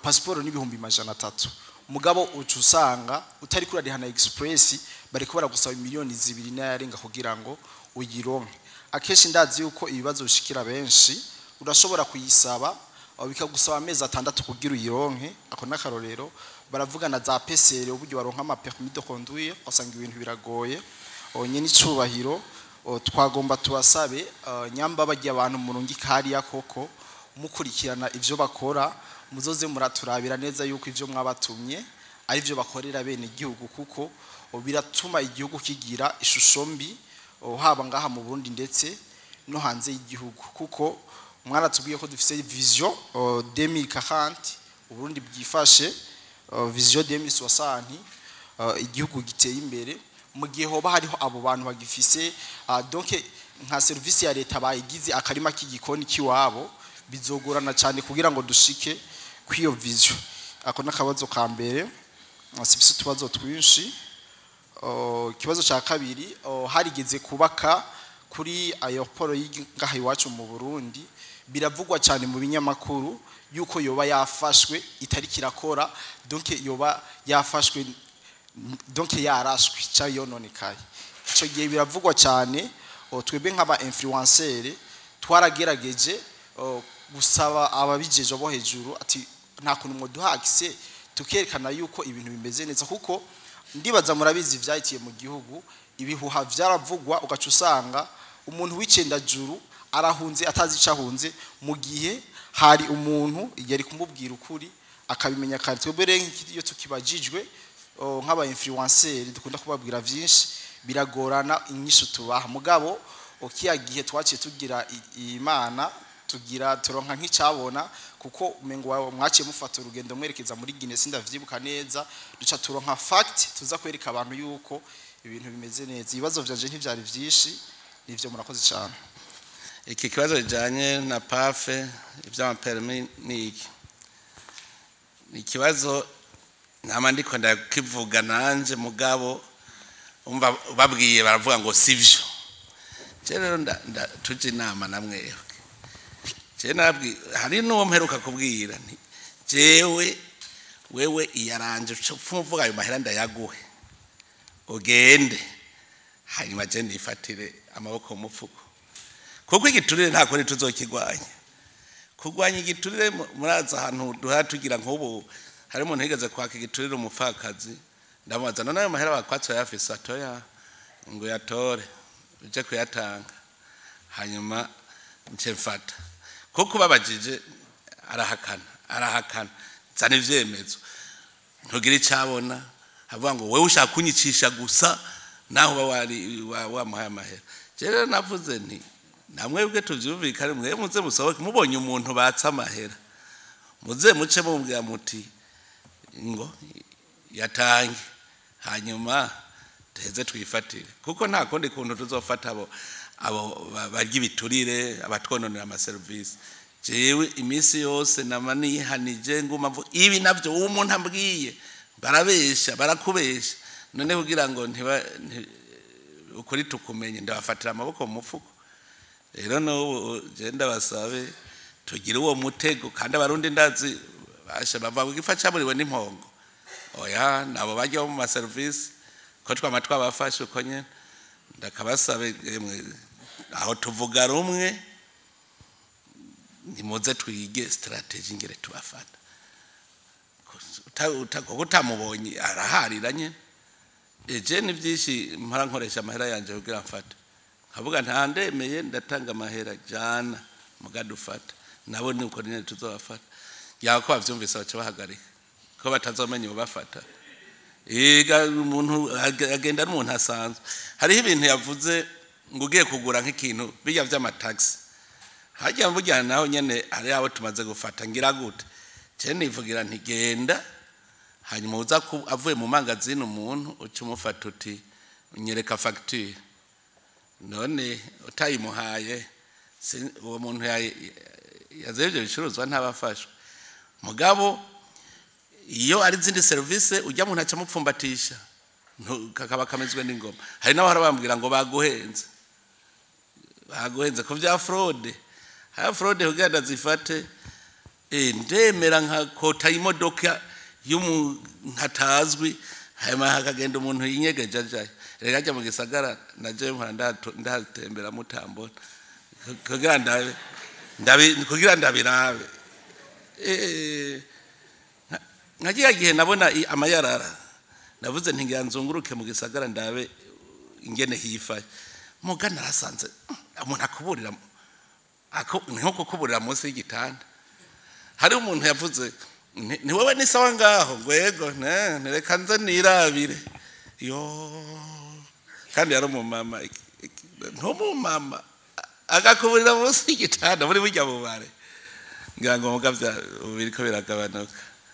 pasiporo n'300,000, mugabo uca usanga utari kurariha na express, bariko baragusaba miliyoni 2 n'ayarenga kugira ngo uyironke. Akenshi ndazi yuko ibibazo bishikira benshi, urashobora kuyisaba bikagusaba amezi 6 kugira uyironke. Ako n'akarorero. Baravuga na za PCR, uburyo baronka ama permis de conduire, ugasanga ibintu biragoye. Nyene icubahiro, twagomba tubasabe, nyamba bagiye abantu murungika hariya koko mukurikirana ivyo bakora, muzoze muraturabira neza yuko ivyo mwabatumye ari byo bakorera bene igihugu, kuko biratuma igihugu kigira ishusho mbi, haba ngaha mu Burundi ndetse no hanze y'igihugu, kuko mwaratubwiye ko dufise vision 2040 Uburundi bwifashe, vision 2060 igihugu giteye imbere. Mu gihe hoba hariho abo bantu bagifise donc nka service ya leta bayigize akarima k'igikoni kiwabo, bizogorana cyane kugira ngo dushike kw'iyo vision. Ako n'akabazo ka mbere. Sifise utubazo twinshi. Ikibazo cya kabiri, harigeze kubaka kuri aéroport y'ingaha iwacu mu Burundi, biravugwa cyane mu binyamakuru yuko yoba yafashwe itari kirakora, donc yoba yafashwe, donc yarashwe cyangwa yononekaye. Icyo gihe biravugwa cyane. Twebwe nk'aba influenceur twaragerageje gusaba ababijeje bo hejuru ati nta kuntu mwoduha accès tukerekana yuko ibintu bimeze neza, kuko ndibaza murabizi vyahitiye mu gihugu, ibihuha vyaravugwa, ugaca usanga umuntu w'icendajuru arahunze atazi ico ahunze, mu gihe hari umuntu yari kumubwira ukuri akabimenya kare. Twebwe rero iyo tukibajijwe nk'aba influenceur dukunda kubabwira vyinshi, biragorana inyishu tubaha. Mugabo kiya gihe twaciye tugira Imana, tugira turonka nk'icabona, kuko umengo mwaciye mufata urugendo mwerekeza muri Guinea, sindavyibuka neza, duca turonka fact tuza kwereka abantu yuko ibintu bimeze neza. Ibibazo vyanje ntivyari vyinshi, nivyo. Murakoze cyane. Iki kibazo kijanye na PAF, ivy'ama permis, ni iki ni ikibazo nama ndiko ndakivuga nanje, mugabo umva babwiye baravuga ngo sivyo. Je rero tuje inama namwebwe. Je nabwi hari n'uwo mperuka kubwira nti jewe wewe iyaranje mvuga ayo mahera ndayaguhe ugende, hanyuma je nifatire amaboko mu mufuko, kuko igiturire nta kuri tuzokigwanya. Kurwanya igiturire, muraza ahantu duhora tugira nk'ubu hari umuntu yigeze kwaka igiturire umupfakazi, ndamubaza: "None ayo mahera bakwatse uyafise?" "Atoya." Ngo yatore uje kuyatanga, hanyuma nce mfata, kuko babajije arahakana, arahakana, zana ivyemezo, ntugira icabona, avuga ngo wewe ushaka kunyicisha gusa, naho uba wari wamuhaye amahera. Je rero navuze nti namwebwe tuvyumvikane, mwe muze musohoke, mubonye umuntu batse amahera muze muce mubwira muti ngo yatange, hanyuma tuheze twifatire, kuko nta kundi kuntu tuzofata abo barya ibiturire, abatwononera amaserivisi. Jewe iminsi yose nama nihanije nguma ibi navyo uwo umuntu ambwiye barabesha, barakubesha. None kugira ngo ntiba ukuri tukumenye, ndabafatira amaboko mu mufuko. Rero n'ubu je ndabasabe tugire uwo mutego, kandi Abarundi ndazi basha bava ku gifa caburiwe n'impongo. Oya, nabo bajya mu maserivisi ko twama twabafashe uko nyene. Ndakabasabe emwe, aho tuvuga rumwe, nimuze twige stratégie ngere tubafata. Kuko utamubonye araharira nyene. Eje ni byinshi mpora nkoresha amahera yanje kugira mfate, nkavuga nta ndemeye ndatanga amahera jana mugadufata, nabo ni uko nyene tuzobafata. Yaba ko bavyumvise baca bahagarika, ko batazomenya ubafata. Ega umuntu agenda ari umuntu asanzwe. Hariho ibintu yavuze ngo ugiye kugura nk'ikintu bijya vy'amataxi hajya burya naho nyene hari abo tumaze gufata. Ngira gute? Je nivugira nti genda, hanyuma uza avuye mu mangazini umuntu uca umufata uti nyereka facture. None utayimuhaye uwo muntu yazeye ibyo bicuruzwa ntabafashwe. Mugabo iyo ari izindi serivisi ujya muntu aca amupfumbatisha, kakaba kamezwe n'ingoma. Hari n'abahora bambwira ngo baguhenze, baguhenze ko bya fraude. Haya fraude kugira ndazifate, ndemera nka kota y'imodoka y'umuntu atazwi, hanyuma hakagenda umuntu yinyegeje ajayo. Reka ajya mu gisagara naje mpora ndahatembera mutambona kugira ndabe kugira ndabirabe. Nka kiriya gihe nabona amayarara, navuze nti ngira nzunguruke mu gisagara ndabe ingene hifaye. Muga narasanze umuntu akuburira ni nko kukuburira munsi y'igitanda. Hari umuntu yavuze ni wowe ni sawa ngaho, ngo yego, ne reka nze nirabire yo. Kandi yari umumama, ntumumama agakuburira munsi y'igitanda muri burya bubare. Ngira ngo muga biriko biragabanuka.